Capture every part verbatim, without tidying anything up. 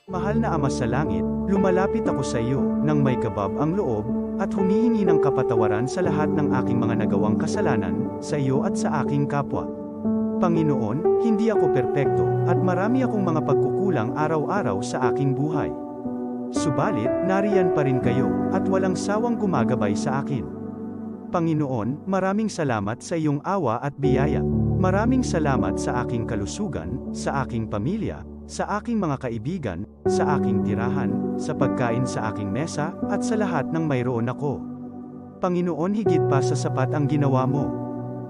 Mahal na Ama sa Langit, lumalapit ako sa iyo nang may kabab ang loob at humihingi ng kapatawaran sa lahat ng aking mga nagawang kasalanan sa iyo at sa aking kapwa. Panginoon, hindi ako perpekto at marami akong mga pagkukulang araw-araw sa aking buhay. Subalit, nariyan pa rin kayo at walang sawang gumagabay sa akin. Panginoon, maraming salamat sa iyong awa at biyaya. Maraming salamat sa aking kalusugan, sa aking pamilya, sa aking mga kaibigan, sa aking tirahan, sa pagkain sa aking mesa, at sa lahat ng mayroon ako. Panginoon, higit pa sa sapat ang ginawa mo.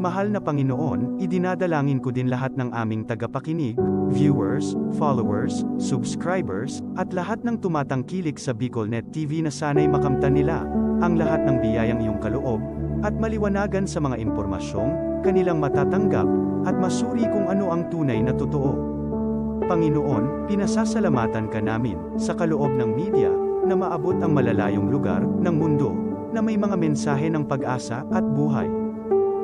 Mahal na Panginoon, idinadalangin ko din lahat ng aming tagapakinig, viewers, followers, subscribers, at lahat ng tumatangkilik sa BicolNet T V na sana'y makamtan nila ang lahat ng biyayang iyong kaloob at maliwanagan sa mga impormasyong kanilang matatanggap at masuri kung ano ang tunay na totoo. Panginoon, pinasasalamatan ka namin sa kaloob ng media na maabot ang malalayong lugar ng mundo na may mga mensahe ng pag-asa at buhay.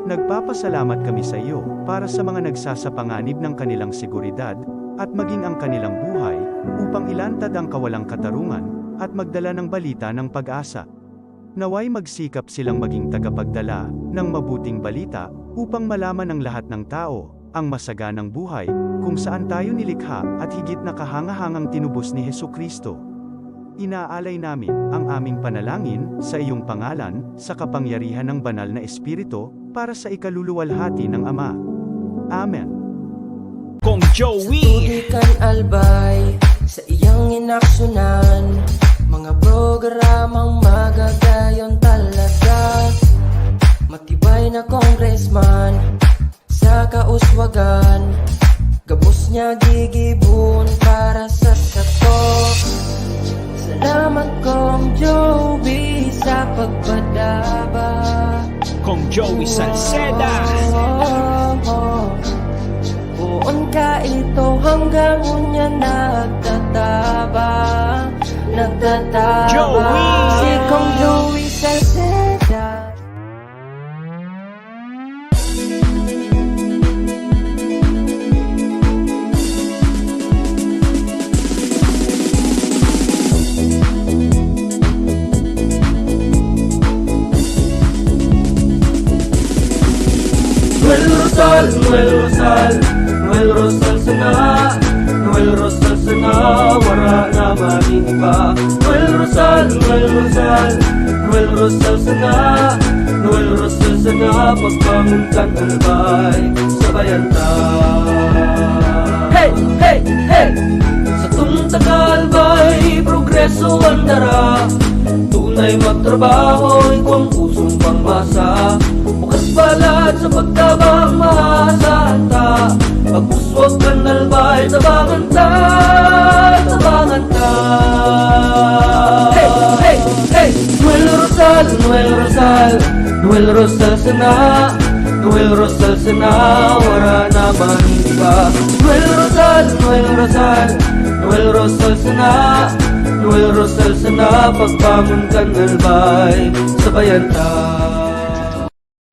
Nagpapasalamat kami sa iyo para sa mga nagsasapanganib ng kanilang seguridad at maging ang kanilang buhay upang ilantad ang kawalang katarungan at magdala ng balita ng pag-asa. Naway magsikap silang maging tagapagdala ng mabuting balita upang malaman ng lahat ng tao ang masaganang buhay kung saan tayo nilikha at higit na kahangahangang tinubos ni Jesu-Cristo. Inaalay namin ang aming panalangin sa iyong pangalan, sa kapangyarihan ng Banal na Espiritu, para sa ikaluluwalhati ng Ama. Amen. Kong Joey. Sa tubig kan Albay, sa iyang inaksunan, mga programang magagayon talaga. Matibay na congressman, sa kauswagan, gabos niya gigibon para sa sato. Salamat, Kong Joey, sa pagpadaba. Kong Joey Salceda. Poon ka ito hanggang unya nagtataba, nagtataba. Joey! Si Kong Joey Salceda. Noel Rosal, Noel Rosal, Noel Rosal sana, Noel Rosal sana, wara na magin iba. Noel Rosal, Noel Rosal, Noel Rosal sana, Noel Rosal sana, pagbangon kan Albay, sabayan ta. Hey, hey, hey! Satong taga-Albay, progreso an dara. Tunay magtrabaho, igwang pusong pangmasa. Bukas balat sa pagtabang, mahasa ta. Pag-uswag kan Albay, tabangan ta, tabangan ta. Hey, hey, hey! Noel Rosal, Noel Rosal, Noel Rosal sana, Noel Rosal sana, wara na man iba. Noel Rosal, Noel Rosal, Noel Rosal sana, Noel Rosal sana, pagbangon kan Albay, sabayan ta.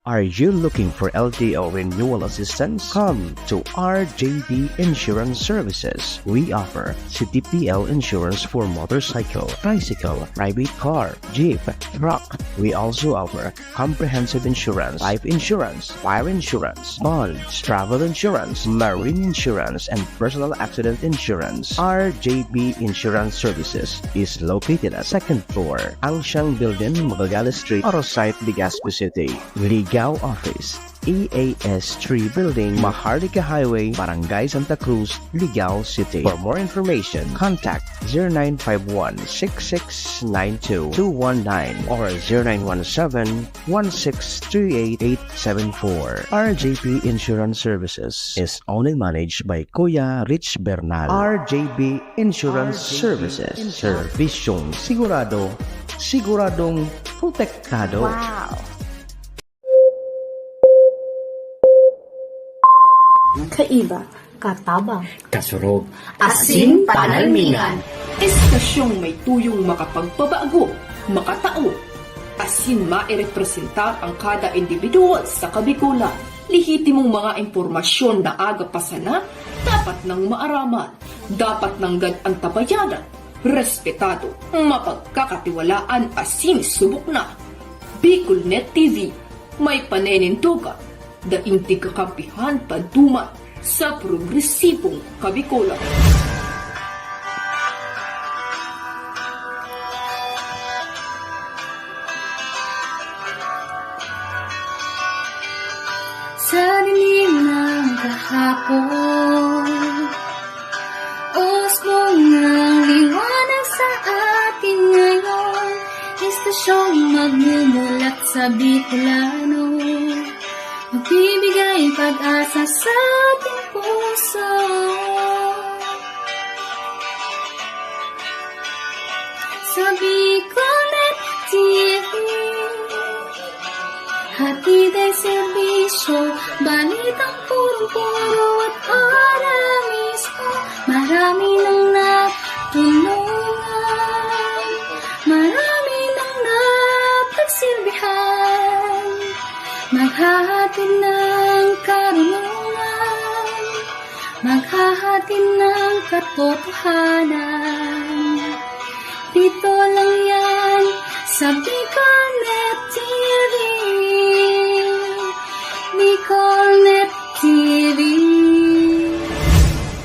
Are you looking for L T O renewal assistance? Come to R J B Insurance Services. We offer C T P L insurance for motorcycle, tricycle, private car, jeep, truck. We also offer comprehensive insurance, life insurance, fire insurance, bonds, travel insurance, marine insurance, and personal accident insurance. R J B Insurance Services is located at second floor, Angsiang Building, Magallanes Street, Arosite, Legazpi City. Ligao Office, E A S three Building, Maharlika Highway, Barangay Santa Cruz, Ligao City. For more information, contact zero nine five one, six six nine two, two one nine or zero nine one seven, one six three eight, eight seven four. R J P Insurance Services is owned and managed by Kuya Rich Bernal. R J B Insurance Services. Servisyong sigurado, siguradong protektado. Wow! Kaiba, katabang, kasurog, asin panalmingan. Estasyong may tuyong makapagpabago, makatao, asin mairepresenta ang kada individual sa Kabikolan. Lehitimong mga impormasyon na aga pa sana, dapat nang maaraman. Dapat nanggad an tabayanan respetado, mapagkakatiwalaan asin subok na. Bicolnet T V, may paninindogan, daing di kakampihan paduman sa progresibong Kabicolan. Sa dilim ng kahapon, usbong ng liwanag sa atin ngayon, estasyong magmumulat sa Bicolano, magbibigay pag-asa sa ating puso. Sa Bicolnet T V, hatid ay serbisyo, balitang punong-puno at ora mismo. Marami nang natulungan, marami nang napagsilbihan, maghahatid ng karunungan, maghahatid ng katotohanan. Dito lang yan sa Bicolnet T V. Bicolnet T V.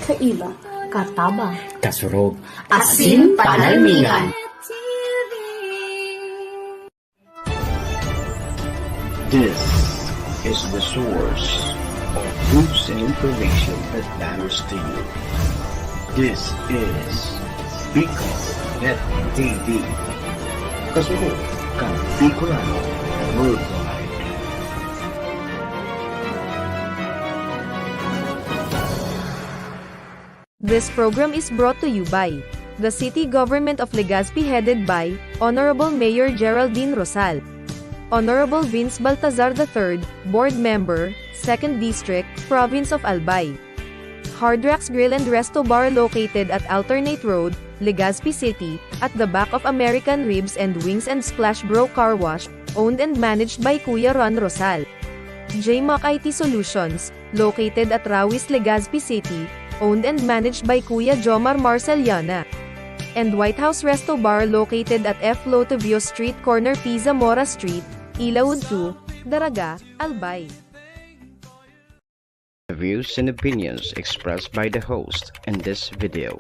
Kaiba, katabang, kasurog, asin panalmingan. T V. This is the source of news and information that matters to you. This is Bicolnet T V. Kasunod kan Bicolano Worldwide. This program is brought to you by the City Government of Legazpi, headed by Honorable Mayor Geraldine Rosal, Honorable Vince Baltazar the third, Board Member, Second District, Province of Albay. Hard Rocks Grill and Resto Bar, located at Alternate Road, Legazpi City, at the back of American Ribs and Wings and Splash Bro Car Wash, owned and managed by Kuya Ron Rosal. J Mac I T Solutions, located at Rawis, Legazpi City, owned and managed by Kuya Jomar Marceliana. And White House Resto Bar, located at F Lotovio Street, corner P Zamora Street, Ilaud two, Daraga, Albay. The views and opinions expressed by the host in this video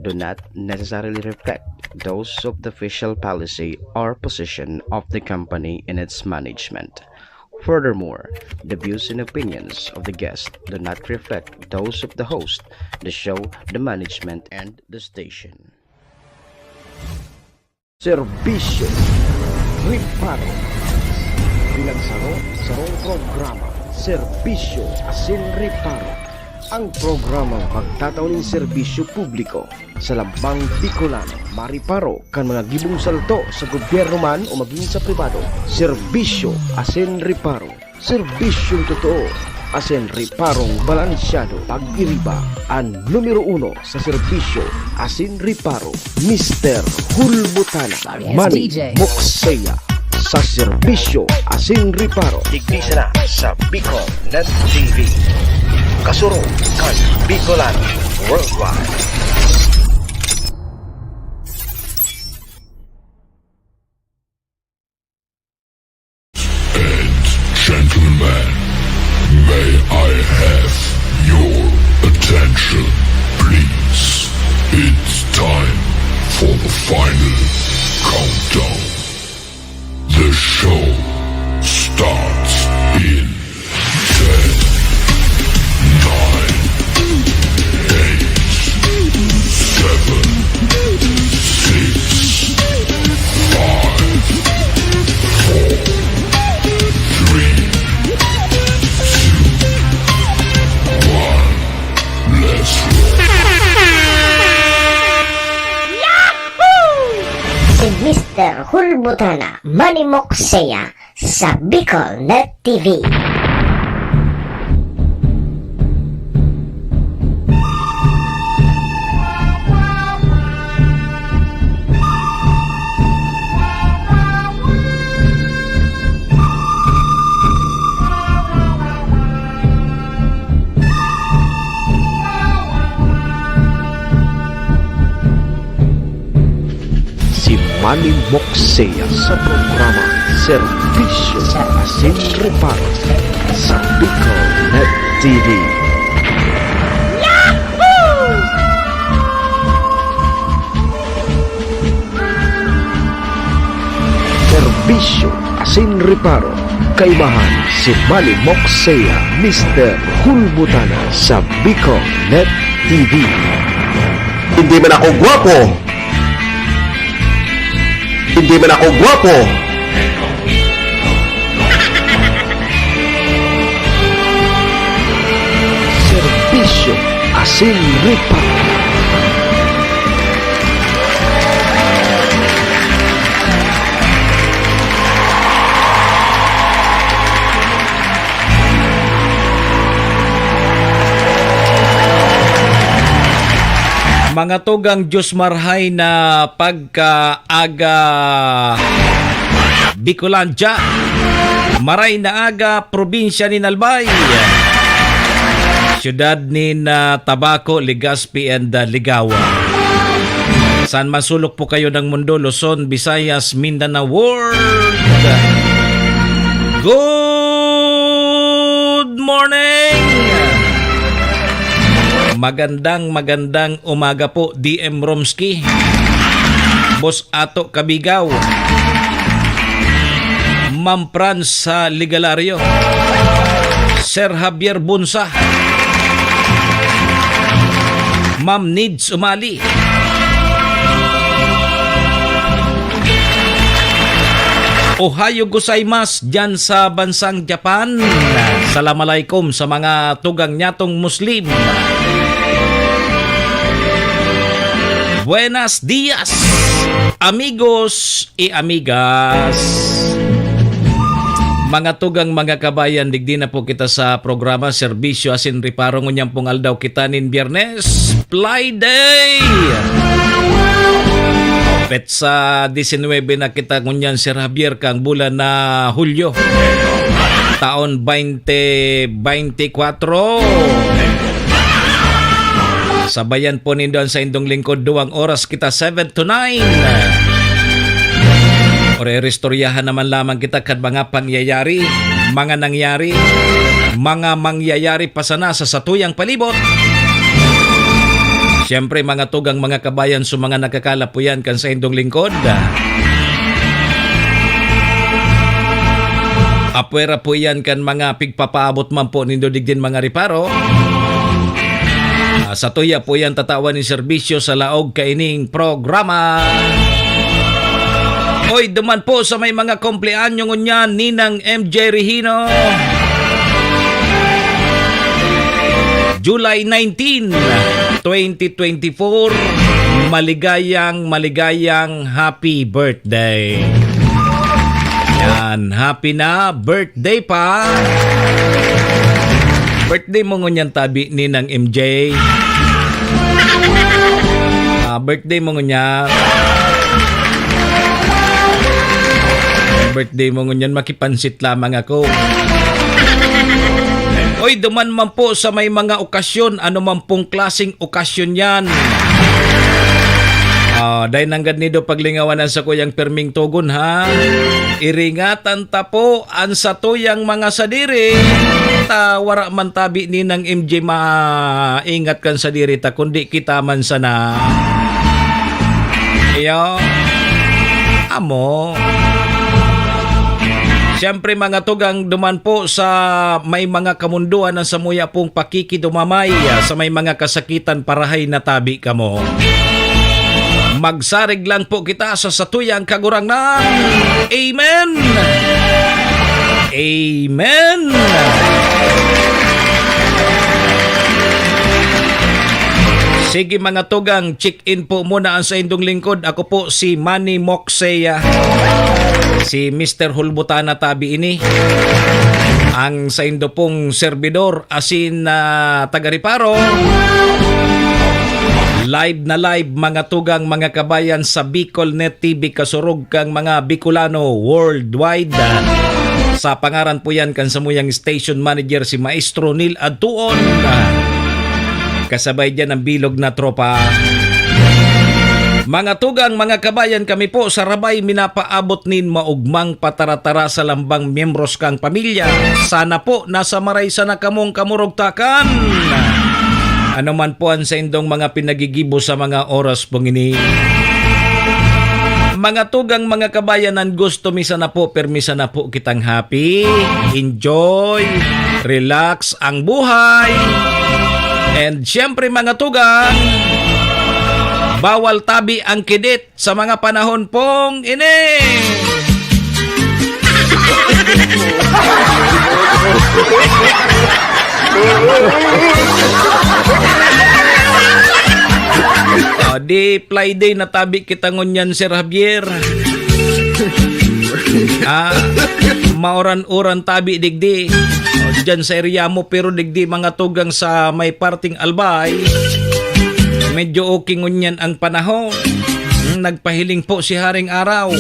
do not necessarily reflect those of the official policy or position of the company and its management. Furthermore, the views and opinions of the guest do not reflect those of the host, the show, the management, and the station. Serbisyo Reparo. Pinagsaro-sarong programa, Serbisyo asin Reparo. Ang programang magtatao nin serbisyo publiko sa lambang Bicolano, mareparo kan mga gibong salto sa gobyerno man o magin sa pribado. Serbisyo asin Reparo. Serbisyong totoo asin reparong balansyado. Pag-iriba, an numero uno sa serbisyo asin reparo, Mister Hulbutana. Yes, Manny D J. Moksea sa serbisyo asin reparo. Digdi sana sa Bicolnet T V. Kasurog kan Bicolano Worldwide. And gentlemen, may I have your attention, please? It's time for the final countdown. The show starts in ten, nine, eight, seven, six, five, four, three, two, one. Let's roll. Si Mister Hulbutana, Manny Moksea, sa Bicolnet T V. Manny Moxea sa programa Serbisyo Asin Reparo sa Bicol Net T V. Serbisyo Asin Reparo, kaimahan si Manny Moxea, Mister Hulbutana sa Bicol Net T V. Hindi man ako gwapo. Hindi man ako gwapo. Serbisyo Asin Reparo. Mga tugang, Diyos marhay na pagkaaga, Bicolandia. Maray na aga, probinsya nin Albay, syudad nin, ah, Tabaco, Legazpi, and, ah, Ligao. Saan man sulok po kayo ng mundo, Luzon, Visayas, Mindanao, World. Good morning! Magandang, magandang umaga po, D M Romski. Boss Ato Kabigaw. Ma'am Franz, ah, Ligalario. Sir Javier Bunsa. Ma'am Nids Umali. Ohayo gozaimasu diyan sa bansang Japan. Salam alaikum sa mga tugang nyatong Muslim. Buenas dias, amigos y amigas. Mga tugang, mga kabayan, digdi na po kita sa programa Serbisyo Asin Reparo. Ngunyan pong aldaw kita nin Biyernes, Fly Day. Petsa disinwebe na kita ngunyan, Sir Javier, kang bulan na Hulyo, taon twenty twenty-four. Sabayan po nindo an saindong lingkod, duwang oras kita, seven to nine. Ore-, oristoryahan naman lamang kita kan mga pangyayari, mga nangyari, mga mangyayari pa sana sa satuyang palibot. Siyempre, mga tugang, mga kabayan, sa mga nakakala po yan kan saindong lingkod. Apwera po yan kan mga pigpapaabot man po nindo digdin mga reparo. Ah, satuya po yan tatawan nin serbisyo sa laog kaining programa. Oy, duman po sa may mga kumpleanyo ngunyan, Ninang M J Regino. July nineteen, twenty twenty-four, maligayang, maligayang happy birthday. Yan, happy na birthday pa. Birthday mo ngunyan tabi, Ninang M J. Ah, birthday mo ngunyan. Birthday mo ngunyan, makipansit lamang ako. Oy, duman man po sa may mga okasyon, ano man pong klaseng okasyon yan. Ah, dai nanggad nindo paglingawan an sakuyang pirming togon, ha? Iringatan ta po an satuyang mga sadiri, ta wara man tabi, Ninang M J, maingat kan sadiri ta, kundi kita man sana. Iyo. Amo. Siyempre, mga tugang, duman po sa may mga kamundoan na samuya pong pakikidumamay, ah, sa may mga kasakitan, parahay na tabi kamo. Magsarig lang po kita sa satuyang Kagurangnan. Amen! Amen! Sige, mga tugang, check-in po muna ang saindong lingkod. Ako po si Manny Moxea, si Mister Hulbutana tabi ini, ang saindo pong serbidor, asin, ah, taga-reparo. Live na live, mga tugang, mga kabayan, sa Bicol Net T V, kasurog kang mga Bicolano worldwide. Sa pangaran po yan kan samuyang station manager, si Maestro Neil Adtuon. Kasabay dyan ang bilog na tropa. Mga tugang, mga kabayan, kami po sa Rabay minapaabot nin maugmang pataratara sa lambang miyembros kang pamilya. Sana po nasa maray sana kamong kamurugtakan. Ano man po ang saindong mga pinagigibo sa mga oras pong ini. Mga tugang, mga kabayan, ang gusto mi sana po, permi sana po kitang happy, enjoy, relax ang buhay. And siyempre, mga tugang, bawal tabi ang kidit sa mga panahon pong ini. O, di Friday na tabi kita ngunyan, Sir Javier. Ah, mauran-uran tabi digdi. O, dyan sa area mo, pero digdi mga tugang sa may parting Albay, medyo okay ngunyan ang panahon. Hmm, nagpahiling po si Haring Araw.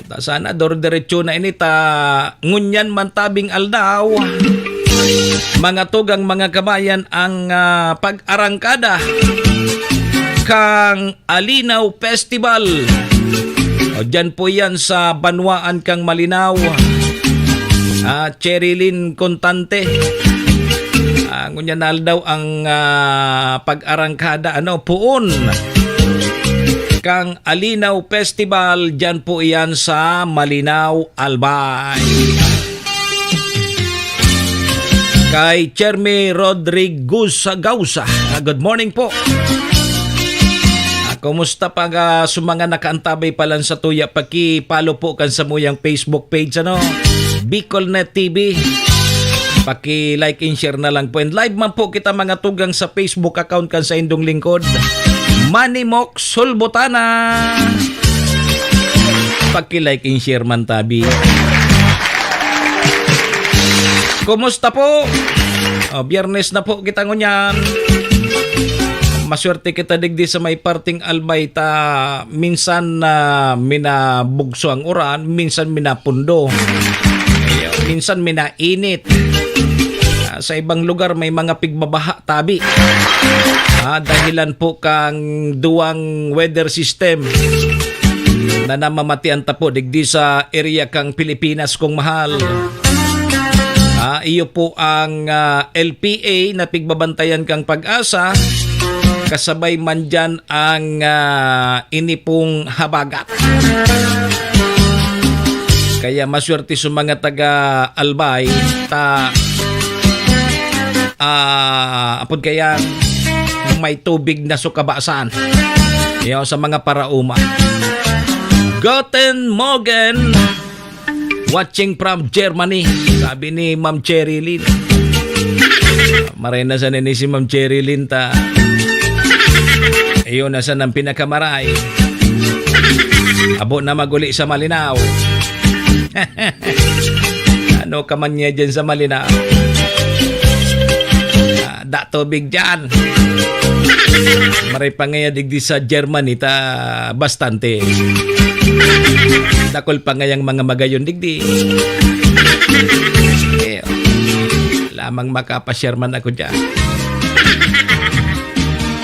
Ta sana dor-diretso na ini ta ngunyan man tabing aldaw. Mga tugang, mga kabayan, ang, ah, pag-arangkada kang Alinaw Festival. O, dyan po yan sa banwaan kang Malinao. Ah, Cherilyn Contante. Ah, ngunyan na aldaw ang, ah, pag-arangkada, ano, puon kang Alinaw Festival. Dyan po iyan sa Malinao, Albay. Kay Chermy Rodriguez Gausa. Ah, good morning po. Ah, kumusta pa ga sa mga nakaantabay pa lang sa tuya? Paki-follow po kan samuyang Facebook page, ano? Bicolnet T V. Paki-like and share na lang po. And live man po kita, mga tugang, sa Facebook account kan saindong lingkod, Manny Mox Sulbutana. Paki-like and share man tabi. Kumusta po? O, Biyernes na po kita ngunyan. Maswerte kita digdi sa may parting Albay ta minsan na minabugso ang uran, minsan minapundo. Ayun, minsan minainit. Ah, sa ibang lugar may mga pigbabaha tabi. Ah, dahilan po kang duwang weather system na namamatian ta po digdi sa area kang Pilipinas kong mahal. Ah, iyo po ang, ah, L P A na pigbabantayan kang PAGASA, kasabay man diyan ang, ah, ini pong habagat. Kaya maswerte sa mga taga Albay, ta, ah, apod kaya may tubig na sukabasan. Yaw sa mga parauma. Guten Morgen! Watching from Germany, sabi ni Ma'am Cherilyn. Maray na sana ni si Ma'am Cherilyn ta. Ayun na sana ang pinakamaray. Abo na maguli sa Malinao. Ano ka man niya dyan sa Malinao? Ah, da tubig dyan. Maray pa ngaya digdi sa Germany ta bastante. Dakul pa ngayang mga magayon digdi. Eh, lamang makapashare man ako dyan.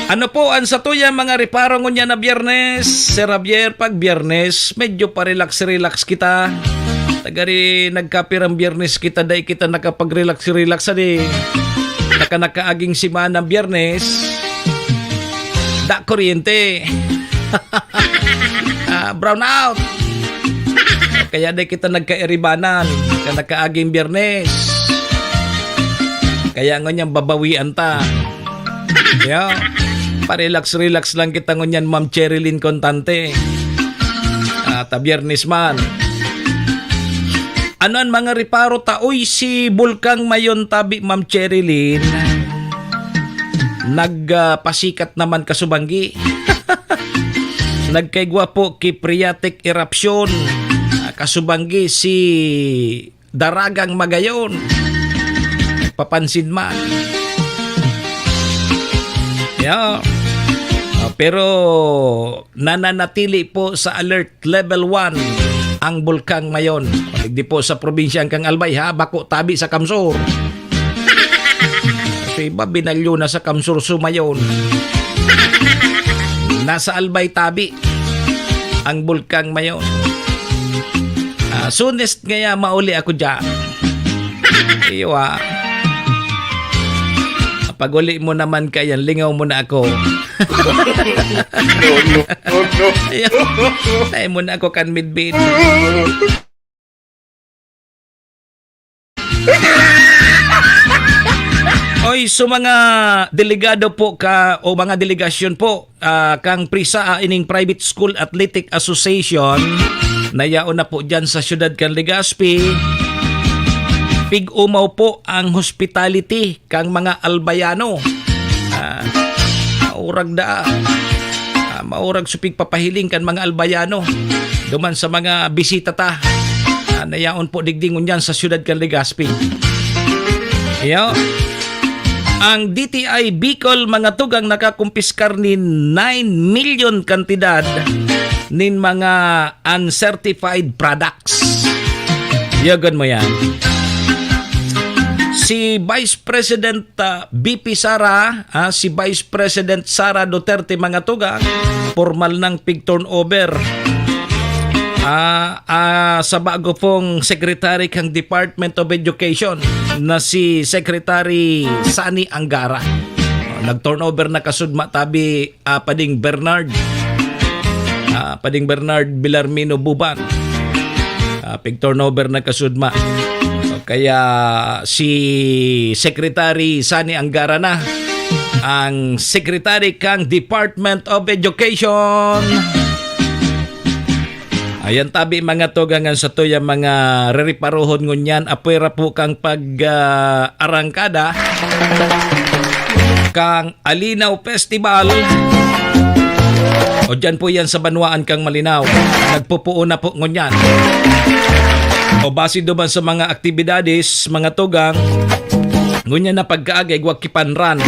Ano po ang satuya mga reparo ngunyan na Biyernes? Sir Javier, pag Biyernes, medyo pa-relax-relax kita. Tagari nagkapirang Biyernes kita, dai kita nakapag-relax-relax ani. Naka-, nakaaging semana Biyernes, da kuryente. Ah, brown out. Kaya di kita nagkairibanan. Kaya nakaaging Biyernes. Kaya ngunyan babawian ta. Yeah. Pa-relax-relax lang kita ngunyan, Ma'am Cherilyn Contante. Ah, ta Biyernes man. Ano an mga reparo ta? Uy, si Bulkang Mayon tabi, Ma'am Cherilyn, nag, ah, pasikat naman kasubanggi. Nagkaigwa po ki phreatic eruption. Ah, kasubanggi si Daragang Magayon. Papansin man. Yeah. Ah, pero nananatili po sa alert level one ang Bulkang Mayon. Digdi po sa probinsyang kang Albay, ha, bako tabi sa Kamsur. Sa iba, binalyo na sa Kamsur sumayon. Nasa Albay tabi ang bulkang mayon. Ah, soonest ngaya mauli ako diyan. Iyo, ah. Pag-uli mo naman kayan, lingaw mo na ako. No, no, no, no. Ayaw. Tayo mo na ako kan midbid. Oy, so mga delegado po ka, o mga delegasyon po, ah, kang PRISA, ah, ining Private School Athletic Association, na yaon na po dyan sa siyudad kan Legazpi, pig-umaw po ang hospitality kang mga Albayano. Ah, maurag da, ah, maurag supig papahiling kan mga Albayano duman sa mga bisita ta, ah, na yaon po digdi ngunyan sa siyudad kan Legazpi. Iyo. Ang D T I Bicol, mga tugang, nakakumpiskar nin nine million kantidad nin mga uncertified products. Yagan mo yan. Si Vice President, ah, V P Sara, ah, si Vice President Sara Duterte, mga tugang, formal nang pig-turnover, ah, ah, sa bago pong secretary kang Department of Education na si Secretary Sani Angara. Nag-turnover na kasudma tabi, ah, Pading Bernard. Ah, Pading Bernard Villarmino Buban. Ah, pig-turnover na kasudma. Kaya si Secretary Sani Angara na ang Secretary kang Department of Education. Ayan tabi, mga tugang, an satuyang mga rereparohon ngunyan, apwera po kang pag, ah, arangkada kang Alinaw Festival. O dyan po yan sa banwaan kang Malinao. Nagpupuon na po ngunyan. O base duman sa mga aktibidades, mga tugang, ngunyan na pagkaagi, igwa ki panran.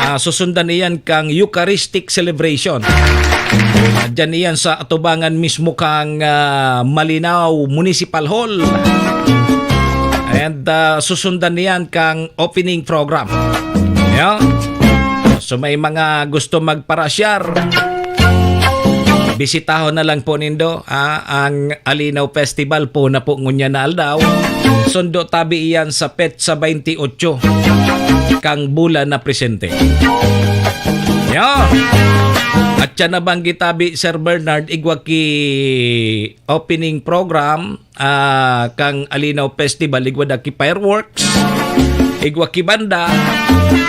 Ah, susundan iyan kang Eucharistic celebration. Ah, dyan iyan sa atubangan mismo kang, ah, Malinao Municipal Hall. And, ah, susundan iyan kang opening program. Yeah? So, may mga gusto magparasyar, bisitahon na lang po nindo, ah, ang Alinaw Festival po na po ngunyan na aldaw. Sundo tabi iyan sa petsa baynti otso kang bulan na presente. Yo! At siya nabanggi tabi, Sir Bernard, igwa ki opening program, ah, kang Alinaw Festival, igwa da ki fireworks, igwa ki banda,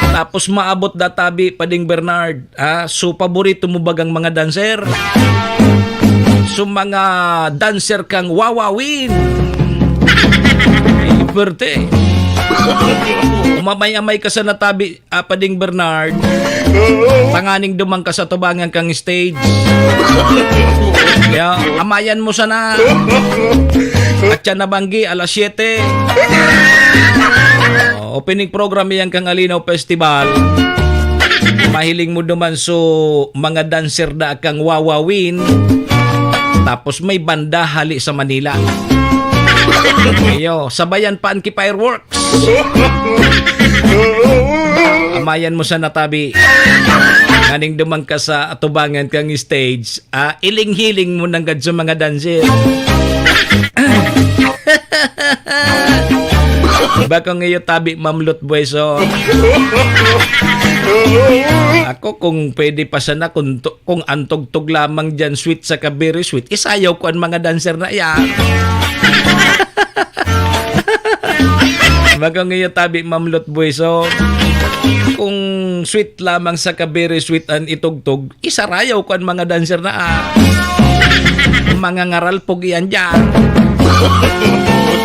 tapos maabot da tabi, Pading Bernard, ah, so paborito mo bagang mga dancer? So mga dancer kang Wawawin. Ay, pwerte. Umamay-amay ka sa natabi, ah, Pading Bernard, tanganing duman ka sa tubangan kang stage. Kaya, amayan mo sana. At siya nabanggi, alas siyete. Oh, opening program yan kang Alinaw Festival. Mahiling mo duman so mga dancer da kang Wawawin. Tapos may banda hali sa Manila. Iyo, sabayan pa an ki fireworks. Amayan mo sa natabi. Nganing duman ka sa atubangan kang stage, ah, iling-hiling mo nanggad sa mga dancer. Bako ngayon tabi, Ma'am Lutbueso. Ako, kung pwede pa sana, kung to-, kung antog-tog lamang diyan, sweet sa kabiri sweet, isayaw ko ang mga dancer na yan. Bago ngayon tabi, Ma'am Lutboy. So, kung sweet lamang sa kabiri sweet an itugtog, isarayaw ko ang mga dancer na, ah, mga ngaralpog iyan dyan.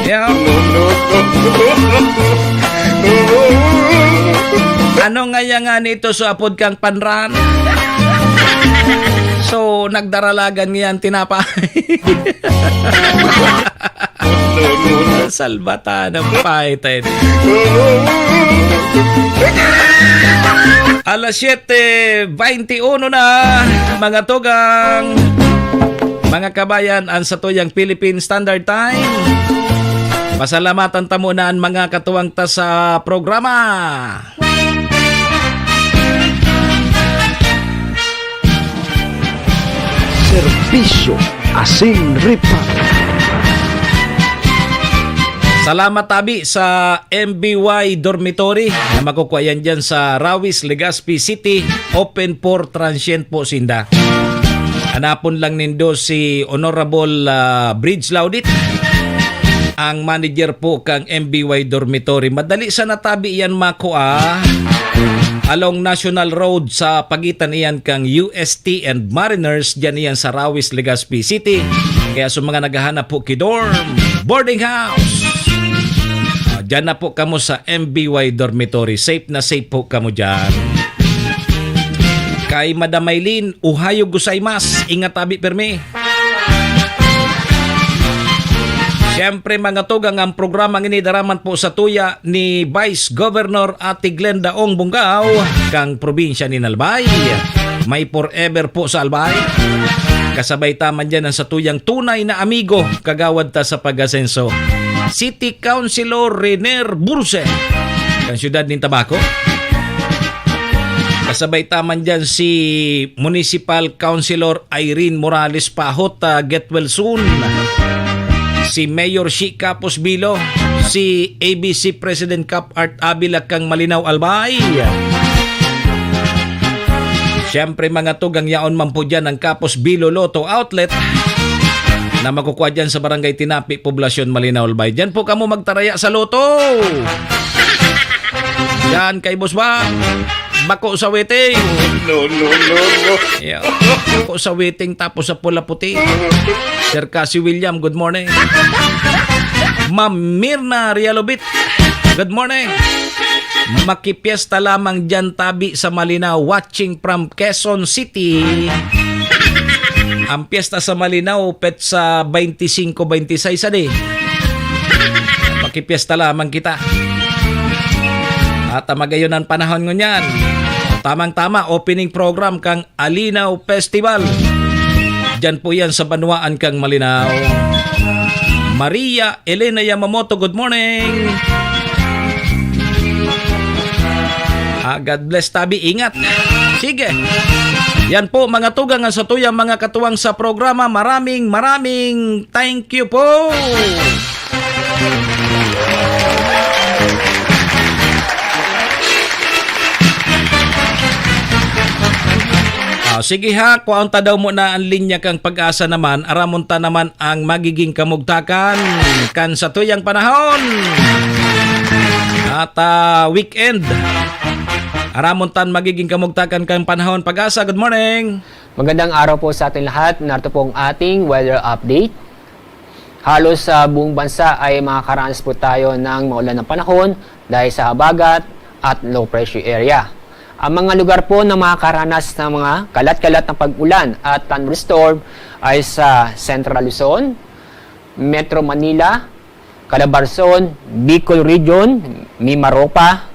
Yeah. Ano nga yan nga nito sa apod kang panran? So, nagdaralagan ngayon tinapay. Salbatan ang pahit. Alas siyete baynti uno na, mga tugang, mga kabayan, ang satuyang Philippine Standard Time. Pasalamatan ta muna ang mga katuwang ta sa programa. Serbisyo asin reparo. Salamat tabi sa M B Y Dormitory na makukuha yan dyan sa Rawis, Legazpi City. Open for transient po sinda. Hanapon lang nindo si Honorable, ah, Bridge Laudit, ang manager po kang M B Y Dormitory. Madali sana tabi yan makua. Along National Road sa pagitan iyan kang U S T and Mariners, dyan iyan sa Rawis, Legazpi City. Kaya sa mga naghahanap po ki dorm, boarding house, ah, dyan na po kamo sa M B Y Dormitory. Safe na safe po kamo dyan. Kay Madam Maylin, Ohayo gozaimasu. Ingat tabi permi. Siyempre, mga tugang, ang programang ini daraman po sa tuya ni Vice Governor Ate Glenda Ong Bungao, kang probinsya ni Albay. May forever po sa Albay. Kasabay ta man dyan ang satuyang tunay na amigo, kagawad ta sa pag-asenso, City Councilor Renier Burse, kang siyudad nin Tabaco. Kasabay ta man dyan si Municipal Councilor Irene Morales Pahot, ah, get well soon. Si Mayor Shi Capos Bilo, si A B C President Cap Art Avila kang Malinao, Albay. Siyempre, mga tugang, yaon man po dyan ang Capos Bilo Lotto Outlet na makukuha dyan sa Barangay Tinapi, Poblacion, Malinao, Albay. Dyan po kamo magtaraya sa Lotto. Yan kay Boss Bang. Bako sa waiting. No, no, no, no. Yeah. Bako sa waiting tapos sa pula puti. Sir Cassie William, good morning. Ma'am Mirna Rialobit, good morning. Makipiesta lamang dyan tabi sa Malinao, watching from Quezon City. Ang piyesta sa Malinao, petsa twenty-five, twenty-six, adi. Makipiesta lamang kita. At, ah, magayon ang panahon ngunyan. Tamang-tama, opening program kang Alinaw Festival. Diyan po yan sa banwaan kang Malinao. Maria Elena Yamamoto, good morning. Ah, God bless tabi, ingat. Sige. Yan po, mga tugang, ang satuyang mga katuwang sa programa. Maraming, maraming thank you po. Ah, sige ha, kuhaon ta daw muna ang linya kang Pag-asa naman, aramon ta naman ang magiging kamugtakan kan satuyang panahon. At, ah, weekend, aramon tan magiging kamugtakan kan panahon. Pag-asa, good morning. Magandang araw po sa ating lahat. Narito po ang ating weather update. Halos sa buong bansa ay makakaranas po tayo ng maulan na panahon dahil sa habagat at low pressure area. Ang mga lugar po na makakaranas ng mga kalat-kalat na pag-ulan at thunderstorm ay sa Central Luzon, Metro Manila, Calabarzon, Bicol Region, Mimaropa,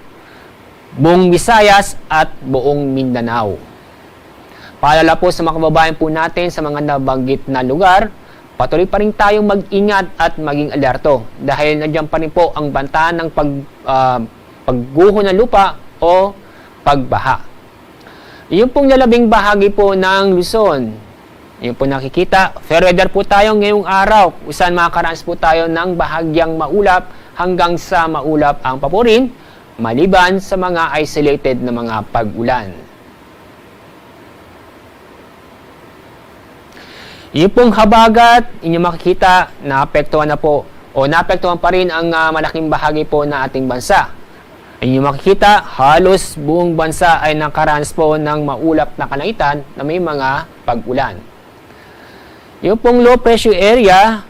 buong Visayas at buong Mindanao. Paalala po sa mga kababayan po natin sa mga nabanggit na lugar, patuloy pa rin tayong mag-ingat at maging alerto dahil nandiyan pa rin po ang banta ng pag-, ah, pagguho ng lupa o pagbaha. Yung pong lalabing bahagi po ng Luzon, yung po nakikita, fair weather po tayo ngayong araw, kung saan makakaranas po tayo ng bahagyang maulap hanggang sa maulap ang papurin, maliban sa mga isolated na mga pag-ulan. Yung pong habagat, inyo makikita, naapektuhan na po o naapektuhan pa rin ang, ah, malaking bahagi po ng ating bansa. Inyo makikita, halos buong bansa ay nakaranas po ng maulap na kalangitan na may mga pag-ulan. Yung pong low pressure area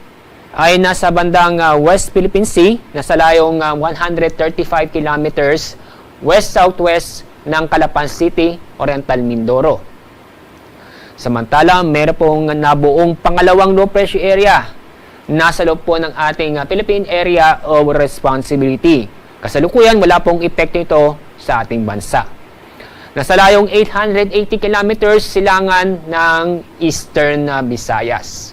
ay nasa bandang, ah, West Philippine Sea, nasa layong, ah, one hundred thirty-five kilometers west-southwest ng Calapan City, Oriental Mindoro. Samantala, meron pong nabuong pangalawang low pressure area nasa loob po ng ating, ah, Philippine Area of Responsibility. Kasalukuyan, wala pong epekto ito sa ating bansa. Nasa layong eight hundred eighty kilometers silangan ng Eastern, ah, Visayas.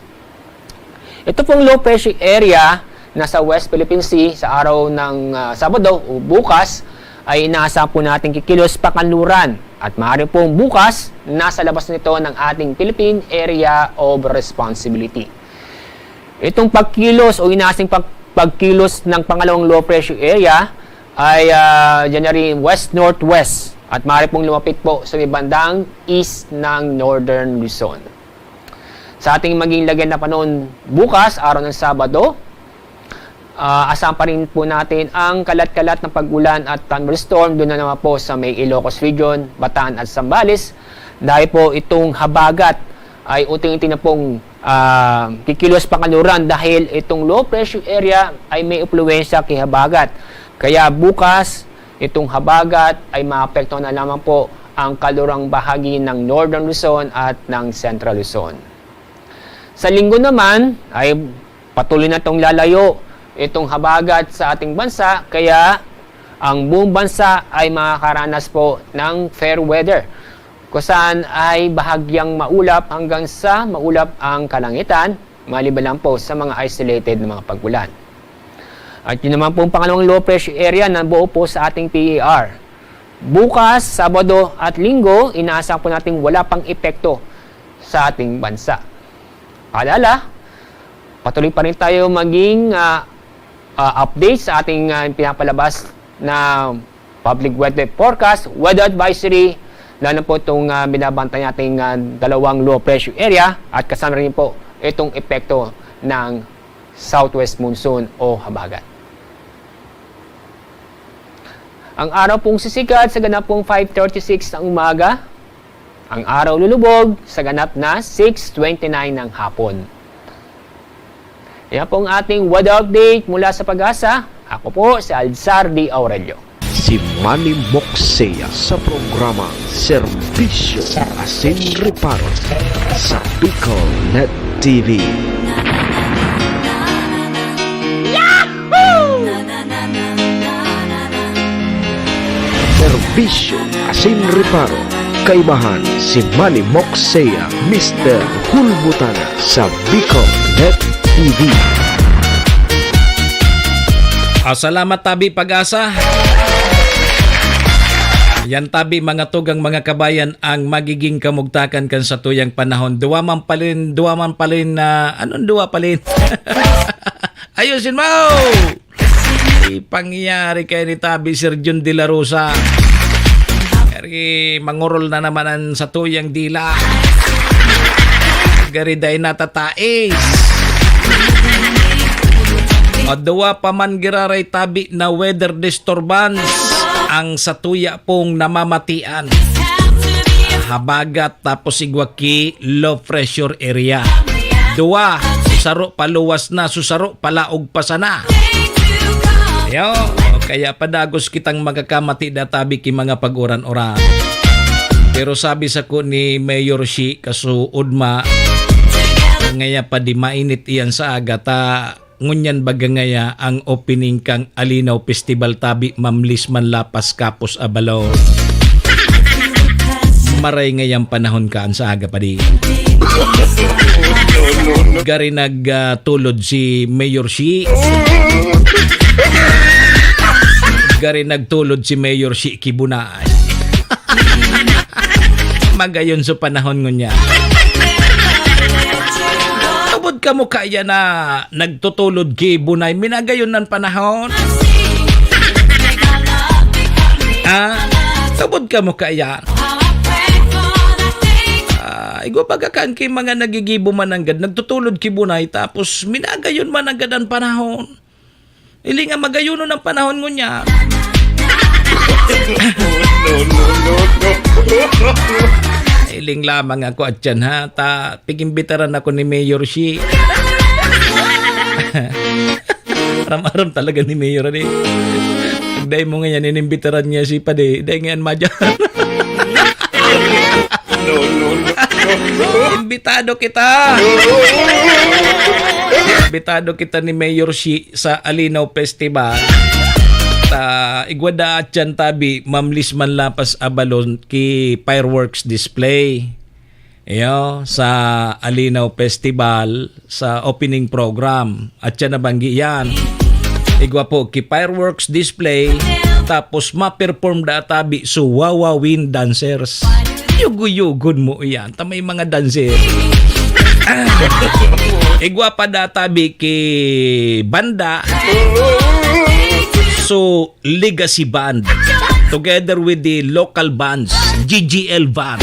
Ito pong low pressure area nasa West Philippine Sea sa araw ng, ah, Sabado o bukas ay inaasahan po natin kikilos pakanluran At maaari pong bukas, nasa labas nito ng ating Philippine Area of Responsibility. Itong pagkilos o inasing pag-, pagkilos ng pangalawang low pressure area ay, ah, dyan na rin west-northwest at maaari pong lumapit po sa may bandang east ng Northern Luzon. Sa ating maging lagyan na panahon bukas, araw ng Sabado, ah, asahan pa rin po natin ang kalat-kalat na pag-ulan at thunderstorm doon na naman po sa may Ilocos Region, Bataan at Zambales. Dahil po itong habagat ay unti-unti na pong, ah, kikilos pakaluran dahil itong low pressure area ay may impluwensya kay habagat. Kaya bukas, itong habagat ay maapektuhan na lamang po ang kalurang bahagi ng Northern Luzon at ng Central Luzon. Sa Linggo naman ay patuloy na itong lalayo itong habagat sa ating bansa, kaya ang buong bansa ay makakaranas po ng fair weather, kung saan ay bahagyang maulap hanggang sa maulap ang kalangitan, maliban lang po sa mga isolated na mga pag-ulan. At yun naman pong pangalawang low pressure area na buo po sa ating P E R. Bukas, Sabado at Linggo, inaasahan po nating wala pang epekto sa ating bansa. Paalala, patuloy pa rin tayo maging, ah, ah, update sa ating, ah, pinapalabas na public weather forecast, weather advisory, lalo po itong, ah, binabantay nating, ah, dalawang low pressure area at kasama rin po itong epekto ng southwest monsoon o habagat. Ang araw pong sisikat sa ganap pong five thirty-six ng umaga. Ang araw lulubog sa ganap na six twenty-nine ng hapon. Yan pong ating weather update mula sa Pag-asa. Ako po si Alzar D. Aurelio. Si Manny Moxea sa programa Serbisyo Asin Reparo sa Bicol Net T V. Serbisyo asin reparo. Kaibahan si Manny Moxea, Mister Hulbutana sa Bicol Net T V. Ah, salamat, tabi Pag-asa. Yan, tabi, mga tugang, mga kabayan, ang magiging kamugtakan kan satuyang panahon. Duwa man palin, duwa man palin na, anong duwa palin? Ayusin mo! Ay, pangyari kay ni tabi Sir Jun de la Rosa. Gari, mangurol na naman ang satuyang dila. Gari, dai natatais. O, duwa pa man giraray tabi na weather disturbance ang satuya pong namamatian. Habagat tapos igwa ki low pressure area. Duwa, saro paluwas na, so saro palaog pa sana. Yo, kaya padagos kitang makakamati da tabi ki mga pag-uran-uran. Pero sabi sako ni Mayor Shi kasuod ma, ngaya pa di mainit iyan sa aga ta, ngunyan baga ngaya ang opening kang Alinaw Festival tabi, Mamlis man lapas kapos abalo. Maray ngayang panahon kaan sa aga pa di. Gari nag, ah, tulod si Mayor Shi. Gari nagtulod si Mayor Shi Kibunay. Magayon sa panahon ngunyan. Tubod kamo kaya na nagtutulod ki Bunay, minagayon nan panahon? Ah, tubod kamo kaya? Ah, igwa baga kan ki mga nagigibo man nanggad, nagtutulod ki Bunay, tapos minagayon man nanggad an panahon. Ili nga magayonon ang panahon ngunyan. Iling lamang ako at yan, ha. Ta, pigimbitaran ako ni Mayor Shi. Aram-aram talaga ni Mayor, ani. Pag dai mo ngayon, inimbitaran niya si Pade. Dai ngayon, madyan. Imbitado kita. Imbitado kita ni Mayor Shi sa Alinaw Festival. Ta, igwa da atyan tabi, mamlis man lapas abalon ki fireworks display. Iyo, sa Alinaw Festival, sa opening program. Atyan nabanggi yan. Igwa po ki fireworks display. Tapos ma-perform da tabi so Wawawin dancers. Yugo-yugon mo iyan. Ta may mga dancer. Igwa pa da tabi ki banda. So, Legacy Band. Together with the local bands, G G L Band.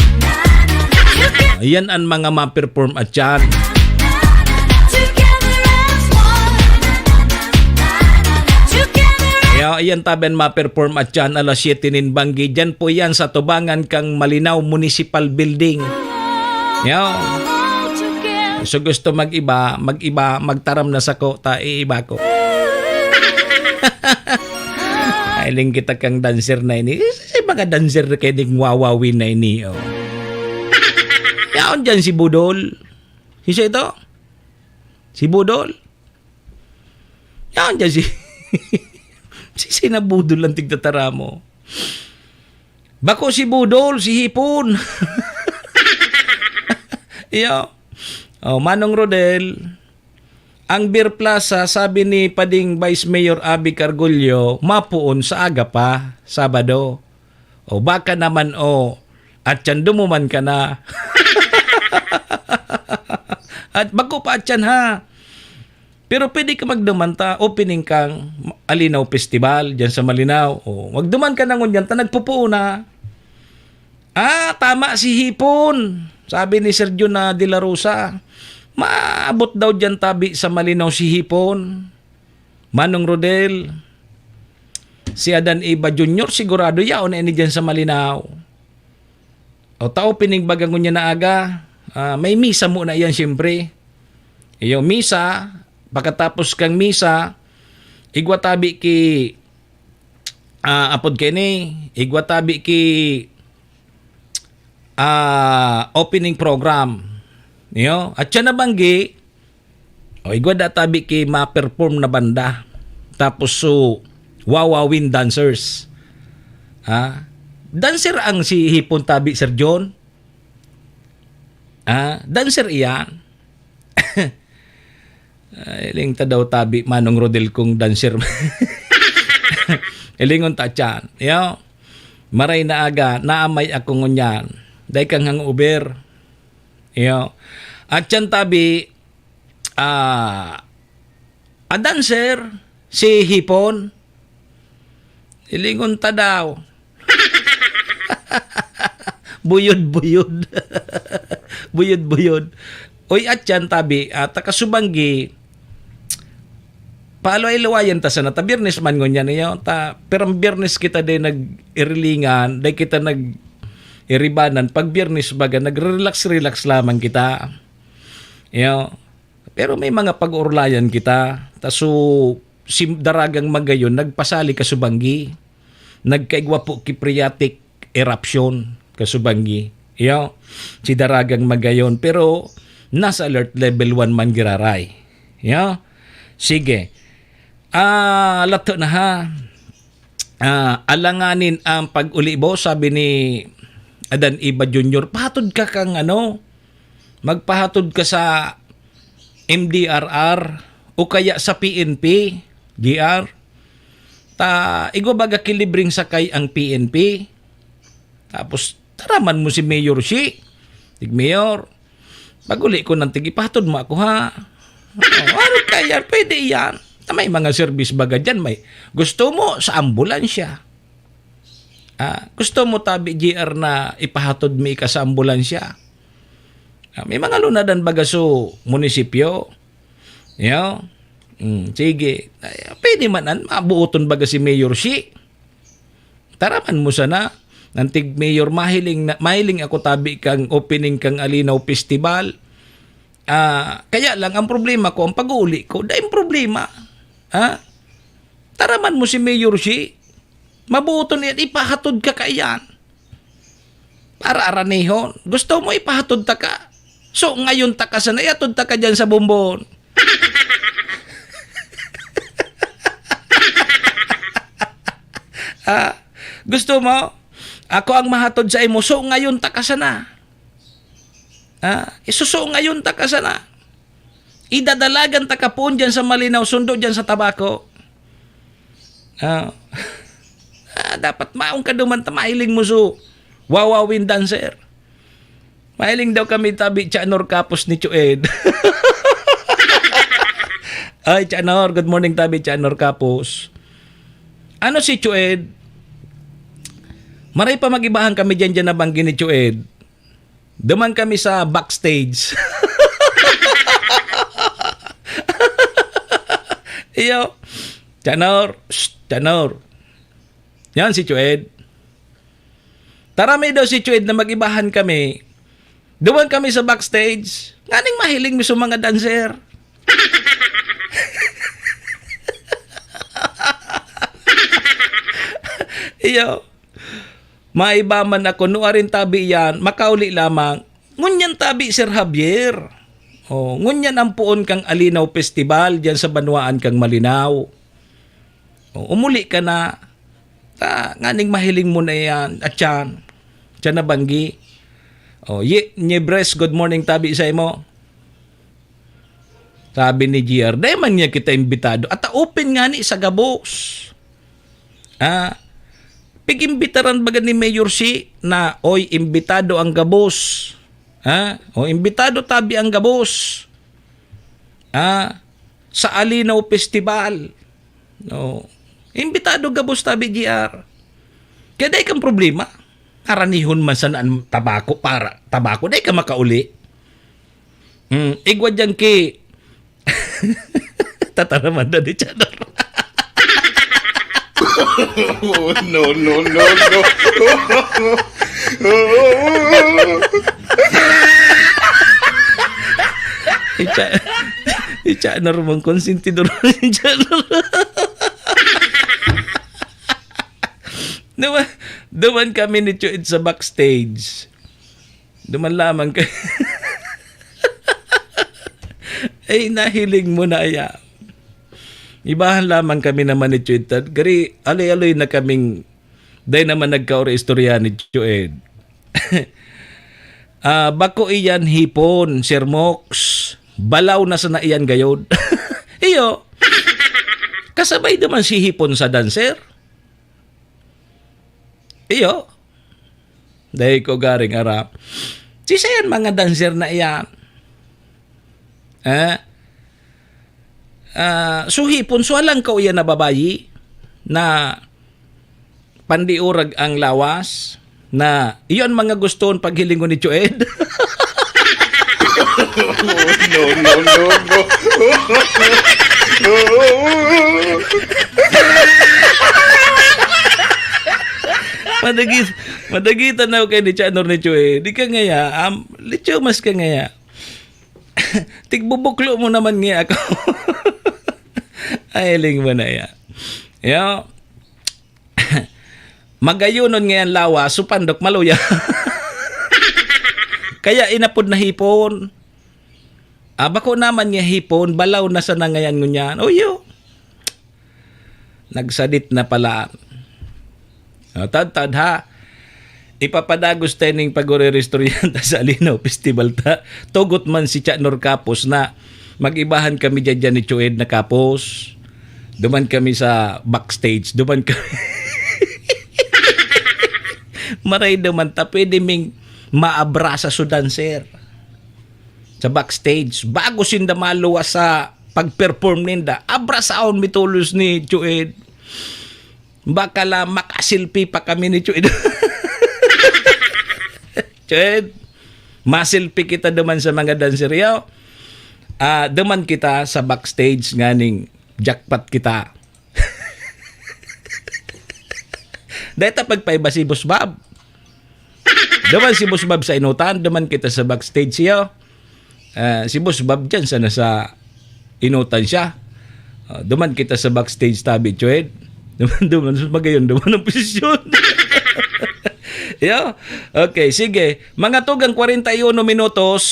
Ayan ang mga ma-perform at yan. Kaya ayan tabi an ma-perform at yan alas siyete nin banggi. Dyan po yan sa tubangan kang Malinao Municipal Building. Yo. So gusto mag-iba, mag-iba, magtaram na sako, ta iiba ko. Ay, ling kita kang dancer na ini. Sa mga dancer na kayo ning Wawawin na ini, oh. Yaon dyan si Budol. Sino ito? Si Budol. Yaon dyan si... si sinabudol ang tigtatara mo. Bako si Budol, si Hipon. Iyo. Oh, Manong Rodel, ang Beer Plaza, sabi ni Pading Vice Mayor Abby Cargullo, mapoon sa aga pa, Sabado. O baka naman, o, atyan dumuman ka na. At bako pa atyan, ha? Pero pwede ka magduman ta, opening kang Alinaw Festival, dyan sa Malinao. O, magduman ka na ngunyan, ta nagpupuon na. Ah, tama si Hipon. Sabi ni Sergio na de la Rosa, maabot daw diyan tabi sa Malinao si Hipon. Manong Rodel, si Adan Eva Junior, sigurado yaon na ini diyan sa Malinao. O tao pinigbaga ngunyan na aga, ah, may misa muna iyan siyempre. Iyo, misa, pagkatapos kang misa, igwa tabi ki, ah, apod kini, igwa tabi ki, ah, opening program. Iyo, at siya nabanggi, o igwa da tabi ki ma-perform na banda. Tapos so, Wawawin dancers. Ha? Dancer ang si Hipon tabi, Sir John? Ah, dancer iyan. Ay, iling ta daw tabi, Manong Rodel, kung dancer. Ilingon ta tiyan. Yo, maray na aga, naamay ako ngunyan. Dai kang hangover. Yo. At yan tabi, ah, a dancer, si Hipon. Ilingon ta daw. Buyod-buyod. Buyod-buyod. Oy, atyan tabi, ah, ta kasubanggi, paluway-luwayan ta sana, ta Biyernes man ngunyan iyo, ta, pero ang Biyernes kita din nag-irilingan, dai kita nag-iribanan. Pag Biyernes baga, nagre-relax-relax lamang kita. Iyo. Pero may mga pag-uurlayan kita. Ta so, si Daragang Magayon nagpasali kasubanggi. Nagkaigwa po ki phreatic eruption kasubanggi. Iyo, si Daragang Magayon. Pero nasa alert level one man giraray. Iyo. Sige. Ah, lato na ha. Ah, alanganin ang pag-uli, boss, sabi ni Adan Eva Junior. Pahatod ka kang ano, magpahatod ka sa M D R R o kaya sa P N P, G R. Ta, igwa baga ki libreng sakay ang P N P. Tapos, taraman mo si Mayor Shi. Tig Mayor, pag-uli ko ng tigi, pahatod mo ako, ha? Oh, ano kaya? Pwede yan. Ta may mga service baga dyan. May, gusto mo sa ambulansya. Ah, gusto mo tabi, G R, na ipahatod mi ka sa ambulansya? Ah, may mga lunadan baga so munisipyo. Yo? Mm, sige. Ay, pwede man an mabuoton baga si Mayor Shi. Taraman mo sana. Nantig Mayor, mahiling na, mahiling ako tabi kang opening kang Alinaw Festival. Ah, kaya lang ang problema ko, ang pag-uuli ko, daing problema. Ha? Taraman mo si Mayor Shi. Mabuoton iyan, ipahatod ka kaiyan. Para aranihon. Gusto mo ipahatod ta ka? So, ngayon ta ka sana, ihatod ta ka dyan sa Bombon. Ah, gusto mo? Ako ang mahatod sa imo. So, ngayon ta ka sana. Ah, isuso ngayon ta ka sana. Idadalagan ta ka poon dyan sa Malinao, sundo dyan sa Tabaco. Ah. Ah, dapat maong ka duman ta mahiling mo so wawawin dancer. Mahiling daw kami tabi Chanor Kapos ni Chued. Ay, Chanor, good morning tabi Chanor Kapos. Ano si Chued? Maray pa magibahan kami diyan, diyan nabanggi ni Chued. Duman kami sa backstage. Iyo, Chanor, shh, Chanor. Yan si Chued. Tarami daw si Chued na magibahan kami. Duman kami sa backstage. Nganing mahiling mi sa mga dancer. Iyo. Maiba man ako, nuarin tabi yan, makauli lamang. Ngunyan tabi, Sir Javier. Oh, ngunyan ang puon kang Alinaw Festival diyan sa banwaan kang Malinao. Oh, umuli ka na. Ta, nganing mahiling mo na yan, at yan. Siya nabanggi. Oh, ye, Niebres, good morning, tabi sa imo. Sabi ni G R, "Dai man niya kita imbitado." At open nga ni sa gabos. Ah, pig-imbitaran baga ni Mayor si na, "Oy, imbitado ang gabos." Ha? O, imbitado tabi ang gabos. Ah, sa Alinaw Festival. No. Imbitado gabos tabi, G R. Kaya dai kang problema. Aranihon man sana ang tabako para tabako, dai ka makauli. Hmm, igwa diyan ki tataraman na ni Chador. Oh, no, no, no, no. Icha, icha na rumang konsentidor ni Chador. Duman, duman kami ni Chuid sa backstage. Duman lamang ka. Ay, nahiling mo na aya. Ibahan lamang kami naman ni Chuid. Gari, aloy-aloy na kaming, day naman nagkaori istorya ni Chuid. Ah, bako iyan hipon, Sir Mox. Balaw na sana iyan gayod. Iyo. Kasabay naman si hipon sa dancer. Iyo. Dai ko garing arap. Sisay an mga dancer na iyan? Eh? Ah, so hipon, so alang ka uya na babayi na pandiurag ang lawas na iyon mga guston paghilingon ni Chued. No, no, no, no. Madagit, madagitan na ako kay ni Chanor ni Chued. Di ka ngaya, am, lityo mas ka ngaya. Tigbubuklo mo naman ngaya ako. Ay, ling mo na ya. Yo. Magayonon ngayan lawas, so pandok maluya. Kaya inapod na hipon. Ah, bako naman nga hipon, balaw na sana ngayan ngunyan. Uyo. Nagsadit na pala. Ah, tad-tad ha. Ipapadagos tayo ning pag-ureristoryahan ta sa Alinaw Festival ta. Tugot man si Cha Norcapos na mag-ibahan kami dyan, dyan ni Chued na kapos. Duman kami sa backstage. Duman kami. Maray duman ta. Pwede ming maabrasa su dancer. Sa backstage. Bago sinda maluwas sa pag-perform ninda. Abrasahon mi tolos ni Chued. Baka la makasilpi pa kami ni Chued. Chued, masilpi kita duman sa mga dancer, yo. Ah, duman kita sa backstage nganing jackpot kita. Dahil ta pagpaiba si Boss Bob. Duman si Boss Bob sa inutan, duman kita sa backstage, yo. Ah, si Boss Bob dyan, sana sa inutan siya. Ah, duman kita sa backstage tabi, Chued. Duman, duman, magayon, duman ang posisyon. Yo? Okay, sige. Mga tugang kwarenta y uno minutos,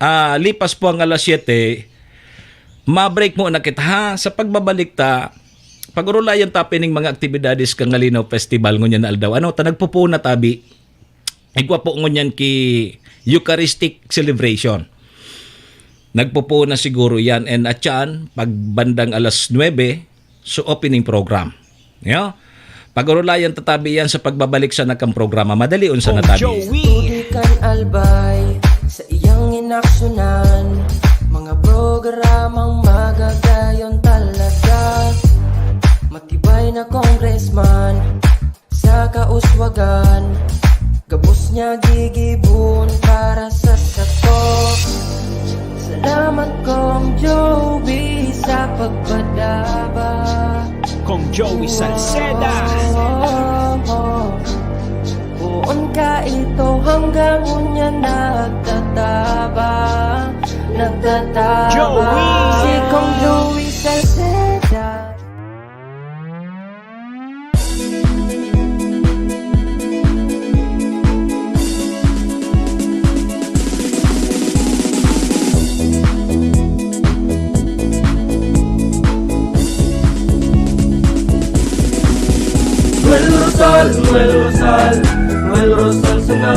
ah, lipas po ang alas siyete, ma-break muna kita, ha? Sa pagbabalik ta, pag-urulayan ta pining mga aktibidades kan Alinaw Festival ngunyan na aldaw. Ano, ta nagpupuon na tabi. Igwa po ngunyan ki Eucharistic Celebration. Nagpupuon na siguro yan. And at yan, pag bandang alas nuebe, so opening program. Yo? Pag-orolayan ta tabi iyan sa pagbabalik sana kan programa. Madalion sana tabi. Joey. Tubig kan Albay sa iyang inaksyonan. Mga programang magagayon talaga. Matibay na congressman sa kauswagan. Gabos niya gigibon para sa sato. Salamat, Kong Joey, sa pagpadaba. Kong Joey Salceda. Poon ka ito hanggang unya nagtataba, nagtataba. Joey! Si Kong Joey Salceda. Noel Rosal, Noel Rosal, Noel Rosal sana,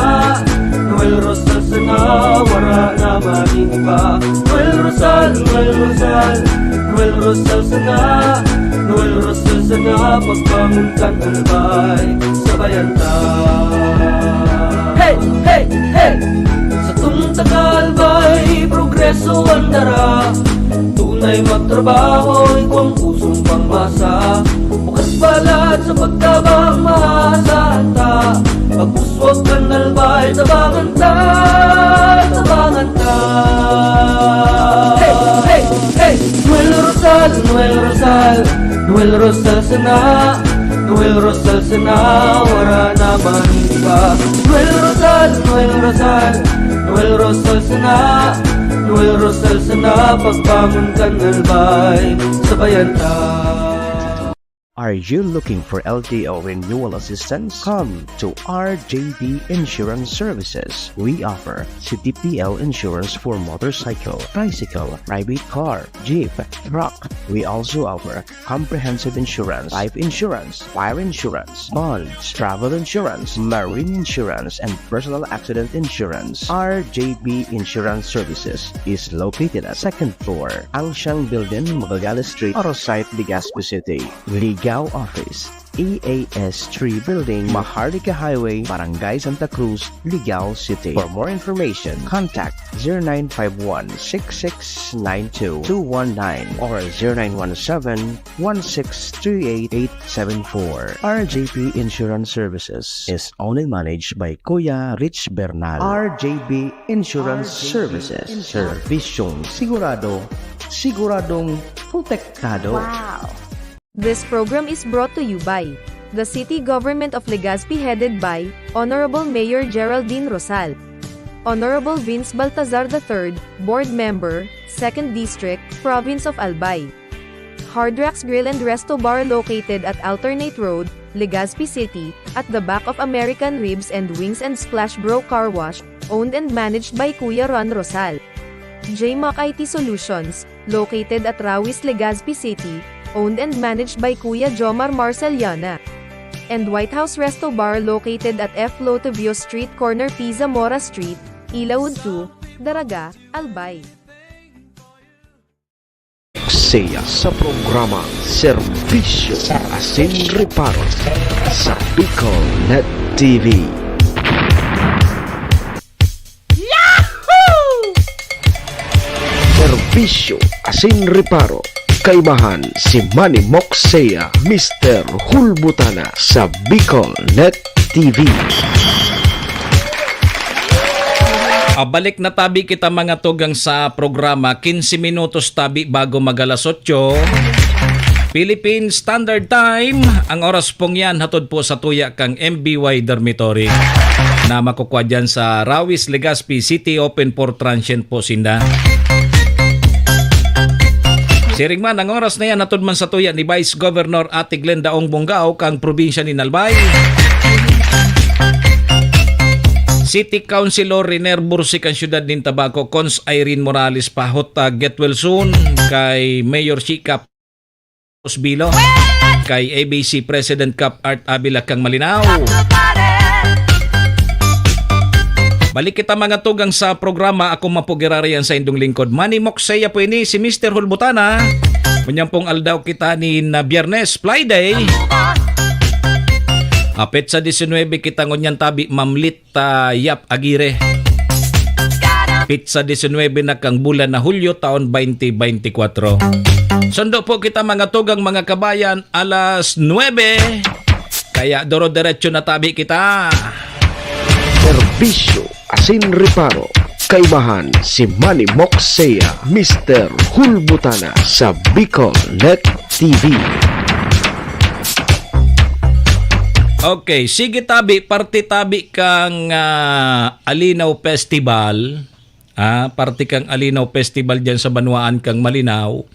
Noel Rosal sana, wara na maning iba. Noel Rosal, Noel Rosal, Noel Rosal sana, Noel Rosal sana, pagbangon kan Albay, sabayan ta. Hey, hey, hey! Sa tunta ka Albay, progreso ang dara. Tunay magtrabaho, igwang pusong pangmasa. Bukas palad sa pagtabang mahasa ta. Pag-uswag kan Albay, tabangan ta, tabangan ta. Hey, hey, hey! Noel Rosal, Noel Rosal, Noel Rosal sana, Noel Rosal sana, wara na maning iba. Noel Rosal, Noel Rosal, Noel Rosal sana, Noel Rosal sana, pagbangon kan Albay, sabayan ta. Are you looking for L T O renewal assistance? Come to R J B Insurance Services. We offer C T P L insurance for motorcycle, tricycle, private car, jeep, truck. We also offer comprehensive insurance, life insurance, fire insurance, bonds, travel insurance, marine insurance, and personal accident insurance. R J B Insurance Services is located at second floor, Angshang Building, Magallanes Street, Arosite, Legazpi City. Ligao Office, E A S three Building, Maharlika Highway, Barangay Santa Cruz, Ligao City. For more information, contact zero nine five one six six nine two two one nine or zero nine one seven one six three eight eight seven four. R J P Insurance Services is owned and managed by Kuya Rich Bernal. R J B Insurance Services. Serbisyong sigurado, siguradong protektado. Wow! This program is brought to you by the City Government of Legazpi, headed by Honorable Mayor Geraldine Rosal, Honorable Vince Baltazar the third, Board Member, Second District, Province of Albay. Hard Rocks Grill and Resto Bar, located at Alternate Road, Legazpi City, at the back of American Ribs and Wings and Splash Bro Car Wash, owned and managed by Kuya Ron Rosal. J Mac I T Solutions, located at Rawis, Legazpi City, owned and managed by Kuya Jomar Marceliana. And White House Resto Bar, located at F Lotovio Street, corner P Zamora Street, Ilaud two, Daraga, Albay. Siya sa programa Serbisyo Asin Reparo sa Bicol Net T V. Yahoo! Serbisyo Asin Reparo. Kaimahan si Manny Moksea, Mister Hulbutana sa Bicol Net T V. Ah, balik na tabi kita, mga tugang, sa programa. Quince minutos tabi bago mag-alas otso. Philippine Standard Time. Ang oras pong yan, hatod po sa tuya kang M B Y Dormitory na makukwa dyan sa Rawis, Legazpi City. Open for transient po sinda. Siring man, ang oras na yan, hatod man sa tuya ni Vice Governor Ate Glenda Ong Bongao, kang probinsya nin Albay. City Councilor Riner Bursik, ang siyudad nin Tabaco, Cons Irene Morales Pahot, ah, get well soon kay Mayor Chika Osbilo, kay A B C President Cap Art Avila kang Malinao. Balik kita, mga tugang, sa programa. Ako man po giraray an saindong lingkod, Manny Moksea po ini, si Mister Hulbutana. Ngunyan pong aldaw kita nin Biyernes, Friday. Ah, petsa disinwebe kita ngunyan tabi, Ma'am Lit, ah, Yap Aguirre. Petsa disinwebe na kang bulan na Hulyo, taon twenty twenty-four. Sundo po kita, mga tugang, mga kabayan, alas nuebe. Kaya doro-diretso na tabi kita. Serbisyo asin reparo. Kaibahan si Manny Moxea, Mister Hulbutana sa Bicol Net T V. Okay, sige tabi, parte tabi kang, ah, Alinaw Festival. Ah, parte kang Alinaw Festival diyan sa banwaan kang Malinao.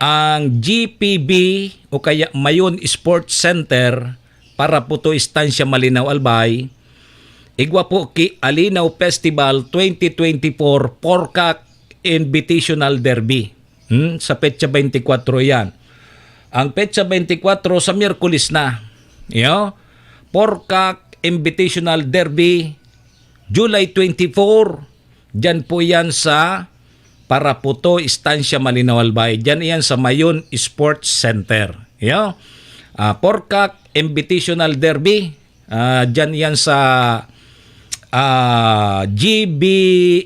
Ang G P B o kaya Mayon Sports Center, Paraputo, Estancia, Malinao, Albay, igwa po ki Alinaw Festival twenty twenty-four Porkak Invitational Derby. Hmm, sa petsa twenty-four yan. Ang petsa twenty-four sa Miyerkules na. Yo, Porkak Invitational Derby, July twenty-four. Diyan po yan sa Paraputo, Estancia, Malinao, Albay. Diyan yan sa Mayon Sports Center. Yo. Ah, Porkak Invitational Derby. Ah, diyan yan sa, ah, G B,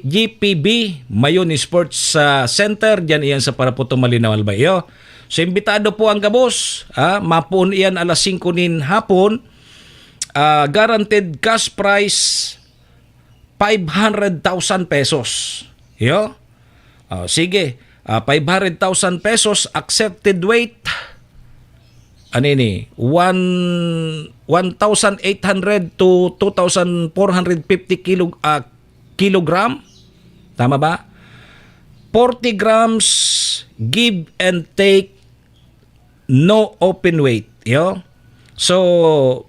G P B, Mayon Sports, ah, Center. Diyan yan sa Paraputo, Malinao, Albay. Yo. So, imbitado po ang gabos. Ah, mapuon iyan alas singko nin hapon. Ah, guaranteed cash prize, five hundred thousand pesos. Yo? Oh, sige. Ah, five hundred thousand pesos, accepted weight. Ano ini? One, one thousand eight hundred to two thousand four hundred fifty kilo, ah, kilogram. Tama ba? Forty grams, give and take, no open weight. Yo? So,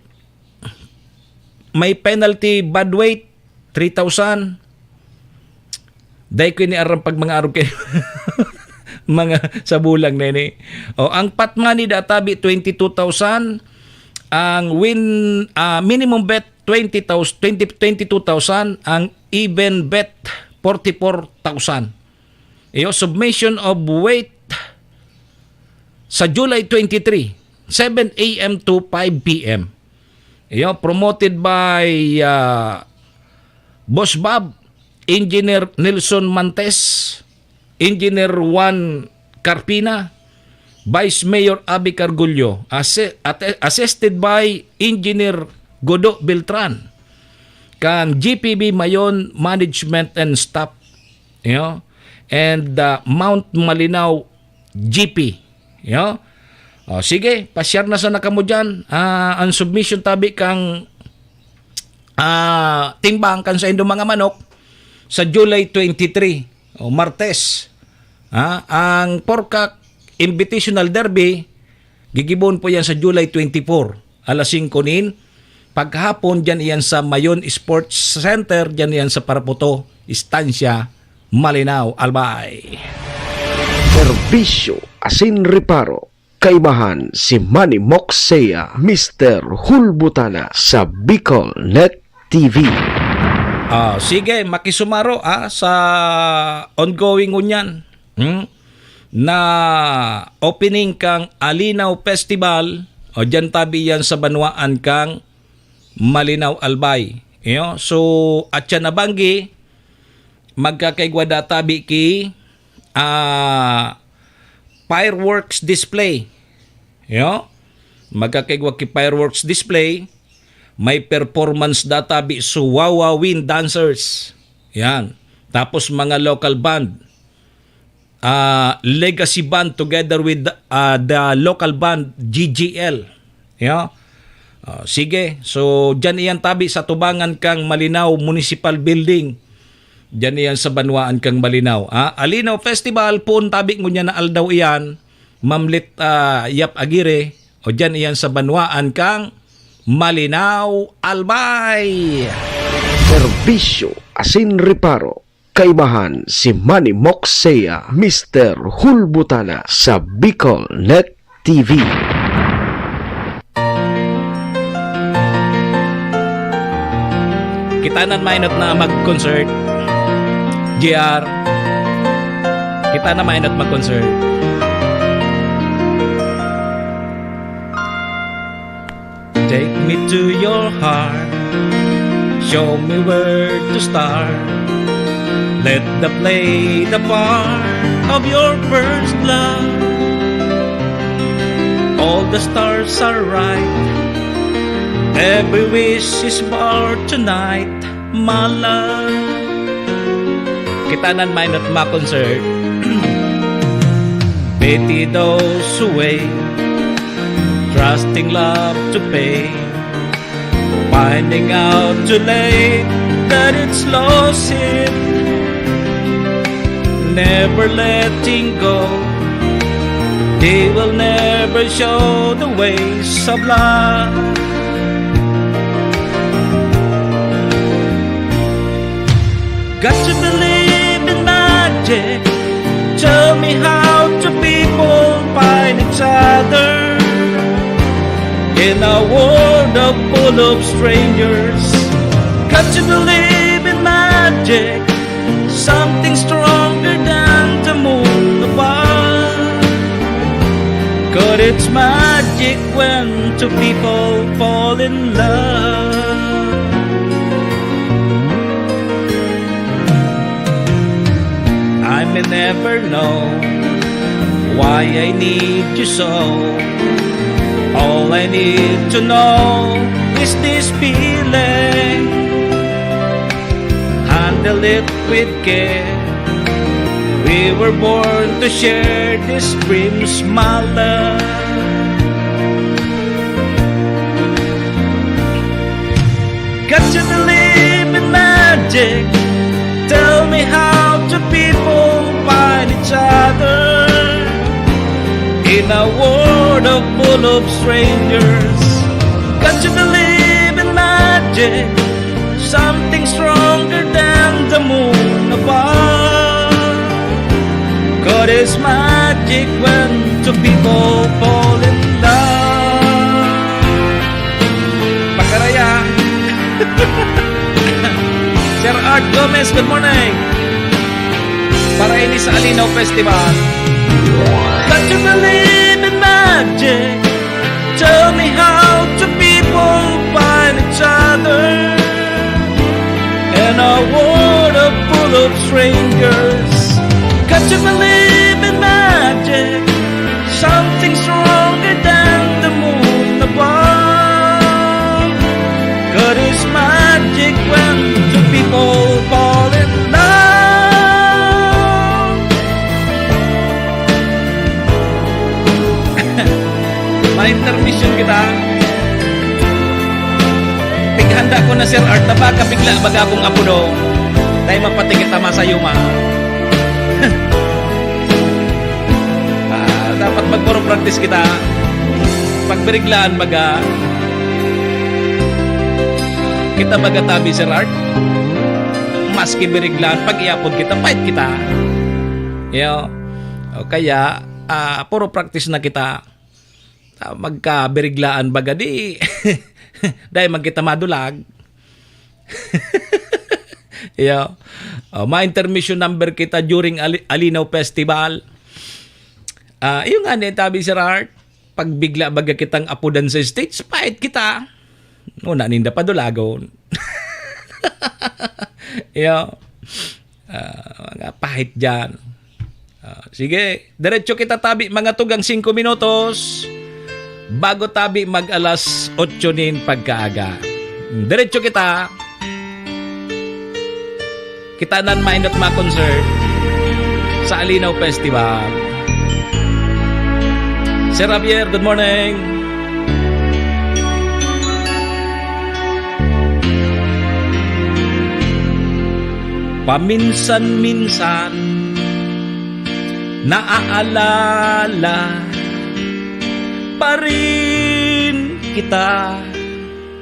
may penalty bad weight, three thousand. Dai ko ini aram pag mga arog kayo. Mga sa bulang na ini. O, ang pot money da tabi, twenty-two thousand. Ang win, ah, minimum bet, twenty thousand, twenty, twenty-two thousand. Ang even bet, forty-four thousand. Iyo, submission of weight sa July twenty-three, seven a m to five p m. Iyo, promoted by, ah, Boss Bob, Engineer Nelson Mantes, Engineer Juan Carpina, Vice Mayor Abby Cargullo, assi-, ate-, assisted by Engineer Godo Beltran, kan G P B Mayon Management and Staff, you know, and, ah, Mount Malinao G P, you know. O, sige, pa-share na sana kamo dyan. Ah, ang submission tabi kang, ah, timbang kan saindong mga manok sa July twenty-three, o Martes. Ah, ang Porkak Invitational Derby, gigibon po yan sa July twenty-four, alas singko nin paghapon, dyan iyan sa Mayon Sports Center, dyan iyan sa Paraputo, Estancia, Malinao, Albay. Serbisyo asin reparo. Kaibahan si Manny Moxea, Mister Hulbutana sa Bicol Net T V. Ah, sige, makisumaro, ah, sa ongoing ngunyan, hmm, na opening kang Alinaw Festival, o dyan tabi yan sa banwaan kang Malinao, Albay. Iyo, so, at siya nabanggi, magkakaigwa da tabi ki, ah, fireworks display. Yo? Magkakaigwa ki fireworks display. May performance da tabi so Wawa Wind Dancers. Yan. Tapos mga local band. Ah, Legacy Band together with, ah, the local band G G L. Yo? Ah, sige. So, dyan iyan tabi sa tubangan kang Malinao Municipal Building. Dyan iyan sa banwaan kang Malinao. Ah, Alinaw Festival, poon tabi ngunyan na aldaw iyan, Ma'am Lit, ah, Yap Aguirre, o dyan iyan sa banwaan kang Malinao, Albay. Serbisyo asin reparo. Kaibahan si Manny Moxea, Mister Hulbutana sa Bicol Net T V. Kita na mainot na mag-concert. G R. Kita na mainot mag-concert. Take me to your heart. Show me where to start. Let the play the part of your first love. All the stars are right. Every wish is for tonight, my love. Kita nan minot ma concert. Pity those who wait, trusting love to pay, finding out too late that it's lost sin. Never letting go, they will never show the ways of love. Got to believe in magic. Tell me how two people find each other in a world of full of strangers. Got to believe in magic. Something stronger than the moon above. God, it's magic when two people fall in love. I may never know why I need you so. All I need to know is this feeling. Handle it with care. We were born to share this dreams, my love. Got to believe in magic. Tell me how two people find each other in a world of full of strangers. Got to believe in magic. Something stronger than the moon above. God is magic when two people fall in love. Pakaraya. Sir Art Gomez, good morning. Para ini sa Alinaw Festival. Got to believe in magic. Tell me how two people find each other in a world of full of strangers. Got to believe in magic, something stronger than the moon above. God is magic when two people fall in love. May intermission kita. Pighanda ko na, Sir Art, na baka bigla baga akong apuno. Dahil mapati kita masayuma. Ah, dapat magpuro practice kita. Pagbiriglaan baga. Kita baga tabi, Sir Art. Maski biriglaan, pag iapod kita, pait kita. Yo. O kaya, ah, puro practice na kita. Ah, magkabiriglaan baga di. Dahil magkita madulag. Iyo. Oh, ma-intermission number kita during Ali-, Alinaw Festival. Ah, iyo nga ni tabi, Sir Art. Pag bigla baga kitang apodan sa stage, pait kita. Una ninda padulagon. Iyo. Ah, mga pahit dyan. Ah, sige, diretso kita tabi, mga tugang singko minutos. Bago tabi mag alas otso nin pagkaaga. Diretso kita. Kita nan mainot ma-concert sa Alinaw Festival. Sir Javier, good morning. Paminsan-minsan, naaalala pa rin kita.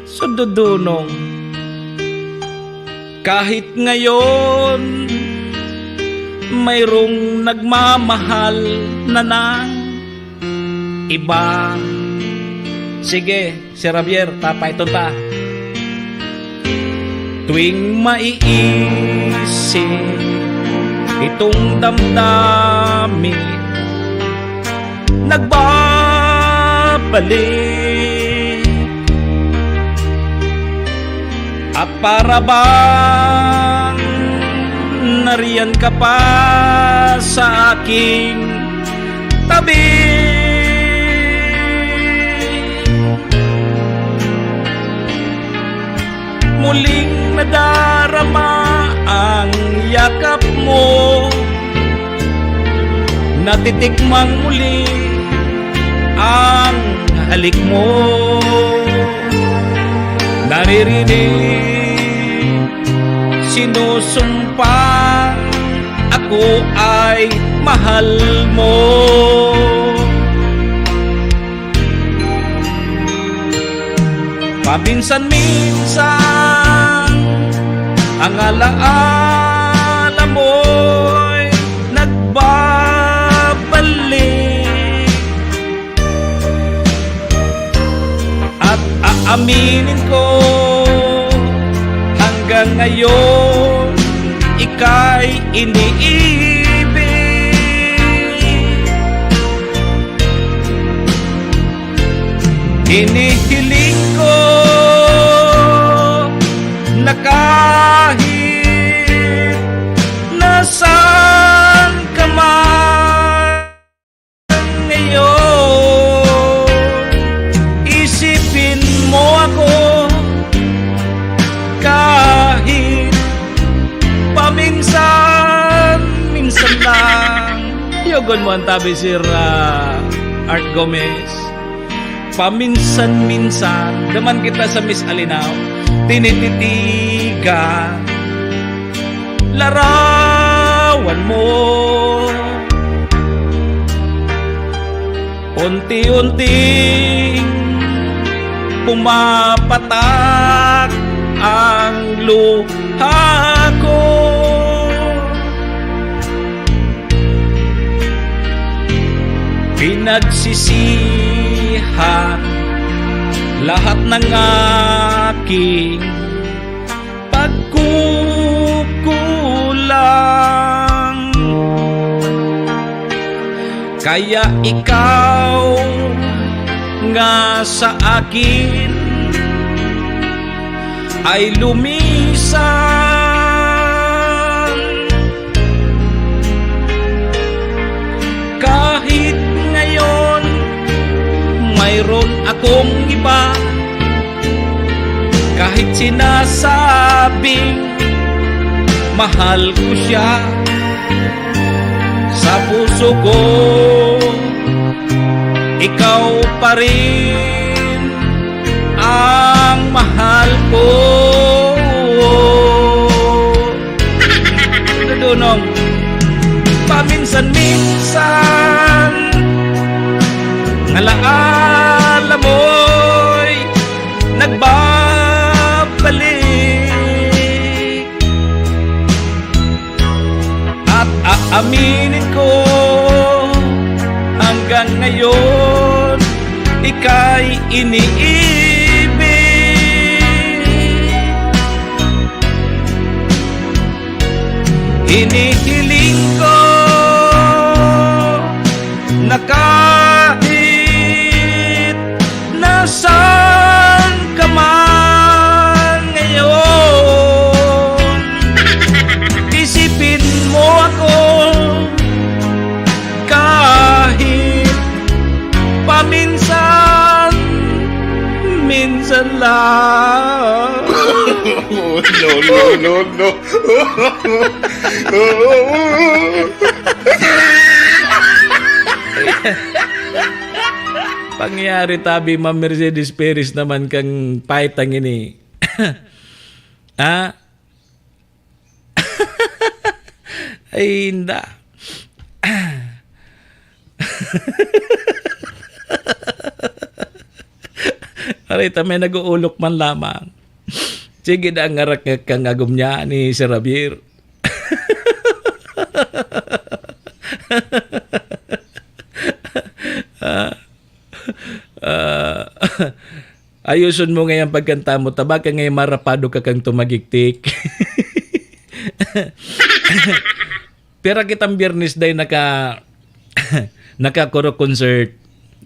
Sudodonong. Kahit ngayon, mayroong nagmamahal na ng iba. Sige, Sir Javier, tapaiton ta. Tuwing maiisip itong damdamin, nagbabalik Para bang nariyan ka pa sa aking tabi? Muling nadarama ang yakap mo, natitikmang muli ang halik mo. Naririnig, sinusumpang, ako ay mahal mo. Paminsan-minsan, ang alaala mo'y nagbabalik. At aaminin ko, hanggang ngayon, ika'y iniibig. Hinihiling ko na kahit nasaan ka man ngayon, isipin mo ako kahit paminsan-minsan lang. Yogon mo ang tabi, Sir, ah, Art Gomez. Paminsan-minsan, duman kita sa Miss Alinao, tinititigan larawan mo. Unti-unting pumapatak ang luha ko. Pinagsisihan lahat ng aking pagkukulang. Kaya ikaw nga sa akin ay lumisan. Kahit ngayon, mayroon akong iba, kahit sinasabing mahal ko siya, sa puso ko, ikaw pa rin ang mahal ko. Dudunong, paminsan-minsan, alaala mo'y nagbabalik. At aaminin ko, hanggang ngayon, ika'y iniibig. Hinihiling ko na kahit nasaan ka man ngayon, isipin mo ako kahit paminsan-minsan lang. No, no, no, no. Pangyari tabi, Ma'am Mercedes Perez naman kang paitang ini. Ah? Ay, inda. Arita, may nag-uulok man lamang. Sige na, ang arak nga kang agom niya ni Sir Javier. Ah, ah, ayuson mo ngayon pagkanta mo, taba ka ngayon, marapado ka kang tumagiktik. Pira kitang Biyernes day naka-, nakakuro concert.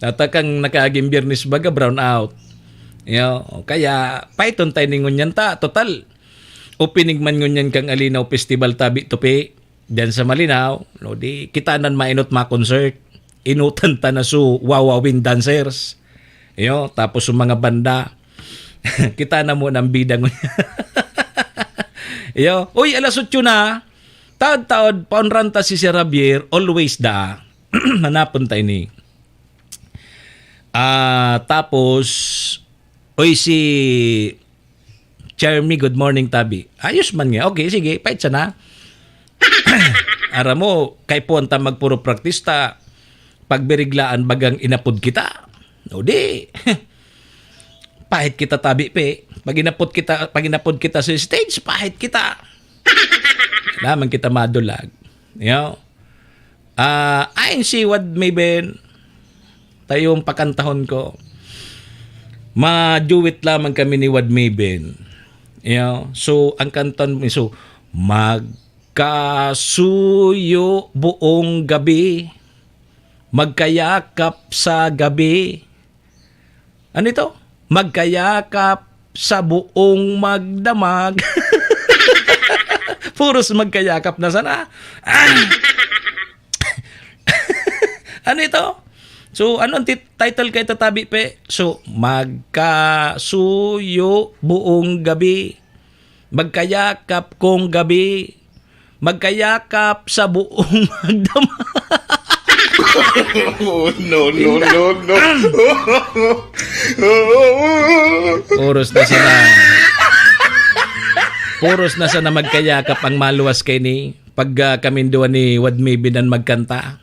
At kang nakaaging Biyernes baga, brown out. Yo, kaya paiton tayo ningon yan ta. Total, opening man ngunyan kan Alinaw Festival tabi, Tupi, diyan sa Malinao, no, di kita nan mainot ma-concert. Inutan ta na su Wawawin dancers. Iyo, tapos su mga banda. Kita na mo nang bida ngunyan. Iyo, uy, alas otso na. Taod-taod, paonran ta si Sir Javier, always da. Hanapon ta ini. Ah, tapos, oy, si Charmy, good morning, tabi. Ayos man nga. Okay, sige, pait sana. Aram mo, kaipuhan ta magpuro practice ta, pagbiriglaan bagang inapod kita. O di, pahit kita, tabi, pe. Pag inapod kita, pag inapod kita sa stage, pahit kita. Naman kita madulag. Yo. Ah, ayon si Wad Maven, tayong pakantahon ko. Ma-duet lamang kami ni Wad Maven. Yo. So, ang kanton, so, magkasuyo buong gabi, magkayakap sa gabi. Ano ito? Magkayakap sa buong magdamag. Puros magkayakap na sana. Ano ito? So, ano ang tit-, title kay tatabi, pe? So, magkasuyo buong gabi. Magkayakap kung gabi. Magkayakap sa buong magdamag. Oh, no, no, no, no. Puros na sana. Puros na sana magkayakap ang maluwas kay ni pag ah, kaming duwa ni Wad Maven an magkanta.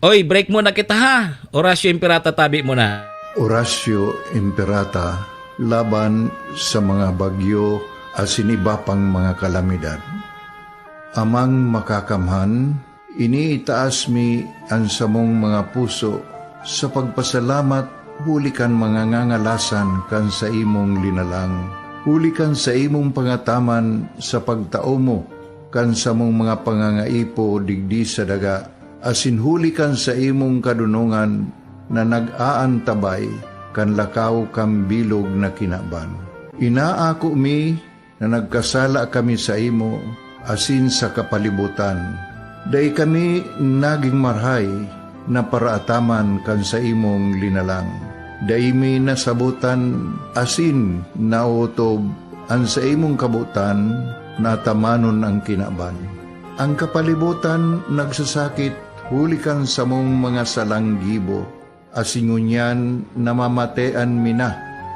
Oy, break muna kita ha. Horacio Imperata, tabi mo na. Horacio Imperata laban sa mga bagyo asin iba pang mga kalamidad. Amang Makakamhan, iniitaas mi an samong mga puso sa pagpasalamat huli kan mga ngangalasan kan saimong linalang, huli kan saimong pangataman sa pagtao mo kan samong mga pangangaipo digdi sa daga, asin huli kan saimong kadonongan na nag-aantabay kan lakaw kan bilog na kinaban. Inaako mi na nagkasala kami saimo asin sa kapalibotan. Dai kami nagin marahay na paraataman kan saimong linalang. Dai mi nasabotan asin naotob an saimong kabotan na atamanon an kinaban. An kapalibotan nagsasakit huli kan samong mga salang gibo, asin ngunyan namamatean mi na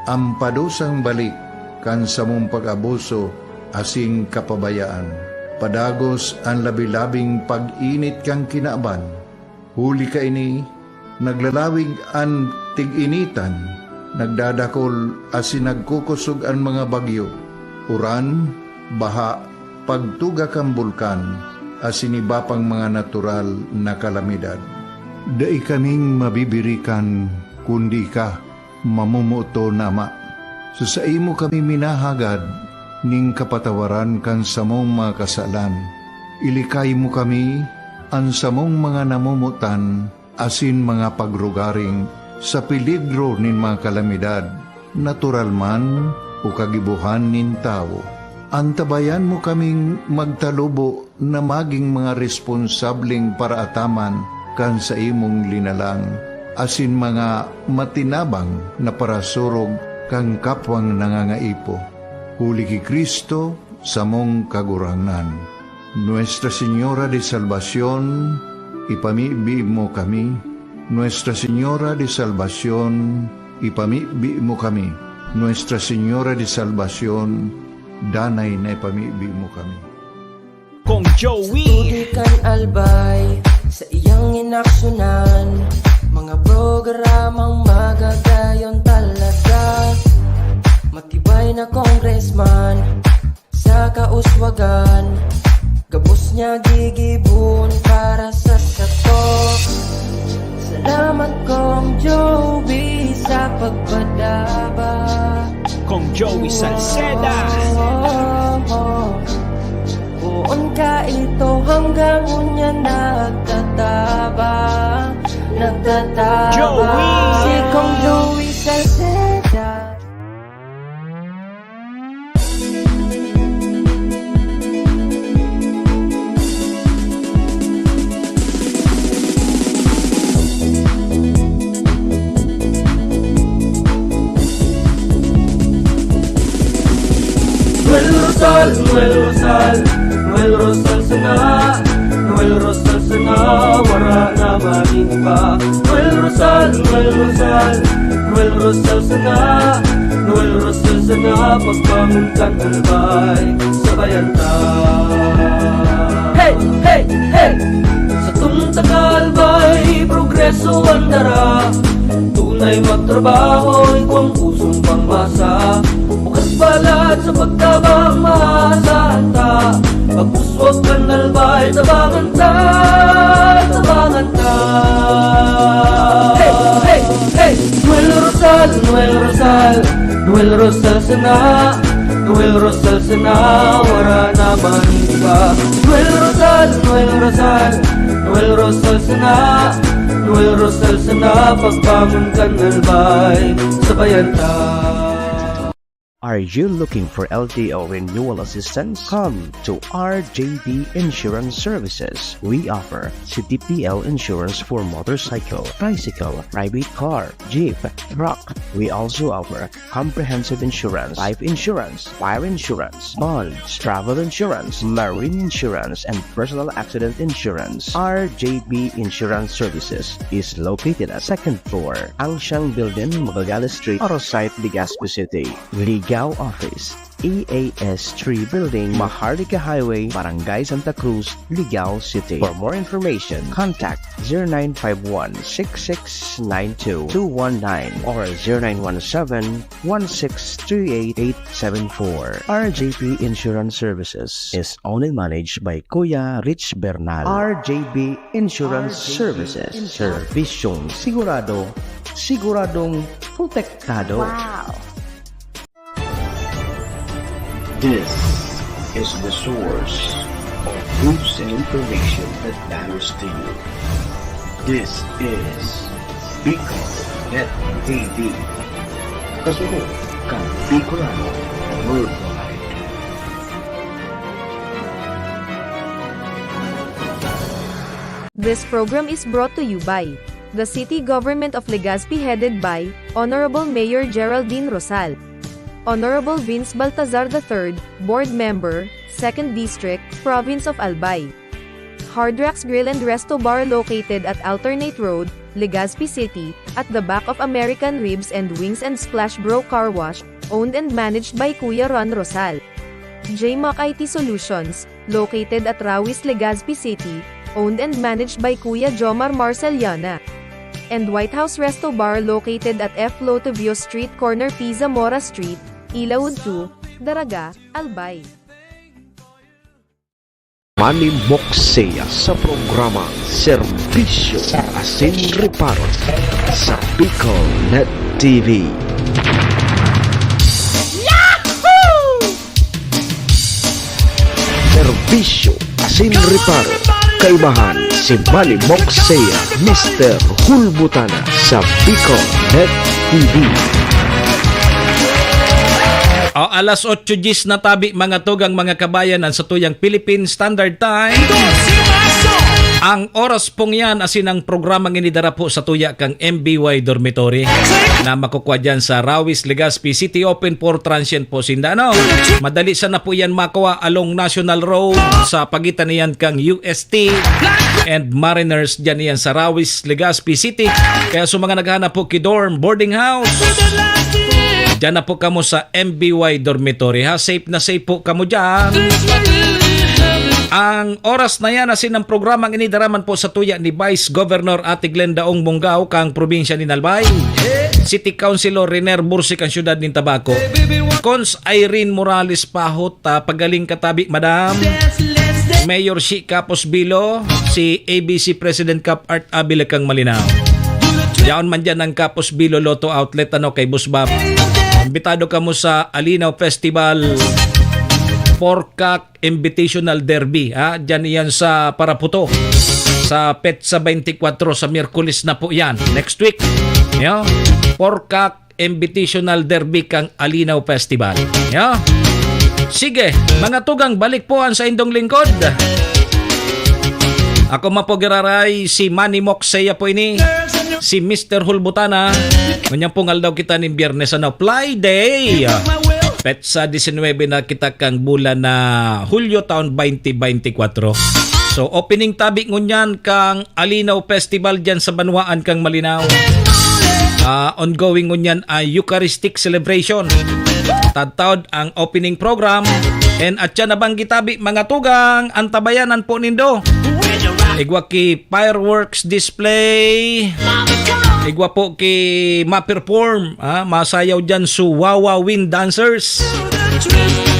an padusang balik kan samong pag-abuso asin kapabayaan. Padagos an labi-labing pag-init kan kinaban. Huli kaini, naglalawig an tig-initan, nagdadakol asin nagkukosog an mga bagyo, uran, baha, pagtuga kan bulkan, asin iba pang mga natural na kalamidad. Dai kaming mabibirikan kundi ika, mamomoton na Ama. Sa saimo kami minahagad nin kapatawaran kan samong mga kasalan. Ilikay mo kami, an samong mga namomotan asin mga pagrugaring sa peligro nin mga kalamidad, natural man o kagibohan nin tawo. Antabayan mo kaming magtalubo na magin mga responsableng paraataman kan saimong linalang, asin mga matinabang na parasurog kan kapwang nangangaipo. Huli ki Cristo, samong Kagurangnan. Nuestra Señora de Salvacion, ipamibi mo kami. Nuestra Señora de Salvacion, ipamibi mo kami. Nuestra Señora de Salvacion, danay na ipamibi mo kami. Kong Joey. Tubig kan albay sa iyang inaksyonan. Mga programang magagayon talaga. Matibay na congressman sa kauswagan. Gabos niya gigibon para sa sato. Salamat Kong Joey sa pagpadaba. Kong Joey Salceda. Poon ka ito hanggang unya nagtatabang, nagtatabang. Joey! Si Kong Joey Salceda. Noel Rosal, Noel Rosal sana, Noel Rosal sana, wara na maning iba. Noel Rosal, Noel Rosal, Noel Rosal sana, Noel Rosal sana, pagbangon kan Albay, sabayan ta. Hey, hey, hey! Sa tungtang Albay, progreso ang dara. Tunay magtrabaho, ikaw ang pusong pangmasa. Bukas palad sa pagtabang, maasahan ta. Pagpuswag kan Albay, tabangan ta, tabangan ta. Hey, hey, hey! Noel Rosal, Noel Rosal, Noel Rosal sana, Noel Rosal sana, wara na maning iba. Noel Rosal, Noel Rosal, Noel Rosal sana, Noel Rosal sana, pagbangon kan Albay, sabayan ta. Are you looking for L T O renewal assistance? Come to R J B Insurance Services. We offer C T P L insurance for motorcycle, tricycle, private car, jeep, truck. We also offer comprehensive insurance, life insurance, fire insurance, bonds, travel insurance, marine insurance, and personal accident insurance. R J B Insurance Services is located at second floor, Angshang Building, Magallanes Street, Arosite, Legazpi City. Ligao Office, E A S three Building, Maharlika Highway, Barangay Santa Cruz, Ligao City. For more information, contact zero nine five one six six nine two two one nine or zero nine one seven one six three eight eight seven four. R J P Insurance Services is owned and managed by Kuya Rich Bernal. R J B Insurance Services. Servisyong sigurado, siguradong protektado. Wow. This is the source of news and information that matters to you. This is Bicol Net T V. Kasunod kan Bicolano Worldwide. This program is brought to you by the City Government of Legazpi, headed by Honorable Mayor Geraldine Rosal, Honorable Vince Baltazar the third, Board Member, Second District, Province of Albay. Hard Rocks Grill and Resto Bar, located at Alternate Road, Legazpi City, at the back of American Ribs and Wings and Splash Bro Car Wash, owned and managed by Kuya Ron Rosal. J Mac I T Solutions, located at Rawis, Legazpi City, owned and managed by Kuya Jomar Marceliana. And White House Resto Bar, located at F Lotovio Street, corner P Zamora Street, Ilaud two, Daraga, Albay. Manny Moxea sa programa Serbisyo Asin Reparo sa Bicol Net T V. Serbisyo Asin Reparo. Kaibahan si Manny Moxea, Mister Hulbutana sa Bicol Net T V. O, alas otso diyes na tabi, mga tugang, mga kabayan, an satuyang Philippine Standard Time. Ang oras pong yan, asin ang programang ini dara po sa tuya kang M B Y Dormitory na makukwa dyan sa Rawis, Legazpi City. Open for transient po sinda, no? Madali sana po yan makuha along National Road sa pagitan niyan kang U S T and Mariners dyan yan sa Rawis, Legazpi City. Kaya sa mga naghahanap po ki dorm, boarding house, dyan na po kamo sa M B Y Dormitory, ha? Safe na safe po kamo dyan. Ang oras na yan, asin ang programang ini dara man po sa tuya ni Vice Governor Ate Glenda Ong Mungao kang probinsya ni Albay, City Councilor Riner Bursik ang siyudad nin Tabaco, Cons Irene Morales Pahot, ah, pagaling katabi, Madam. Mayor Shi Capos Bilo, si A B C President Cap Art Abile kang Malinao. Yaon man dyan ang Capos Bilo Lotto Outlet, ano, kay Boss Bob. Imbitado kamo sa Alinaw Festival Pork Cock Invitational Derby, ha? Dyan iyan sa Paraputo. Sa petsa twenty-four, sa Miyerkules na po yan. Next week. Yo? Pork Cock Invitational Derby kang Alinaw Festival. Yo? Sige, mga tugang, balik po ang sa indong lingkod. Ako man po giraray, si Manny Moxea po ini, si Mister Hulbutana. Ngunyan pong aldaw kita nin Biyernes, ano, Fly Day. Petsa disinwebe na kita kang bulan na Hulyo taon twenty twenty-four. So, opening tabi ngunyan kang Alinaw Festival dyan sa banwaan kang Malinao. Ah, ongoing ngunyan ang Eucharistic Celebration. Tadtaod ang opening program. And at yan nabang gitabi, mga tugang, antabayanan po nindo. Igwa ki fireworks display. Igwa po ki ma-perform, ah, masayaw dyan su Wawa Wind Dancers.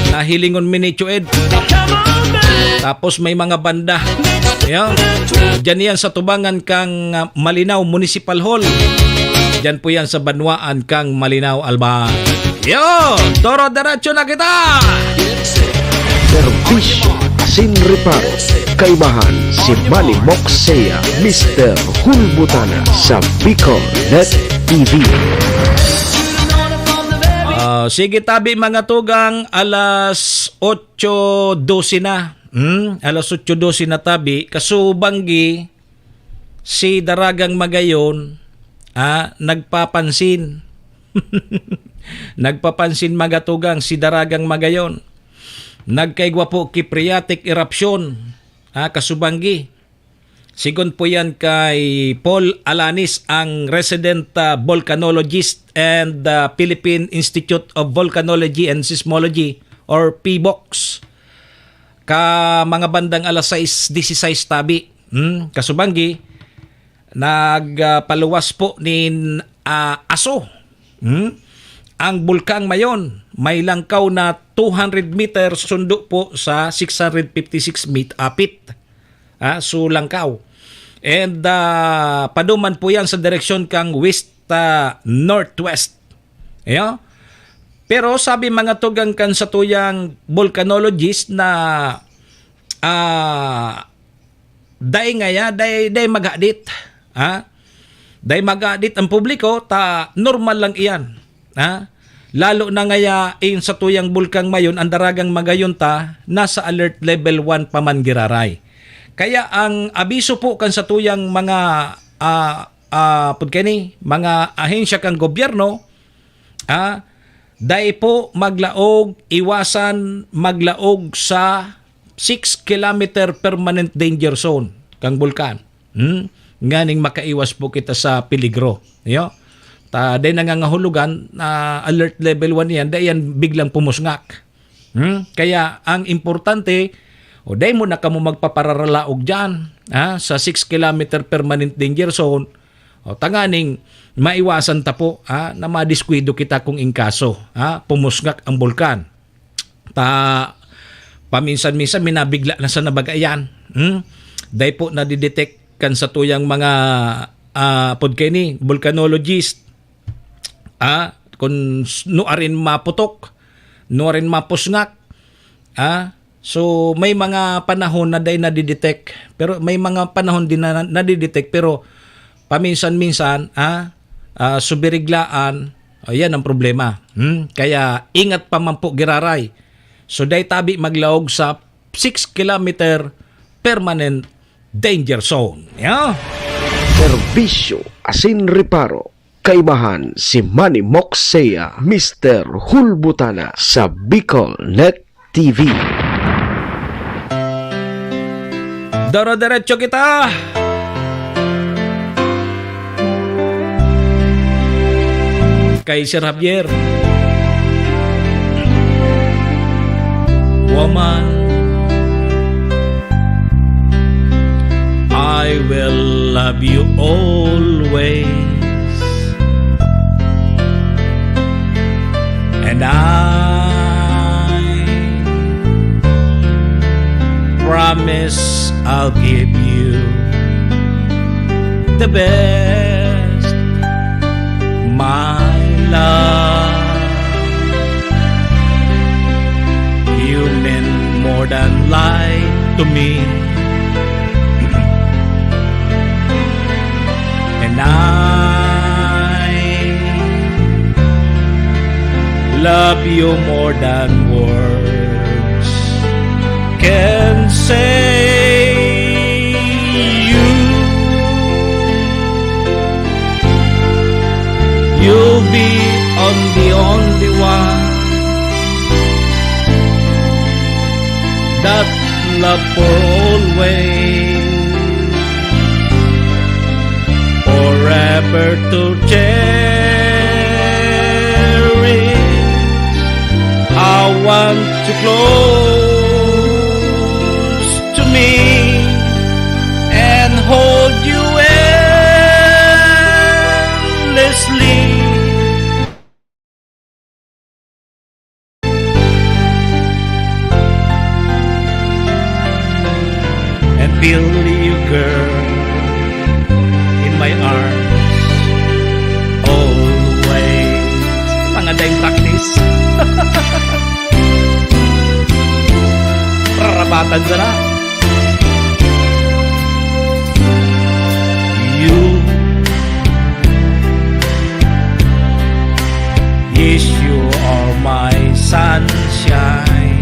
Nahilingon mi ni Chued. Tapos may mga banda. Yeah. Diyan yan sa tubangan kang, ah, Malinao Municipal Hall. Diyan po yan sa banwaan kang Malinao, Alba. Yo! Toro, diretso na kita! Serbisyo asin reparo, kaibahan si Manny Moxea, Mister Hulbutana sa Bicol Net T V. Ah, sige tabi, mga tugang, alas otso dose na. Hmm? Alas otso dose na tabi. Kasubanggi, si Daragang Magayon, ah, nagpapansin. Nagpapansin, mga tugang, si Daragang Magayon. Nagkaigwa po ki phreatic eruption, ah, kasubanggi. Sigon po yan kay Paul Alanis, ang resident, ah, volcanologist and, ah, Philippine Institute of Volcanology and Seismology or PHIVOLCS. Ka mga bandang alas sais disisais tabi. Hmm, kasubanggi, nagpaluwas po nin, ah, aso. Hmm? Ang Bulkang Mayon, may langkaw na two hundred meter, sundo po sa six hundred fifty-six meet apit. Ah, so langkaw. And, ah, paduman po yan sa direksyon kang west, ah, northwest. Ayo? Pero sabi mga tugang kan satuyang volcanologist na, ah, dai ngaya, dai, dai maghadit. Ha? Dai maghadit ang publiko, ta normal lang iyan. Ha? Lalo na ngaya in satuyang Bulkang Mayon, ang Daragang Magayon ta, nasa alert level one pa man giraray. Kaya ang abiso po kan satuyang mga, ah, ah, pud kani, mga ahensya kan gobyerno, ah, dai po maglaog, iwasan maglaog sa six kilometer permanent danger zone kang bulkan. Hmm? Nganing makaiwas po kita sa peligro. Yo? Ta, dai nangangahulugan na alert level one yan, dai yan biglang pumusngak. Hmm? Kaya ang importante, o dai mo na kamo magpapararalaog dyan, ha, sa six kilometer permanent danger zone, o tanganing maiwasan ta po, ha, na madiskuido kita kung in kaso, ha, pumusngak ang bulkan. Ta, paminsan-minsan, minabigla na sa nabagayan. Hmm? Dai po nadidetect kan satuyang mga, ah, pud kini, volcanologist. Ah, kung s-, nuarin maputok, nuarin mapusngak. Ah, so, may mga panahon na dai nadidetect. Pero may mga panahon din na nadidetect, pero paminsan-minsan, ah, ah, subiriglaan, ayan ang problema. Hmm? Kaya ingat pa man po giraray. So, dai tabi maglaog sa six kilometer permanent danger zone. Yeah? Serbisyo asin reparo, kaibahan si Manny Moxea, Mister Hulbutana sa Bicol Net T V. Doro-derecho kita kay Sir Javier. Woman, I will love you always. And I promise I'll give you the best, my love. You mean more than life to me. And I love you more than words can say. You, you'll be on the only one that love for always, forever to cherish. I want to close to me and hold you endlessly. And feel you, girl, in my arms always. Mga dayong practice. Rarabatan sana. You, yes, you are my sunshine.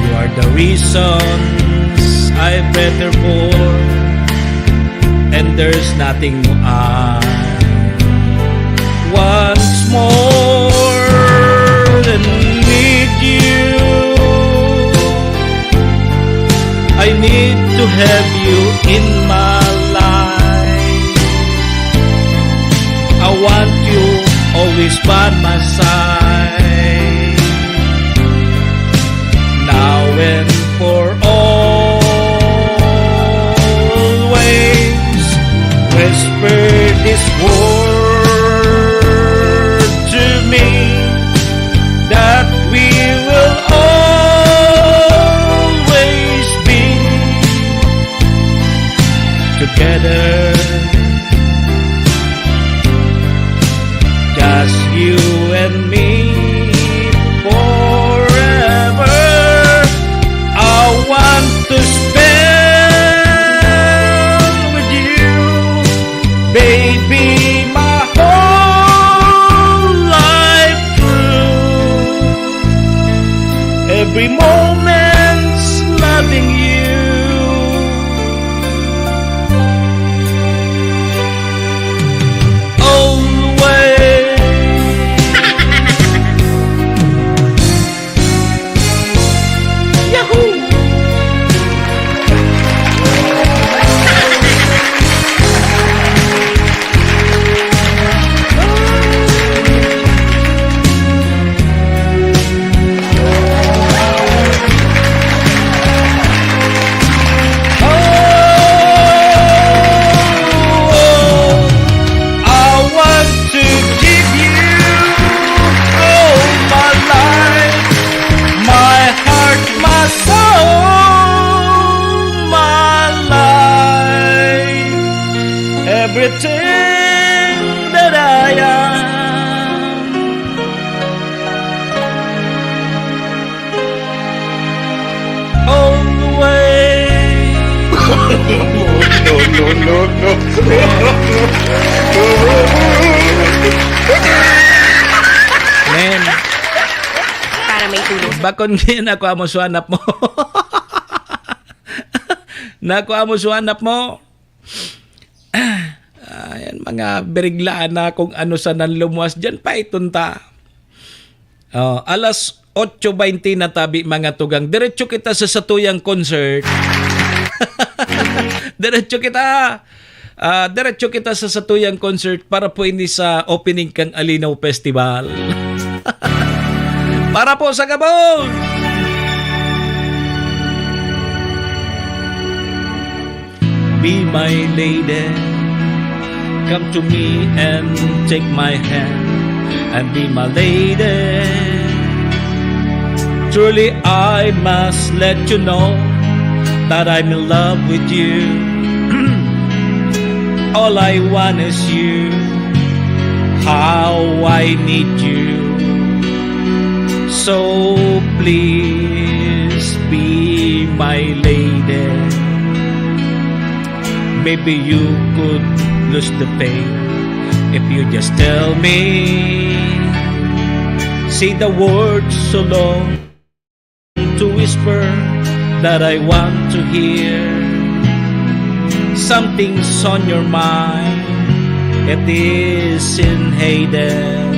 You are the reasons I better for, and there's nothing I want more than need you. I need to have you in my life. I want you always by my side. Now and for always, whisper this word to me, that we will always be together. Just you and me forever. I want to spend with you, baby, my whole life through. Every moment's loving you. Always. Yahoo! Oh, I want to give you all my life, my heart, my soul, my life, everything that I am. Always. No, no, no, no. Man. Para may tulong. Bakon ngayon ako amo suanap mo. Nako amo suanap mo. Ayan, mga biriglaan na kung ano sa nanlumuwas dyan, paiton ta. Oh, alas otso baynte na tabi, mga tugang. Diretso kita sa satuyang concert. Diretso kita. Ah, diretso kita sa satuyang concert para po ini sa opening kan Alinaw Festival. Para po sa gabos! Be my lady, come to me and take my hand and be my lady. Truly, I must let you know that I'm in love with you. All I want is you. How I need you. So please be my lady. Maybe you could lose the pain if you just tell me. Say the words so long to whisper that I want to hear. Something's on your mind, it is in Hayden.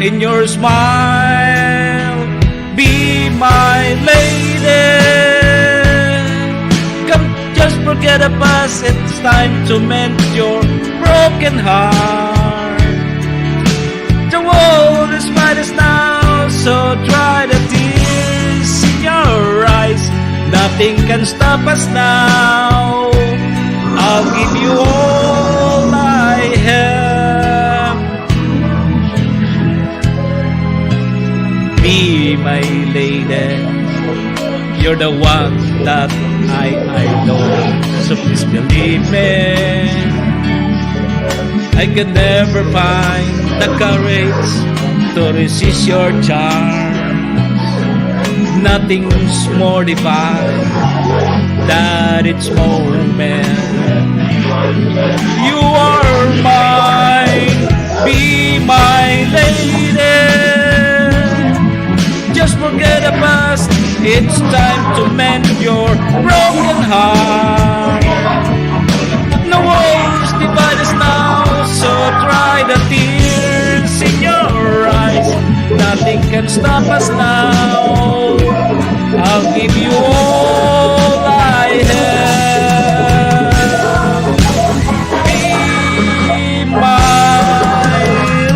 In your smile, the past, it's time to mend your broken heart. The world is minus now, so dry the tears in your eyes. Nothing can stop us now. I'll give you all I have. Be my lady. You're the one that I, I adore. So please believe me. I can never find the courage to resist your charm. Nothing's more divine than its moment. You are mine, be my lady. Just forget the past, it's time to mend your broken heart. No walls divide us now, so dry the tears in your eyes. Nothing can stop us now. I'll give you all I have. Be my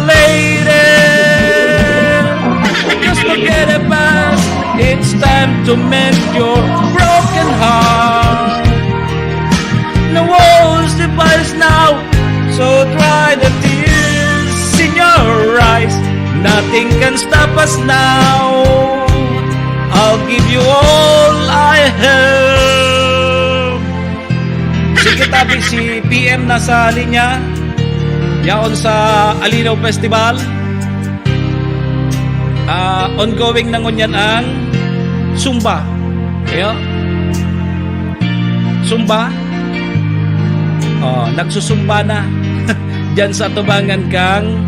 lady. Just forget the past. It's time to mend your broken heart. No walls divide us now, so dry the tears in your eyes. Nothing can stop us now. I'll give you all I have. Sige, tabi si P M nasa linya. Yaon sa Alinaw Festival. Ah, ongoing na ngunyan ang Zumba. Ayo. Zumba. Oh, nagsusumba na. Diyan sa tubangan kang,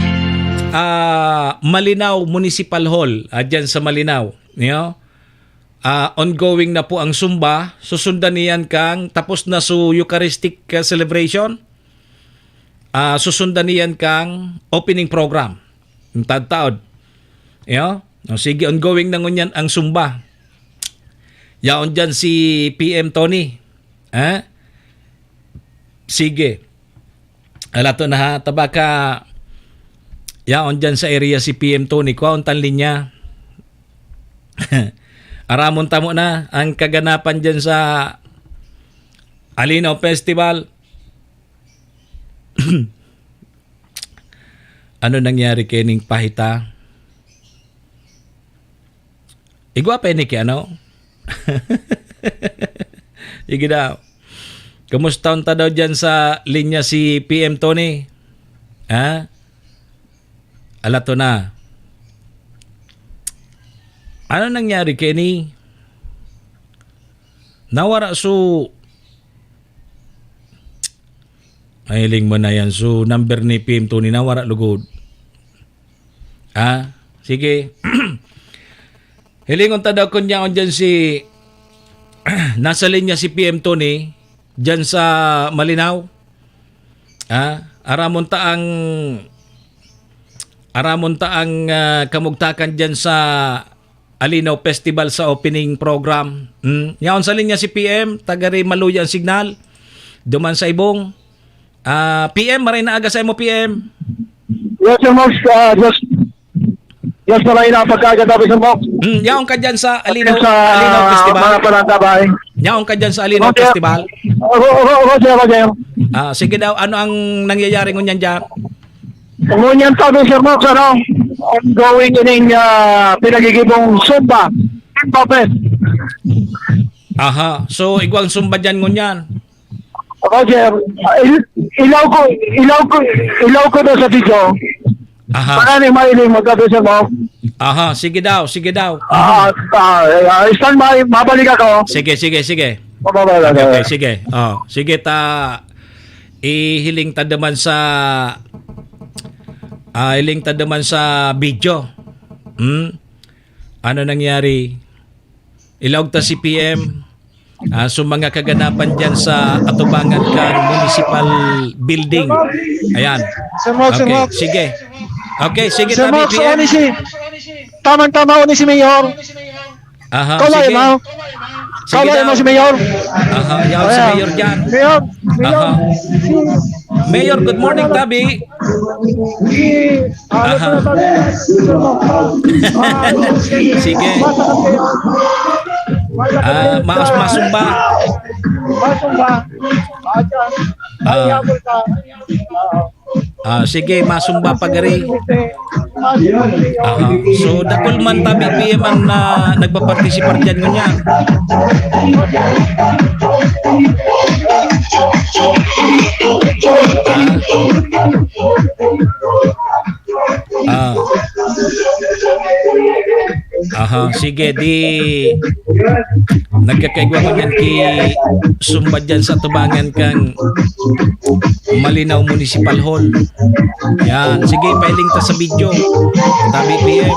ah, Malinao Municipal Hall. Ah, diyan sa Malinao. Ayo. Ah, ongoing na po ang Zumba. Susundan niyan kang tapos na su Eucharistic, ah, celebration. Ah, susundan niyan kang opening program. Ang tadtaod. Iyo? O, sige, ongoing na ngunyan ang Zumba. Yaon dyan si P M Tony. Ha? Sige. Alato na ha. Tabaka, yaon dyan sa area si P M Tony. Kwaon tan linya. Aramon tamo na ang kaganapan dyan sa Alinaw Festival. Ano nangyari kaining pahita? Igwa pa ini ki ano? Sige daw. Kumusta unta daw dyan sa linya si P M Tony? Ha? Alato na. Ano nangyari kini? Nawara su Mahiling mo na yan. So, number ni P M Tony nawara lugod. Ah, sige. Hilingon ta daw kun yaon dyan si, nasa linya si P M Tony, dyan sa Malinao. Ah, aramon ta ang, aramon ta ang, ah, kamugtakan dyan sa Alinaw Festival sa opening program. Hmm. Yaon sa linya si P M, tagari maluya ang signal. Duman sa Ibong. Ah, P M, maray na aga sa imo, P M. Yes, Sir Mox. Ah, just, just maray na pagkaaga, Sir Mox. Hmm, yaon ka dyan sa Alinaw, sa Alinaw Festival. Mga palangkabay. Yaon ka dyan sa Alinaw Festival. Opo, opo, opo, sir, opo, sir. Ah, sige daw, ano ang nangyayari ngunyan dyan? Ngunyan tabi, Sir Mox, ano, ongoing ining, ah, pinagigibong Zumba. Zumba Fest. Aha. So, igwang Zumba dyan ngunyan? Opo, sir. Il-, ilaw ko, ilaw ko, ilaw ko daw sa video. Aha. Baka ni mailing mo tabi, Sir Mox. Aha, sige daw, sige daw. Ah, ah, ah, standby, mabalik ako. Sige, sige, sige. Mabalik ako. Okay, okay, sige. Oh, sige ta, ihiling ta naman sa, ah, hiling ta naman sa video. Hmm? Ano nangyari? Ilaog ta si P M. Ah, so mga kaganapan dyan sa atubangan kan municipal building. Ayan. Sir Mox, Sir Okay, Mox. sige. Okay, sige, Sir tabi, Mox, P M. Oni si, tamang-tama, oni si Mayor. Aha, Kaway, sige. Mao. Sige daw. Kala mo si Mayor? Aha, yaw si Ayan. Mayor dyan. Mayor, Mayor. Aha. Si Mayor, good morning, Tabi. Si, ano Aha. po na ba? Ah, Sige. Basta kasi, Ah, maas-, masumba. Masumba. Ah, dyan. Ah. Ay, habol ka. Ah. Ah, sige, masumba pa gari. Aha. So, dakul man Tabi P M an, ah, nagpapartisipar diyan ngunyan. Ah. Ah. Aha, sige, di nagkakaigwa ko niyan ki sumba dyan sa tubangan kan Malinaw Municipal Hall. Yan, sige, pailing ta sa video. Tabi P M.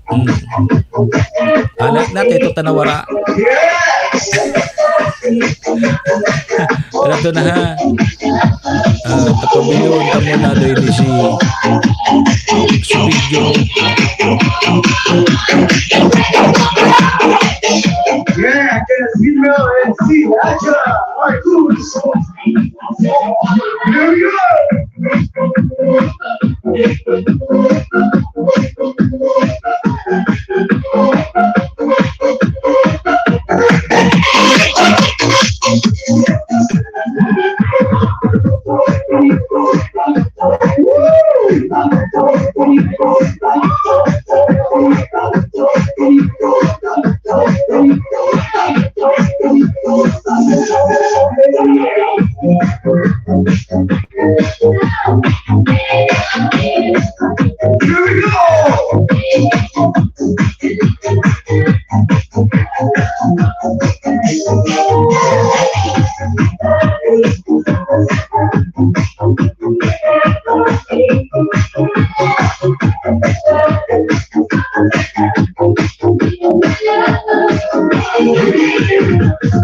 Hmm. Ala, na, ito tanawara. Wala to na, ha? Ah, tapabilon ta muna daw ini si, si video. Yeah, can you know and see that? Here we go!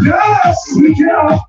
Yes, we can.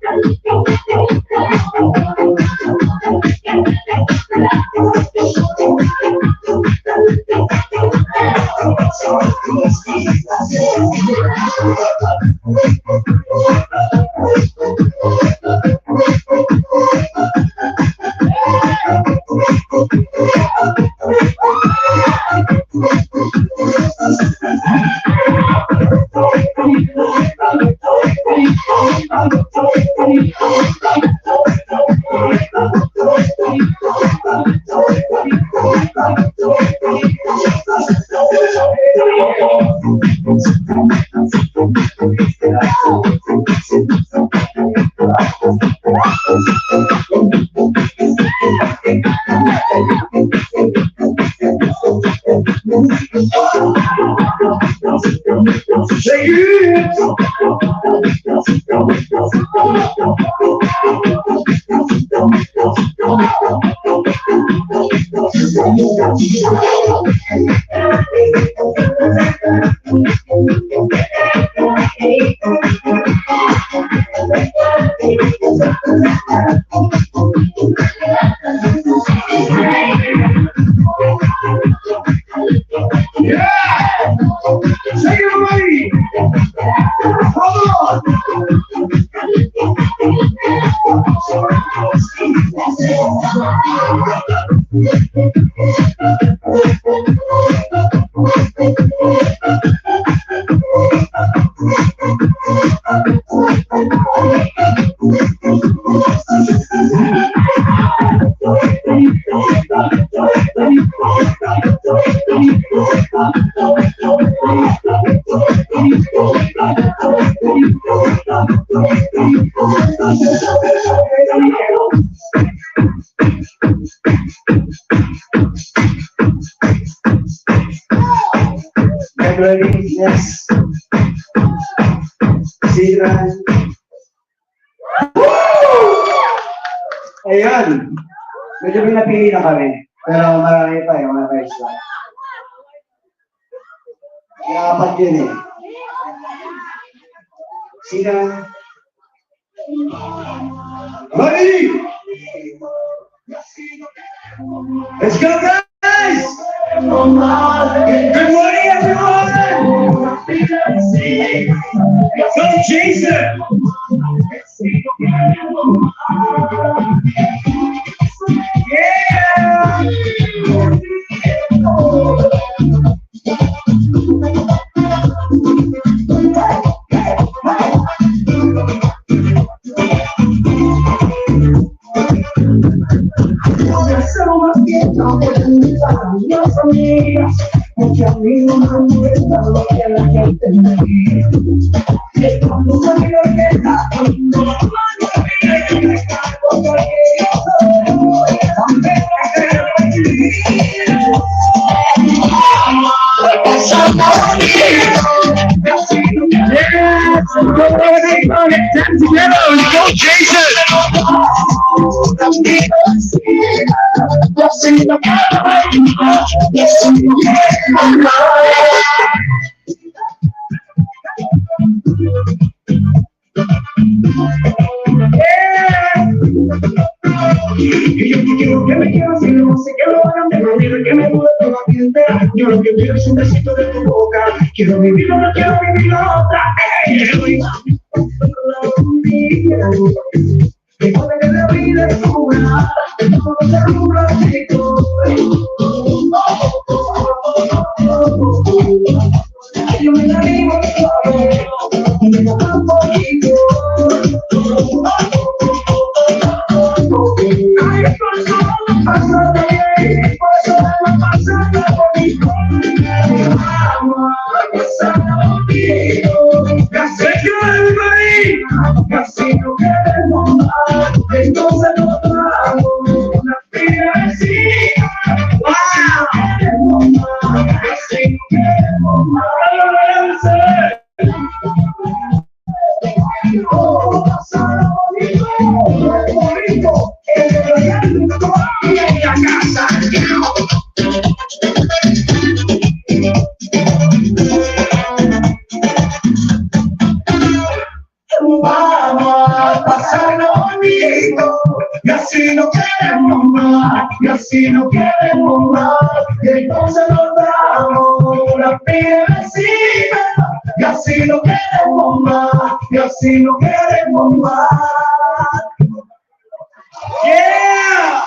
Yeah! Take it away! Come on! February, yes. Sira. Ayun. Medyo may napili na kami. Pero marami pa eh, mga guys. Kaya apat yun eh. Sira. Ready? Let's go, guys! Good morning, everyone! Jason! Yeah! Yes! Go, Jason! Quiero vivir, no quiero vivir otra vez. Quiero vivir la vida segura, no te alumbras de todo. Yo me la vivo todo, me da un poquito. Ay, por favor, pásate bien, por favor, pásate bonito. Vamos, pásate bonito. Let's go, everybody! Casi no queremos más, entonces nos vamos. Wow! Vamos a pasarnos bonito, y así no queremos más, y así no queremos más. Y entonces nos damos una pida de besito, y así no queremos más, y así no queremos más. Yeah!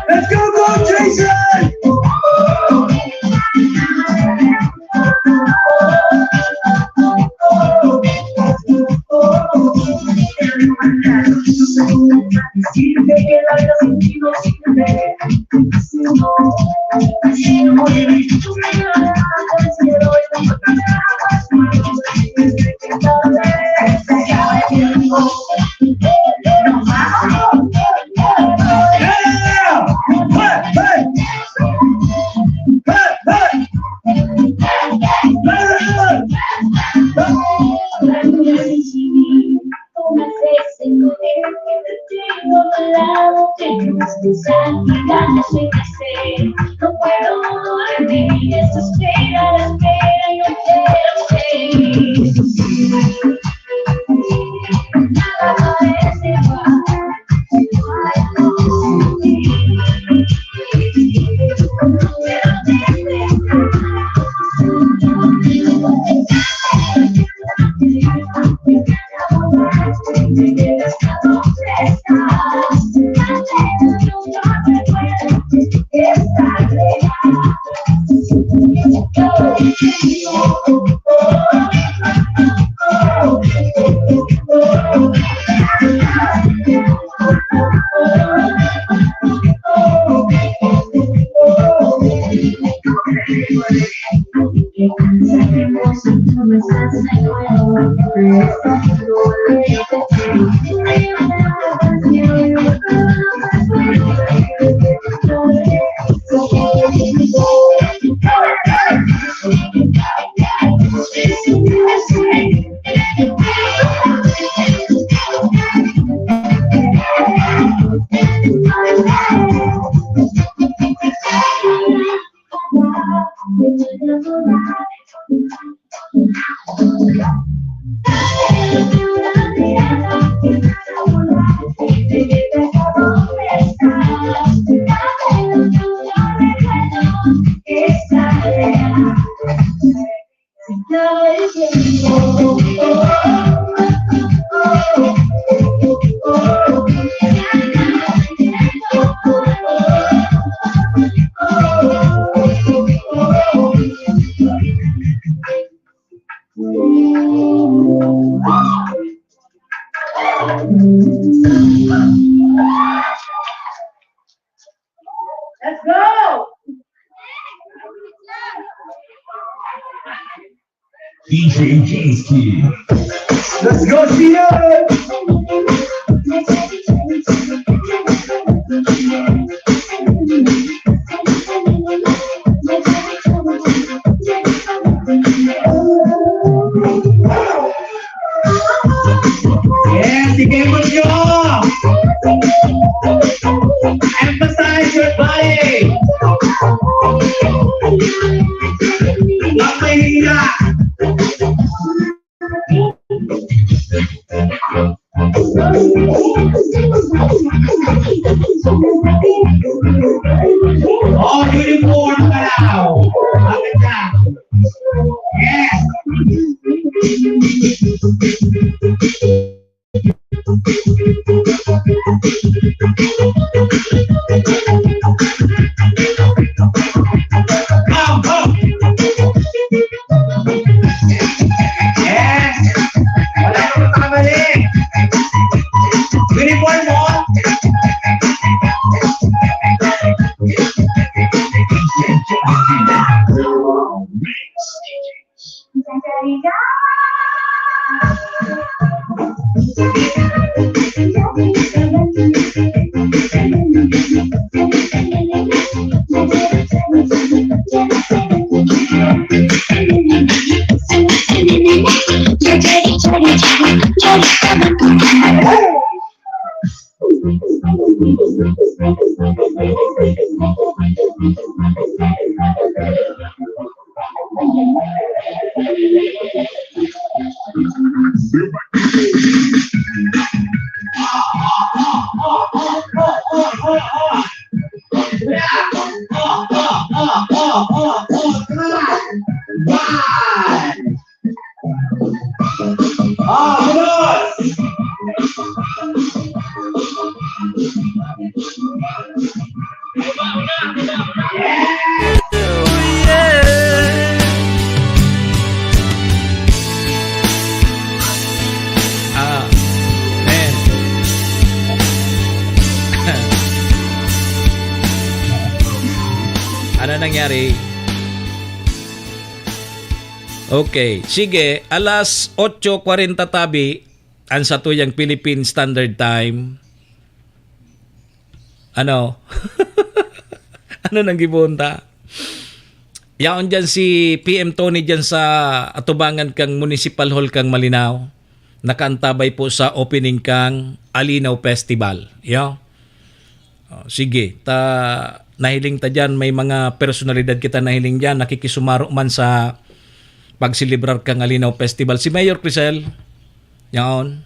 Let's go, go, Jason! Let's go! D J James Kid. Let's go, Sia! Yes, sige mo siya! Emphasize your body! Ang mahina! Oh, uniform ka daw. Maganda. Yes. Come, come. Yes! Wala nang magkamali! Uniform mo! Ah, sunod! Ah, man. Ano nangyari? Okay, sige, alas otso kwarenta tabi, ang satuyang Philippine Standard Time. Ano? Ano nang gibohon ta? Yaon diyan si P M Tony diyan sa atubangan kang Municipal Hall kang Malinao. Nakaantabay po sa opening kang Alinaw Festival. Yo. Oh, sige, ta nahiling ta diyan, may mga personalidad kita nahiling diyan, nakikisumaro man sa pagselebrar kang Alinaw Festival. Si Mayor Crisel, yaon.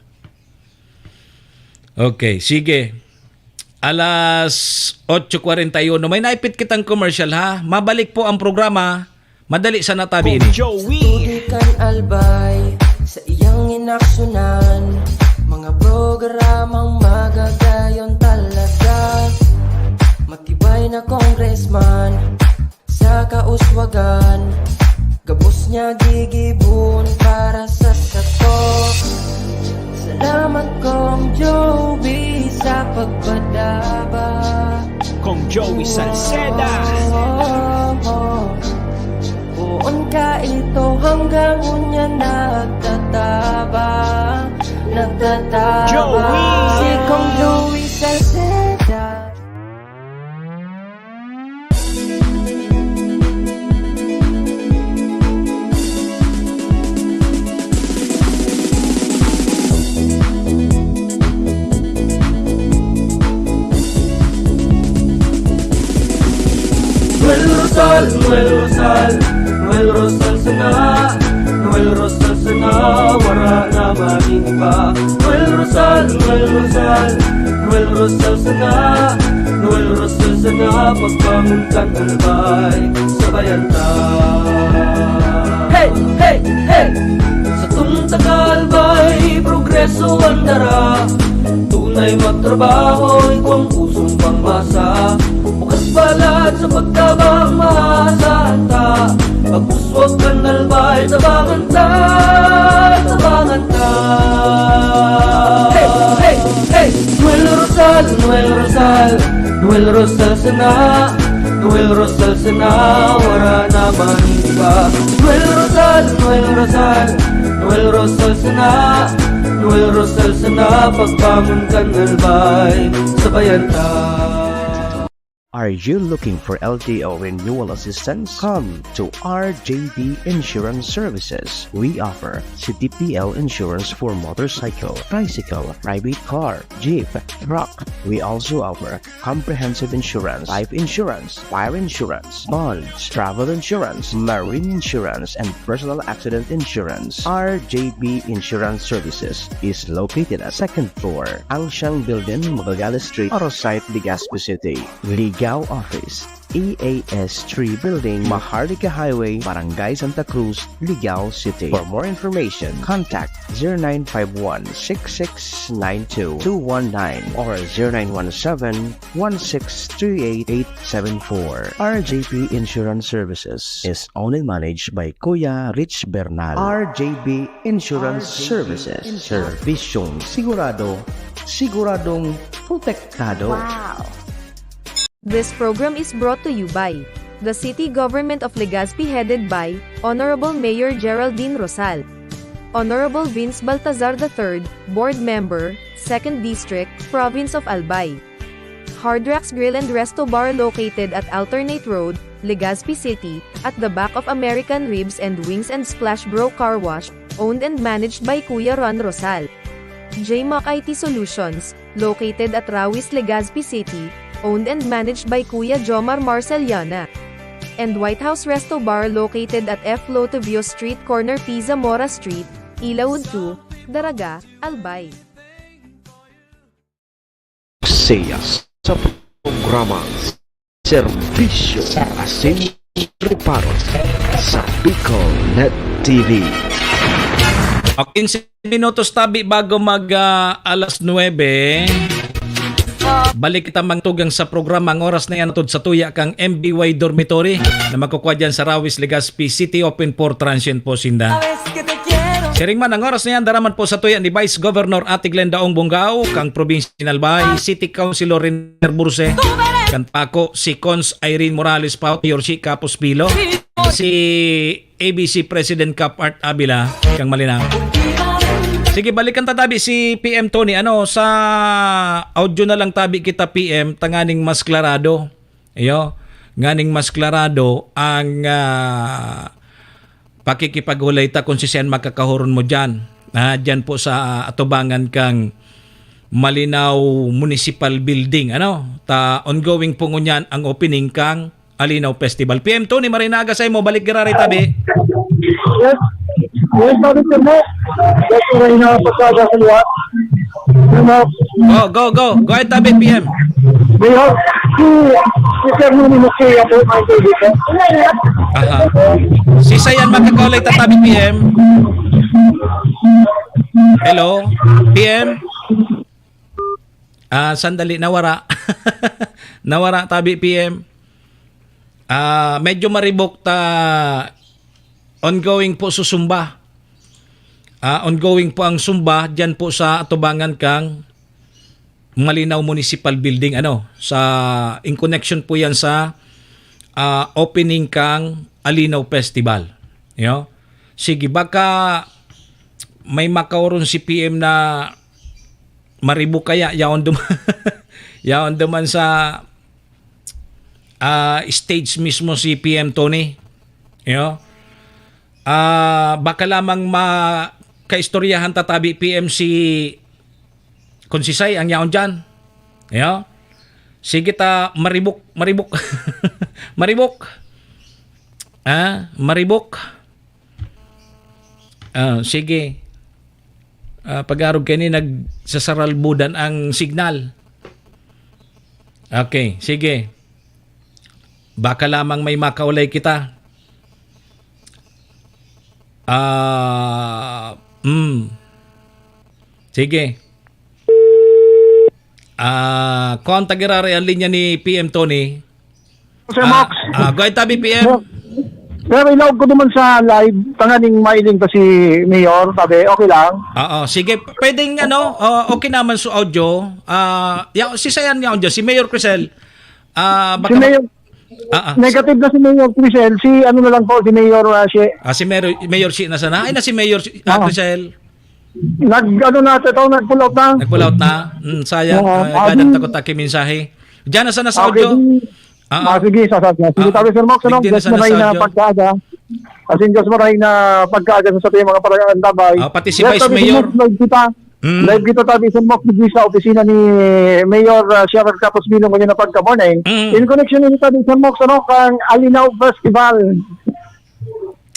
Okay, sige. Alas otso kwarenta y uno. May naipit kitang commercial, ha? Mabalik po ang programa. Madali sana tabi ini. Joey. Sa tubig kan Albay, sa iyang inaksunan, mga programang magagayon talaga. Matibay na congressman, sa kauswagan, gabos niya gigibon para sa sato. Salamat, Kong Joey, sa pagpadaba. Kong Joey Salceda. Poon ka ito hanggang unya nagtatabang, nagtatabang. Joey. Si Kong Joey Salceda. Noel Rosal, Noel Rosal sana, Noel Rosal sana, wara na man iba. Noel Rosal, Noel Rosal, Noel Rosal sana, Noel Rosal sana, pagbangon kan Albay, sabayan ta. Hey, hey, hey! Satong taga-Albay, progreso ang dara. Tunay magtrabaho, igwang pusong pangmasa. Bukas balat sa pagtabang mahasa ta. Pagpuswag kan Albay, tabangan ta, tabangan ta. Hey, hey, hey! Noel Rosal, Noel Rosal, Noel Rosal sana, Noel Rosal sana, wara na man iba. Noel Rosal, Noel Rosal, Noel Rosal sana, Noel Rosal sana, pagbangon kan Albay, sabayan ta. Are you looking for L T O renewal assistance? Come to R J B Insurance Services. We offer C T P L insurance for motorcycle, tricycle, private car, jeep, truck. We also offer comprehensive insurance, life insurance, fire insurance, bonds, travel insurance, marine insurance, and personal accident insurance. R J B Insurance Services is located at second floor, Angshang Building, Magallanes Street, Arosite, Legazpi City. Ligao Office, E A S three Building, Maharlika Highway, Barangay Santa Cruz, Ligao City. For more information, contact zero nine five one six six nine two two one nine or zero nine one seven one six three eight eight seven four. R J P Insurance Services is owned and managed by Kuya Rich Bernal. R J B Insurance Services. Servisyong sigurado, siguradong protektado. Wow! This program is brought to you by the City Government of Legazpi, headed by Honorable Mayor Geraldine Rosal, Honorable Vince Baltazar the third, Board Member, Second District, Province of Albay. Hard Rocks Grill and Resto Bar, located at Alternate Road, Legazpi City, at the back of American Ribs and Wings and Splash Bro Car Wash, owned and managed by Kuya Ron Rosal. J Mac I T Solutions, located at Rawis, Legazpi City, owned and managed by Kuya Jomar Marceliana. And White House Resto Bar, located at F Lotovio Street, corner P Zamora Street, Ilaud two, Daraga, Albay. Siya sa programang Serbisyo Asin Reparo sa Bicol Net T V. O, quince minutos tabi bago mag, ah, alas nuebe. Balik kita mangtugang sa programa. Ang oras na yan, atod sa tuya kang M B Y Dormitory na magkukwa dyan sa Rawis, Legazpi City. Open for transient po sinda. Siring man, ang oras na yan, daraman po sa tuya ni Vice Governor Ate Glenda Ong Bongao, kang probinsya ng Albay, City Councilor Riner Burse, kan Paco, si Cons Irene Morales Pao, Yorshi Capos Pilo, si A B C President Cap Art Avila, kang Malinao. Sige, balikan ta tabi si P M Tony. Ano, sa audio na lang tabi kita, P M, tanganing mas klarado. Iyo, nganing mas klarado ang, ah, pakikipaghulay ta kung si siyan makakahuron mo diyan. Ah, diyan po sa atubangan kang Malinao Municipal Building. Ano? Ta ongoing po ngunyan ang opening kang Alinaw Festival. P M Tony, marinaga sa imo, balik giraray tabi. Yes. Yes, sabi ko mo. Yes, may nakapagkada sa liwat. Ano? Go, go, go. Go ahead, tabi, P M. May hap-, si, si Sir Noni Mokia po, may baby po. Aha. Si Sayan magkakaulay ta tabi, P M. Hello, P M. Ah, sandali, nawara. Nawara tabi, P M. Ah, medyo maribok ta, ongoing po susumba. Ah, ongoing po ang sumba diyan po sa atubangan kang Malinao Municipal Building, ano, sa, in connection po yan sa, ah, opening kang Alinaw Festival. Yo? Sige, baka may makaoron si P M na maribok kaya, yaon dum-, yaon duman sa, ah, stage mismo si P M Tony. Yo? Ah, baka lamang ma-, kaistoryahan ta tabi, P M, si Consisay ang yaon diyan. Yo? Sige ta, maribok, maribok. Maribok. Ah, maribok. Ah, sige. Ah, pag-arog kaini, nagsasaralbudan ang signal. Okay, sige. Baka lamang may makaulay kita. Ah, mm. Sige. Ah, kung ang tagirari ang linya ni P M Tony. Sir Ah, Mox. ah, go ahead, tabi, P M. Sir, sir, ilaog ko naman sa live, tanganing mailing pa si Mayor, sabi, okay lang. Oo, sige, pwedeng ano, ah, okay naman sa audio. Ah, ya, si Sayan niya audio, si Mayor Crisel. Ah, Si baka Mayor, ah, ah, negative na si Mayor Crisel, si ano na lang po, si Mayor, ah, si ah, si Mayor, Mayor si na sana. Ay, na si Mayor si, ah, Oo. Crisel. Nag, ano na, ito, nag-pull out na. Nag-pull out na. Mm, sayang. Oo, Ah, gadan adi. Takot aki mensahe. Diyan na sana sa Okay, audio. di, Ah, ah, ah. sige, sa, sa, sa. Sige, Ah, tabi, Sir Mox, ano? digdi na Diyos sana maray sa na audio. pagkaaga. As in, Diyos maray na pagkaaga sa ating mga paraantabay. Ah, pati si Yes, Vice tabi, Sir Mayor. Mox, live kita. Mm. Live kita, tabi, Sir Mox, digdi sa opisina ni Mayor, ah, Sharon Capos Bino ngayon na pagka-morning. Mm. In connection nito, tabi, Sir Mox, ano, kang Alinaw Festival.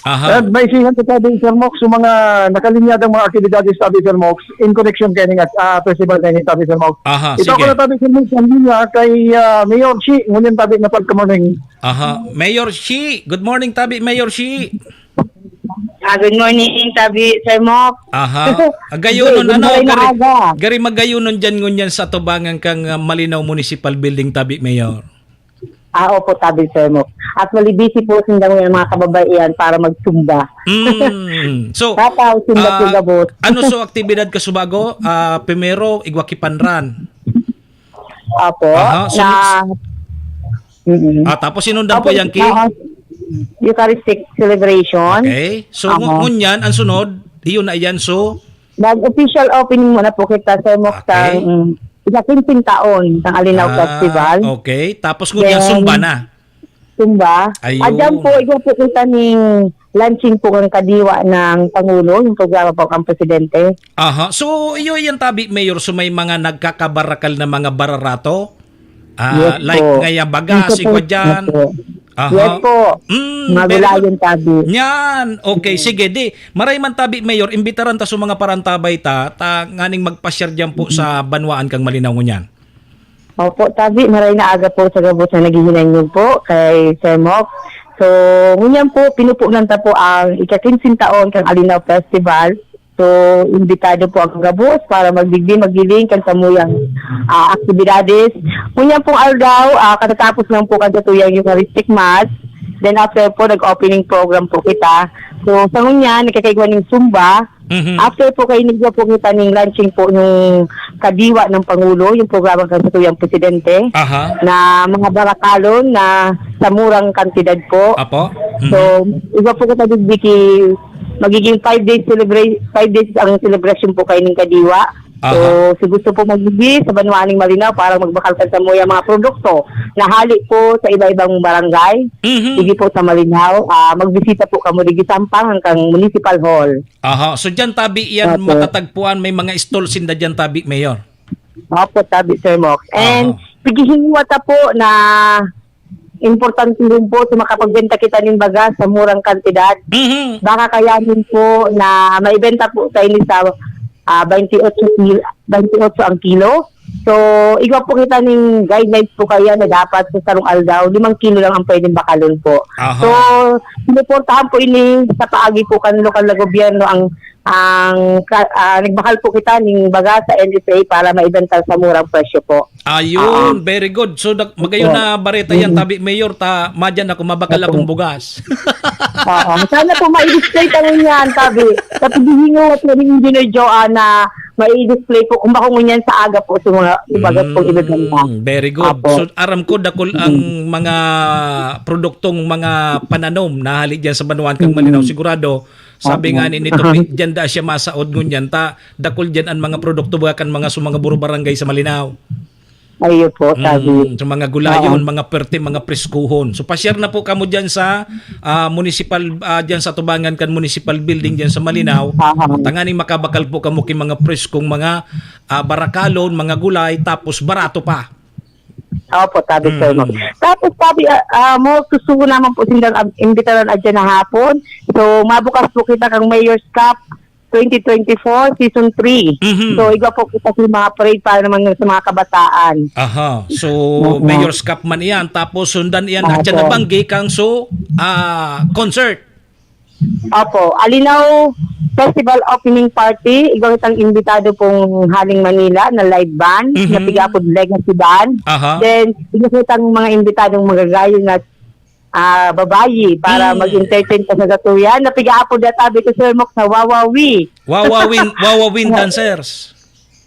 Aha. And may sihan ko, tabi, Sir Mox, sa mga nakalinyadang mga aktibidades, tabi, Sir Mox, in connection kay ning, ah, festival na ini, tabi, Sir Mox. Aha, Ito sige. ko na, tabi, Sir Mox, ang linya kay, ah, Mayor Shi, ngunyan, tabi, na pagka-morning. Aha. Mayor Shi, good morning, tabi, Mayor Shi. Ah, good morning, tabi, Sir Mox. Aha. Agayonon, Good ano, morning, gari, aga. gari magayonon dyan ngunyan sa tubangan kang, ah, Malinaw Municipal Building, tabi, Mayor. Ah, opo, tabi, Sir Mox. Actually, busy po sila ngayon, mga kababaihan, para mag-Zumba. Mm. So, Tataw, Zumba, ah, Zumba, boss. ano so aktibidad ka subago? Ah, primero, igwa ki panran. Opo. Aha, so, Na, mm. Ah, tapos sinundan po Opo, yan ki? ah, Eucharistic celebration. Okay. So, ngu-, Aha. ngunyan, ang sunod, iyon na yan. So, Nag-official opening muna po kita, Sir Mox, Okay. sa, mm, ika-kinsing taon ng Alinaw Ah, Festival. okay. Tapos ngunyan, Then, Zumba na. Zumba. Ayun. At dyan po, igwa po kita ning launching po ng Kadiwa ng Pangulo, yung programa po ng Presidente. Aha. So, iyo yan, tabi, Mayor. So, may mga nagkakabarakal na mga bararato? Ah, Yes like po. ngaya baga, Ito si po, Gwadyan. opo. Aha. Yes po. Mm, Mga very good. gulayan, tabi. Yan. Okay, Mm. sige. Di, maray man, tabi, Mayor, imbitaran ta sa mga parantabay ta, ta nganing magpasyar dyan po sa banwaan kang Malinaw ngunyan. Opo, tabi, maray na aga po sa gabos na naghihinanyog po kay Sir Mox. So, ngunyan po, pinupunan ta po ang ika-kinsing taon kang Alinaw Festival. So, imbitado po ang gabos para magdigdi, maghiling kan samuyang, ah, aktibidades. Ngunyan pong aldaw, ah, katatapos lang po kan satuyang Eucharistic Mass. Then after po, nag-opening program po kita. So, sa ngunyan, nagkakaigwa ning Zumba. Mhm. After po, kainigwa po kita ning launching po yung Kadiwa ng Pangulo, yung programa kan satuyang Presidente, Aha. na mga barakalon na sa murang kantidad po. Apo? So, Mhm. igwa po kita digdi ki, magiging five days celebra-, five days ang celebration po kaining Kadiwa. So, Aha. si gusto po magdigdi sa banwaan ning Malinaw para magbakal kan samuyang mga produkto na hali po sa iba-ibang barangay, Mhm. sige po sa Malinaw, ah, magbisita po kamo digdi sa Sampang hanggang Municipal Hall. Aha. So, diyan tabi yan Opo. matatagpuan, may mga stall sinda diyan tabi, Mayor? Opo, tabi, Sir Mox. And Aha. pighihinguwa ta po na importante rin po sa makapagbenta kita ning baga sa murang kantidad. Mhm. Baka kayanin po na maibenta po sa ini sa, ah, twenty-eight kilo, twenty-eight ang kilo. So, igwa po kita ning guidelines po kaya na dapat sa sarong aldaw, limang kilo lang ang pwedeng bakalon po. Aha. So, sinuportahan po ini sa paagi po kan lokal na gobyerno ang, ang ka-, ah, nagbakal po kita ning baga sa N S A para maibenta sa murang presyo po. Ayun, Oo. very good. So, dak-, magayon Opo. na bareta yan, Mm. tabi Mayor, ta, madyan ako, mabakal Opo. akong bugas. Oo. Sana po ma-display ta rin yan, tabi. Sa paghihinguwa po ni Engineer Joanna, mai-display po kung bako ngunyan sa aga po sa mga ibagat pong Mm, ibebenta. Very good. Apo. So, aram ko, dakul ang Mm. mga produktong mga pananom na hali dyan sa Banwaan kang Mm. Malinaw. Sigurado, sabi Apo. nga ni Nito, Aha. pi-, dyan da siya masaod ngunyan. Ta, dakul dyan ang mga produkto, baga kan mga sa mga buro barangay sa Malinaw. Ayo po, sabi. Mm, sa mga gulayon, Oo. mga perte, mga preskuhon. So, pasyar na po kamo dyan sa, ah, municipal, ah, dyan sa tubangan kan municipal building dyan sa Malinaw. Aha. Tanganing makabakal po kamo ki mga preskong mga, ah, barakalon, mga gulay, tapos barato pa. Opo, tabi, Sir Mo. Mm. Tapos tabi, ah, ah, mo, susugo naman po sindang ab-, imbitaran adyan na hapon. So, mabukas po kita kang Mayor's Cup twenty twenty-four, Season three. Mhm. So, igwa po kita sa mga parade para naman sa mga kabataan. Aha. So, Oo. Mayor's Cup man iyan. Tapos, sundan iyan, Opo. adyan na banggi kang so, ah, concert. Opo, Alinaw Festival Opening Party, igwa kitang imbitado pong haling Manila na live band, Mhm. na piga-apod Legacy Band. Aha. Then, igwa kitang mga imbitadong magagayon na, ah, babayi para Mhm. mag-entertain pa sa satuyan. Na piga-apod na tabi ko, Sir Mok, sa Wawawi. Wawawin, Wawawin Dancers.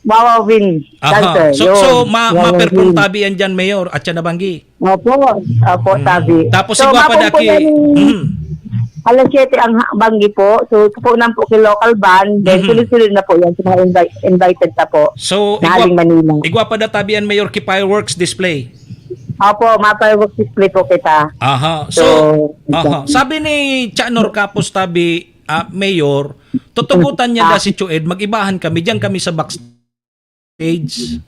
Wawawin Aha. Dancer, So, yun. so, ma-, Wawawin. maperform tabi yan dyan, Mayor, at siya nabanggi. Opo, opo, Mm. tabi. Tapos So, igwa pa mapumpo daki. yan yung Mm. alas siyete ang ha-, banggi po. So, pupunan po kay local band. Then, Mhm. sunod-sunod na po yan sa mga invi-, invited na po So, na igwa, haling Manila. igwa pa databi yan, Mayor, ki fireworks display. Opo, ma-fireworks display po kita. Aha. So, So, aha. Sabi ni Chanor Capos tabi, ah, Mayor, tutugutan niya Ah. na si Chued, mag-ibahan kami, diyan kami sa backstage.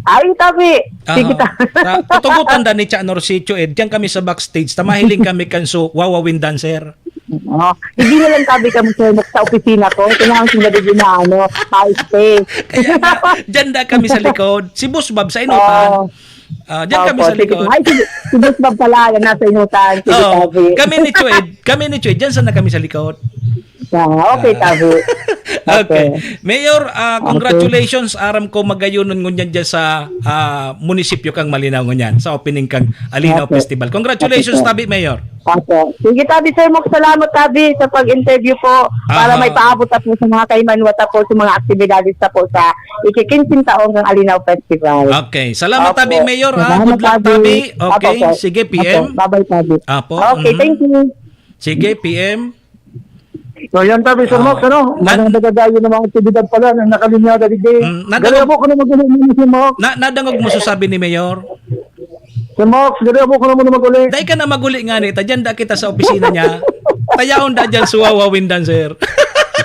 Ay, tabi. Sige, Aha. ta- Ta-, tutugutan da ni Chanor si Chued, diyan kami sa backstage, ta mahiling kami kan so, Wawawin Dancer. Oh, hindi na lang tabi kami sa, sa opisina ko. Kailangan sila din na, ano, pa-space. Kaya nga, diyan da kami sa likod. Si Boss Bob sa inutan. Oo. Ah, diyan kami Opo, sa sige. likod. Ay, si, si Boss Bob pala, yan nasa inutan. Sige, Oo, tabi. kami ni Chued, kami ni Chued, diyan sana kami sa likod. Ah, okay, Ah. tabi. Okay. Okay. Mayor, ah, Okay. congratulations. Aram ko magayonon ngunyan dyan sa, ah, munisipyo kang Malinao ngunyan, sa opening kang Alinaw Okay. Festival. Congratulations, Okay, sir. tabi, Mayor. Opo. Sige, tabi, Sir Mok, salamat, tabi, sa pag-interview po para Aha. may paabot na po sa mga kaimanwa ta po, sa mga aktibidades na po sa ikikinsing taon ng Alinaw Festival. Okay. Salamat, Opo. tabi, Mayor, ha? Salamat, Good luck, tabi. tabi. Opo, Okay. po. Sige, Opo. P M. Bye-bye, tabi. Apo. Okay, Mhm. thank you. Sige, P M. So, yan, tabi, Sir Ah. Mox, ano? Na- Mga nagagayon ng mga aktibidad pala na nakalinyada digdi. Mm, nadangog- Gari po ko na mag-uli, Sir Mox. Na, nadangog mo sa sabi ni Mayor? Sir Mox, gari po ko na muna mag-uli. Dai ka na mag-uli nga ni, ta dyan da kita sa opisina niya. Tayaon da dyan, suwawa windan, sir.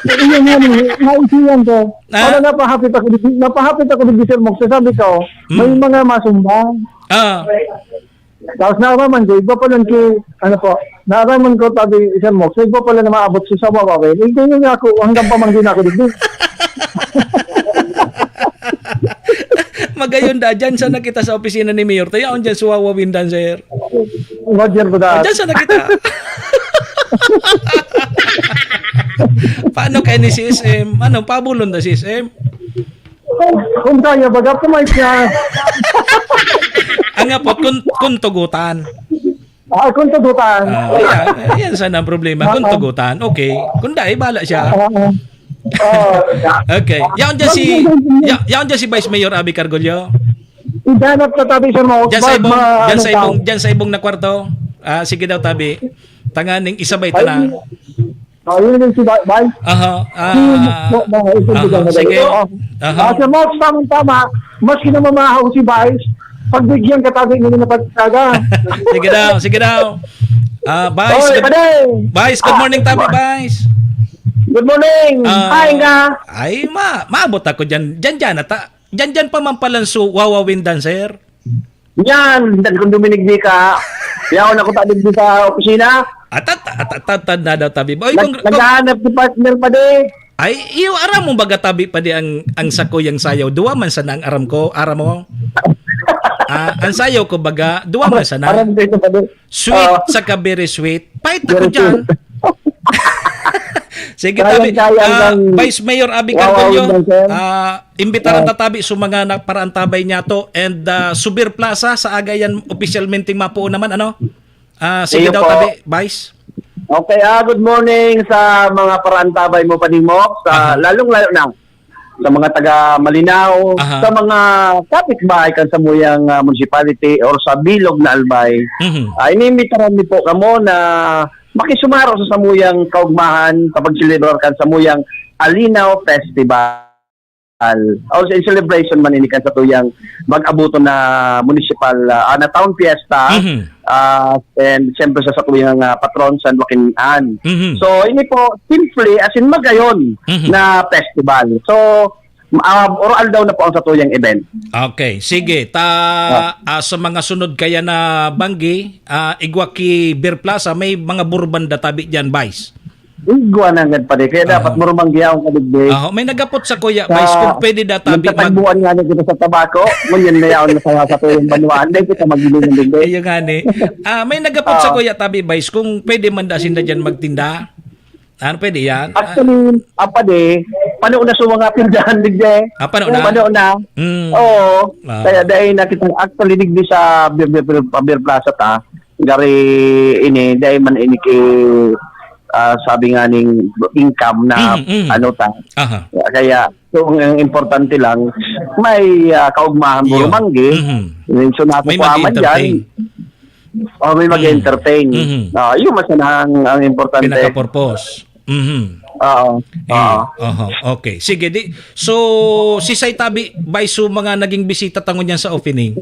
Iyon nga ni, naisiyan ko. Ah? Para napahapit ako, napahapit ako digdi, Sir Mox. Sabi ko, may Mm. mga masumba. Ah. Tapos naaraman ko, igwa pa lang ki, ano po, naaraman ko, tabi, Sir Mox, igwa pa lang na maabot sa sabaw, eh. Igwa niya ako, hanggang pamangkin ako digdi. Magayon da, dyan sana kita sa opisina ni Mayor. Tayaon dyan, suwawa windan, sir. Roger ko da. Dyan sana kita. Paano kaya ni C S M? Ano, pabulon na C S M? Kung kaya, baga, pumayat siya. Ang nga po, kun, kun tugutan. Ah, kun tugutan. Ah, yan, yan sana ang problema. Kun Oo. tugutan, okay. Kung dai, bala siya. Oo. Oo. Okay. Yaon dyan si, ya-, yaon dyan si Vice Mayor Abby Cargollo. Idanap na tabi, Sir Mo. Dyan sa Bag ibong, ma-, dyan ano sa daw. ibong, dyan sa ibong na kwarto. Ah, sige daw, tabi. Tanganing isabay ta na. Ay, Oh, yun yung si Vice. Aha, ah, Hmm, ma-, ma-, ito, aha, ito, ito. sige. Oo. Aha. Ah, Sir Mox, tamang-tama, maski na mamahaw si Vice, pagbigyan ka tabi mo na pagkaga. Sige daw, sige daw. Ah, Vice, Oy, good, Pade! Vice, good Ah, morning, tabi, Vice. Good morning! Ah, Hi, nga! Ay, ma-, maabot ako dyan. Dyan, dyan, ata. Dyan, dyan pa man palan so, wawawin dancer. Yan, dan kung duminig di ka, yaon ako tabi di sa opisina. Atat, atat, atat, na daw tabi. Oy, Nag-, kung, kung, naghahanap si partner pa di. Ay, iyo, aram mo baga tabi pa di ang, ang sakuyang sayaw. Duwa man sana ang aram ko, aram mo? Ah, ang sayaw ko baga, duwa man sana. Aram ko ito pa di. Sweet Ah. saka very sweet. Pait ako Very dyan. sweet. Sige, Sayang, tabi. sayang Ah, ng Vice Mayor Abby Wow, Cargollo, Vice Mayor. ah, imbitaran Ah. ta tabi sa mga na-, paraantabay niya to. And, ah, Subir Plaza, sa aga yan, opisyalmente mapuo naman, ano? Ah, sige Iyo daw, po. tabi, Vice. Okay, ah, good morning sa mga paraantabay mo, Panimok, sa Aha. lalong-lalo na sa mga taga Malinao, Aha. sa mga kapitbahay kan samuyang, ah, municipality or sa bilog na Albay. Mhm. Ah, iniimbitaran mi po kamo na makisumaro sa samuyang kaugmahan sa pagselebrar kan samuyang Alinaw Festival. O sa celebration man ini kan satuyang mag-aboton na municipal, ah, na town fiesta. Mhm. Ah, and siyempre sa satuyang, ah, patron, San Joaquin Ann. Mhm. So, ini po, simple, as in, magayon Mhm. na festival. So, Ah, oro aldaw na po ang satuyang event. Okay, sige. Ta, ah, sa mga sunod kaya na banggi, ah, igwa ki Beer Plaza, may mga burban da tabi diyan, Vice. Igwa na ngad pa di. Kaya dapat Aha. murumanggi akong kadigdi. Aho, may nagapot sa kuya, Sa Vice, kung pwede da tabi mag- nagtatagbuan nga na kita sa tabako, ngunyan na yaon na sa, sa tuyong banwaan, dahil kita magiling ng digdi. Iyo nga ni. Ah, may nagapot sa Ah. kuya, tabi, Vice, kung pwede man da sinda diyan magtinda. Ano, pwede yan? Ah. Actually, ang padi, pano na sa mga tindahan, digdi. Ah, pano na? Pano na. Mm. Oo. Ah. Kaya dahil na kita, actually, digdi sa Beer, Beer, Beer, Beer Plaza ta, gari ini, dahil man ini ki, ah, sabi nga ning income na Mm, mm. ano ta. Aha. Kaya, so, ang, ang importante lang, may, ah, kaugmahan Iyo. burumanggi. Mhm. So, May nakukuha man mag-entertain. dyan. Oh, may mag-entertain. Mhm. Ah, yun, mas na ang, ang importante. Pinaka-purpose. Mhm. Oo. Eh, Oo. aha. Okay. Sige, di. So, si Say Tabi, by so, mga naging bisita tangon yan sa opening?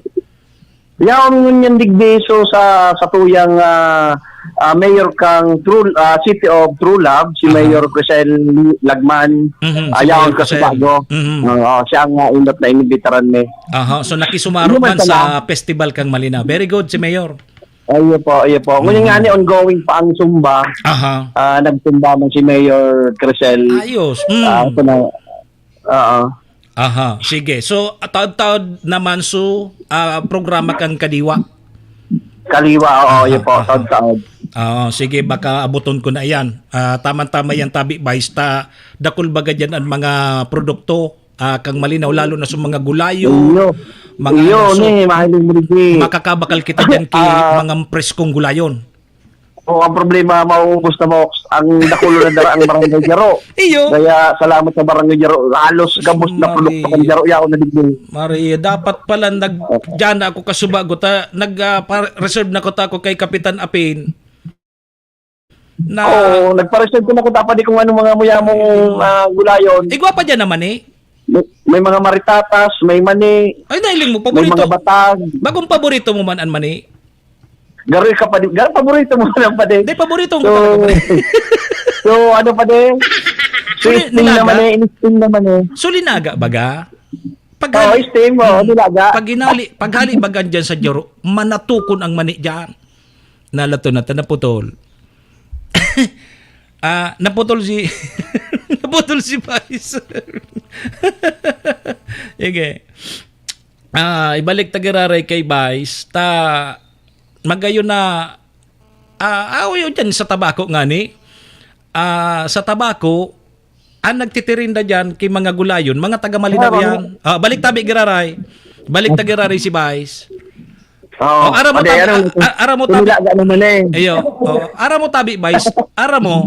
Yaon ngunyan digdi, so, sa, sa tuyang, ah, ah, mayor kang True, ah, City of True Love, si Aha. Mayor Crisel Lagman, Mhm, si ah, yaon Mayor ka sa Crisel. bago. Mhm. Oo, siya ang, ah, indot na inimbitaran mi. Aha, so nakisumarog Yun man man sana. sa festival kang Malinaw. Very good si Mayor. Ayo po, ayo po. Ngunyan Mm. nga ni ongoing pa ang Zumba. Aha. Ah, nagtumba man si Mayor Crisel. Ayos. Mm. Ah, ito na. Oo. Aha, sige. So, taod-taod naman so, ah, programa kang Kadiwa? Kaliwa, oo, Aha, yun po, aha. taod-taod. Oo, sige, baka abuton ko na yan. Ah, tama-tama yan, Tabi Vice, ta dakul baga dyan ang mga produkto, ah, kang Malinaw, lalo na sa mga gulayo, Iyo. mga Iyo, ano, so, ni, mahiling mo, Ricky. makakabakal kita dyan ki Ah. mga preskong gulayon. O, ang problema, mauubos na mo ang dakulo na dara ang Barangay Jaro. Iyo. Kaya salamat sa Barangay Jaro. Halos gabos na Mari. produkto kan Jaro, yaon na digdi. Maria, dapat pala nag-, diyan na ako kasubago ta, nag, ah, pa-, reserve na ko ta ako kay Kapitan Apin. Na Oo, nagpa-reserve ko na ko dapat kung anong mga muyamong, ah, gulayon. Igwa pa dyan naman eh. May, may mga maritatas, may mani, Ay, nailing mo, may paborito. mga batag. Bagong paborito mo man ang mani? Garoy ka pa di-, gar-, paborito mo lang pa din. Hindi, paborito ko So, talaga, pre. so, ano pa din? So, Sweet ni-, thing nilaga? naman eh, inisting naman eh. So, linaga, baga? Pag Oo, hali-, steam, oo, mm, nilaga. pag hinali, pag hali, baga dyan sa Jaro, manatukon ang mani dyan. Nalato na, ta naputol. Ah, naputol si, naputol si Vice. Sige. Ah, ibalik ta giraray kay Vice. Ta, magayon na, ah, aw, yun dyan sa tabako nga ni. Ah, sa tabako, ang nagtitirinda dyan kay mga gulayon, mga taga Malinaw Ah, yan. Ah, balik tabi giraray. Balik ta giraray si Vice. Oo. Oh, aram mo Pati tabi, ano, a-, a-, aram mo tabi. Nilaga naman eh. Ayo. Oh, aram mo tabi, Vice. Aram mo,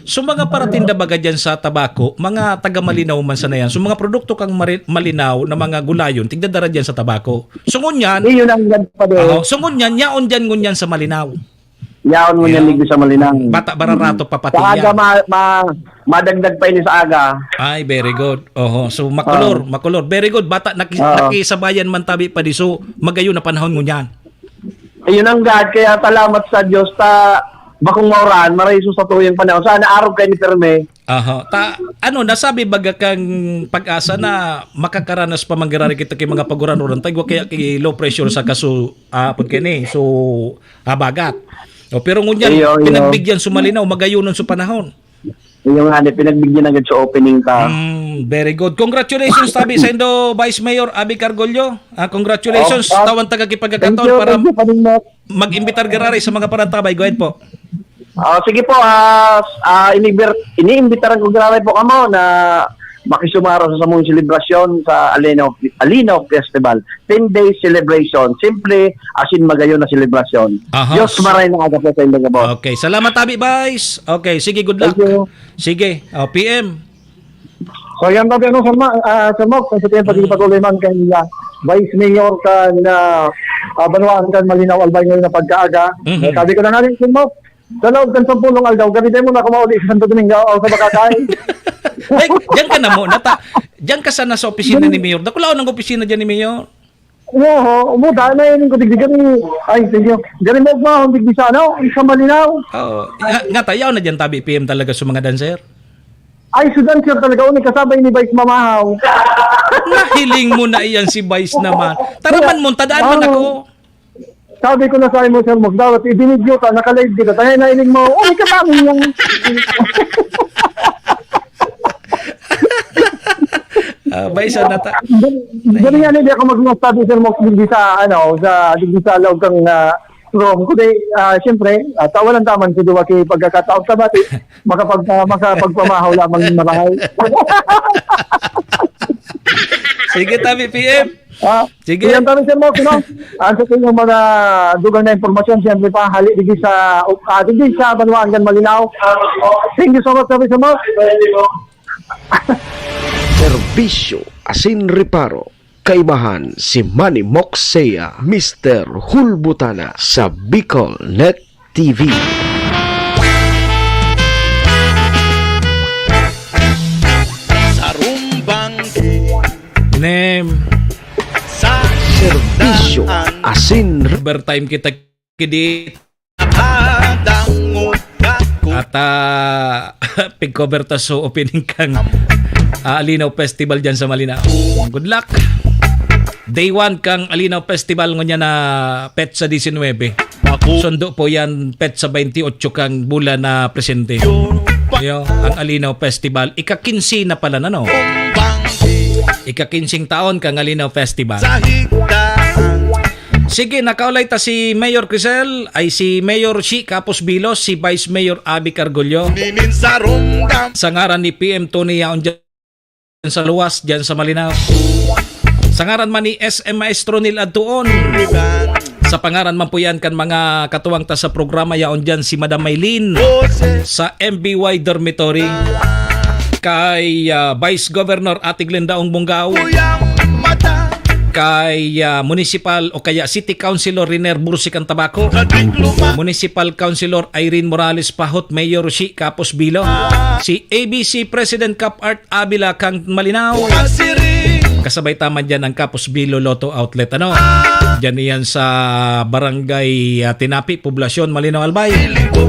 so mga paratinda baga dyan sa tabako, mga taga Malinaw man sana yan. So mga produkto kang Mari-, Malinaw na mga gulayon, tigdadara dyan sa tabako. So ngunyan, Hindi, yun ang ganda pa din. Oh, so ngunyan, yaon dyan ngunyan sa Malinaw. Yaon mo Yaon. niyan, digdi sa Malinaw. Bata bararato, Sa papatin aga, yan. ma-, ma-, madagdag pa ini sa aga. Ay, very good. Oho, so makulor, Oo. makulor. Very good. Bata, naki-, Oo. nakisabayan man tabi pa di. So, magayon na panahon ngunyan. Ayun ang God, kaya salamat sa Diyos ta bakong mauran, maraiso sa tuyang panahon. Sana arog kayo ni Perme. Aha. Ta, ano, nasabi baga kang Pag-asa na makakaranas pa man giraray kita ki mga paguran-uran, ta igwa kaya ki low pressure sa kaso, ah, apod kini, so, habagat. O, pero ngunyan, Iyo, iyo. pinagbigyan so Malinaw, magayonon so panahon. Iyo nga, ni, pinagbigyan agad sa opening ka. Mm, very good. Congratulations, tabi sa indo, Vice Mayor Abby Cargollo. Ah, congratulations. Oh, oh. Tawan taga ki pagkakataon Thank you, para thank you, Pading Mac. mag-imbitar giraray sa mga panantabay. Go ahead po. Ah, sige po, ah, s-, ah, inibir-, iniimbitaran ko giraray po kamo na makisumaro sa samong selebrasyon sa Alino, Alino Festival. Ten days celebration. Simple, asin magayon na selebrasyon. Ahas. Diyos maray na aga po sa inyong gabos. Okay. Salamat, Tabi Vice. Okay. Sige, good luck. Thank you. Sige. Oh, P M. So, yan tabi, ano, Sir Ma-, ah, Sir Mok, sa sitiyang Mm. pagkikipag-ugay man kay, ah, Vice Mayor kan, ah, ah, Banwaan kan Malinaw Albay ngayon na pagkaaga. Mhm. Eh, sabi ko na nga rin, Sir Mok, sa loob kan sampulong aldaw, gabi tayo muna kumauli sa Santo Domingo o sa Bacacay. Ay, diyan ka na muna. Ta-, diyan ka sana sa opisina ni Mayor. Dakulaon ang opisina diyan ni Mayor. Oo, umuda na yun, kudigdi gani. Ay, thank you. Gani mo ba, digdi sa ano, sa Malinaw? Oo. Nga, nga tayo na diyan, tabi, P M talaga sa mga dancer. Ay, si dancer talaga, uni kasabay ni Vice Mamahaw. Nahiling mo na iyan si Vice naman. Taraman mo, tadaan man ako. Sabi ko na sa imo, Sir Mok, dapat ibinidyo ka, naka-live kita. Kaya nahiling mo, uni ka namin yung Ah, Vice, ang nata- Gani nga, hindi ako magmasabi, Sir Mok, hindi sa, ano, sa, hindi sa loob kang, ah, room. Kundi, ah, siyempre, ah, tawanan taman sa duwa kay pagkakataon sa bati, makapag-, ah, makapagpamahaw lamang marahay. Sige, tabi, P M. Ah, Sige. Iyan kami, Sir Mok, no? Ang sa inyong mga dugang na impormasyon, siyempre pa, hali digdi sa, ah, digdi sa Banwaan kan Malinao. Thank you so much, sabi, Sir Mok. Serbisyo asin reparo, kaibahan si Manny Moksea, Mister Hulbutana sa Bicol Net T V. Sarumbang Nem. Sa Serbisyo asin overtime kita kidi. At, ah, pig-cover ta so opening kang, ah, Alinaw Festival dyan sa Malinao. Good luck. Day one kang Alinaw Festival ngunyan na petsa disinwebe. Sundo po yan, petsa baynti otso kang bulan na presente. Yo, ang Alinaw Festival, ika-kinse na pala na, no? Ika-kinseng taon kang Alinaw Festival. Sige, nakaulay ta si Mayor Crisel, ay si Mayor Shi Kapos Bilos, si Vice Mayor Abby Cargullo. Sa ngaran ni P M Tony, yaon dyan sa luwas, dyan sa Malinao. Sa ngaran man ni S M Maestro Neil Adtuon. Sa pangaran man po yan kan mga katuwang ta sa programa, yaon dyan si Madam Maylene sa M B Y Dormitory. Kay, ah, Vice Governor Ate Glenda Ong Bongao. Kay, ah, Municipal o kaya City Councilor Riner Bursi kan Tabaco. Municipal Councilor Irene Morales Pahot, Mayor Shi Kapos Bilo. Si A B C President Cap Art Avila kang Malinao. Kasabay ta man dyan ang Kapos Bilo Lotto Outlet, ano? Dyan iyan sa Barangay, ah, Tinapi, Poblacion, Malinao, Albay.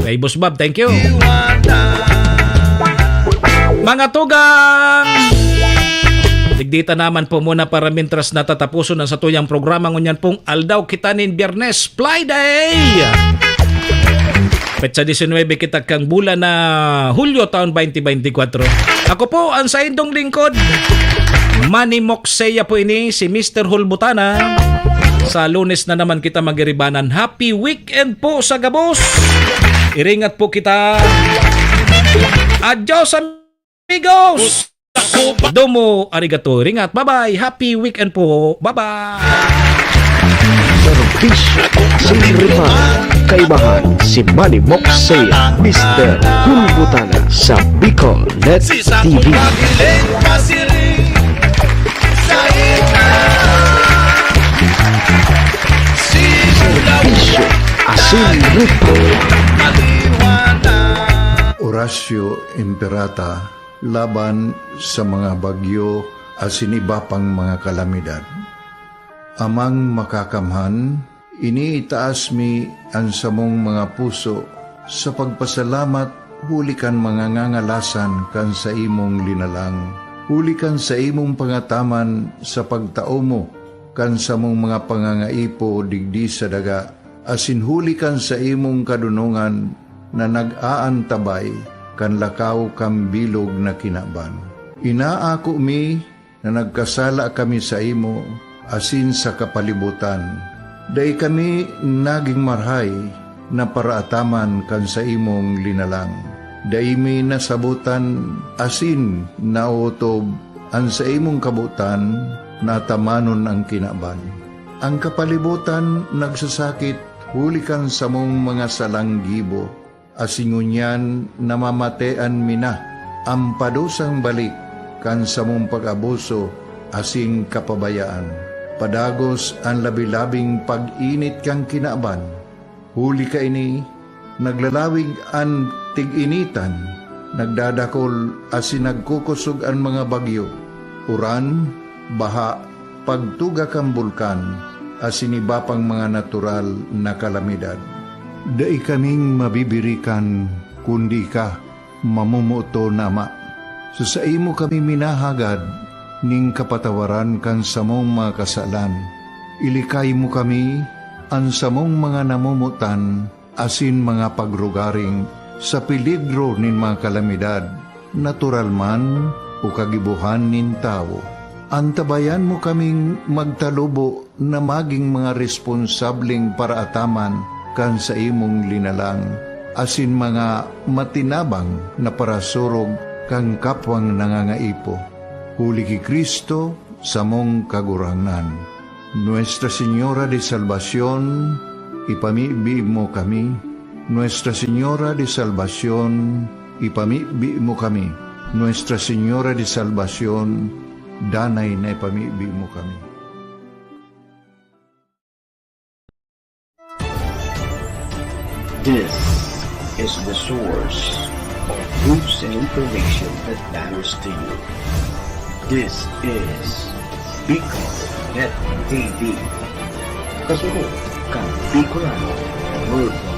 Kay Boss Bob, thank you. Mga tugang! Digdi ta naman po muna para mintras natatapuson ang satuyang programa ngunyan pong aldaw kita nin Biyernes, Friday! Petsa disinwebe kita kang bulan na Hulyo taon twenty twenty-four. Ako po ang saindong lingkod, Manny Moksea po ini, si Mister Hulbutana. Sa Lunes na naman kita magiribanan. Happy weekend po sa gabos. Iringat po kita. Adios, amigos. Domo arigato. Iringat. Bye-bye. Happy weekend po. Bye-bye. Serbisyo asin reparo, kaibahan si Manny Moksea, Mister Hulbutana sa Bicol Net T V. Serbisyo asin reparo. Horacio Imperata laban sa mga bagyo asin iba pang mga kalamidad. Amang Makakamhan, iniitaas mi an samong mga puso sa pagpasalamat huli kan mga ngangalasan kan saimong linalang, huli kan saimong pangataman sa pagtao mo kan samong mga pangangaipo digdi sa daga, asin huli kan saimong kadonongan na nag-aantabay kan lakaw kan bilog na kinaban. Inaako mi na nagkasala kami saimo asin sa kapalibotan. Dai kami nagin marahay na paraataman kan saimong linalang. Dai mi nasabotan asin naotob an saimong kabotan na atamanon an kinaban. An kapalibotan nagsasakit huli kan samong mga salang gibo, asin ngunyan namamatean mi na an padusang balik kan samong pag-abuso asin kapabayaan. Padagos an labi-labing pag-init kan kinaban. Huli kaini, naglalawig an tig-initan, nagdadakol asin nagkukosog an mga bagyo, uran, baha, pagtuga kan bulkan, asin iba pang mga natural na kalamidad. Dai kaming mabibirikan, kundi ika, mamomoton na Ama. Sa saimo kami minahagad ning kapatawaran kan samong mga kasalan. Ilikay mo kami, an samong mga namomotan, asin mga pagrugaring sa peligro nin mga kalamidad, natural man o kagibohan nin tawo. Antabayan mo kaming magtalubo na magin mga responsableng paraataman kan saimong linalang, asin mga matinabang na parasurog kan kapwang nangangaipo. Huli ki Cristo, samong Kagurangnan. Nuestra Señora de Salvacion, ipamibi mo kami. Nuestra Señora de Salvacion, ipamibi mo kami. Nuestra Señora de Salvacion, danay na ipamibi mo kami. This is the source of news and information that matters to you. This is Bicol Net T V. Kasunod kan Bicolano Worldwide.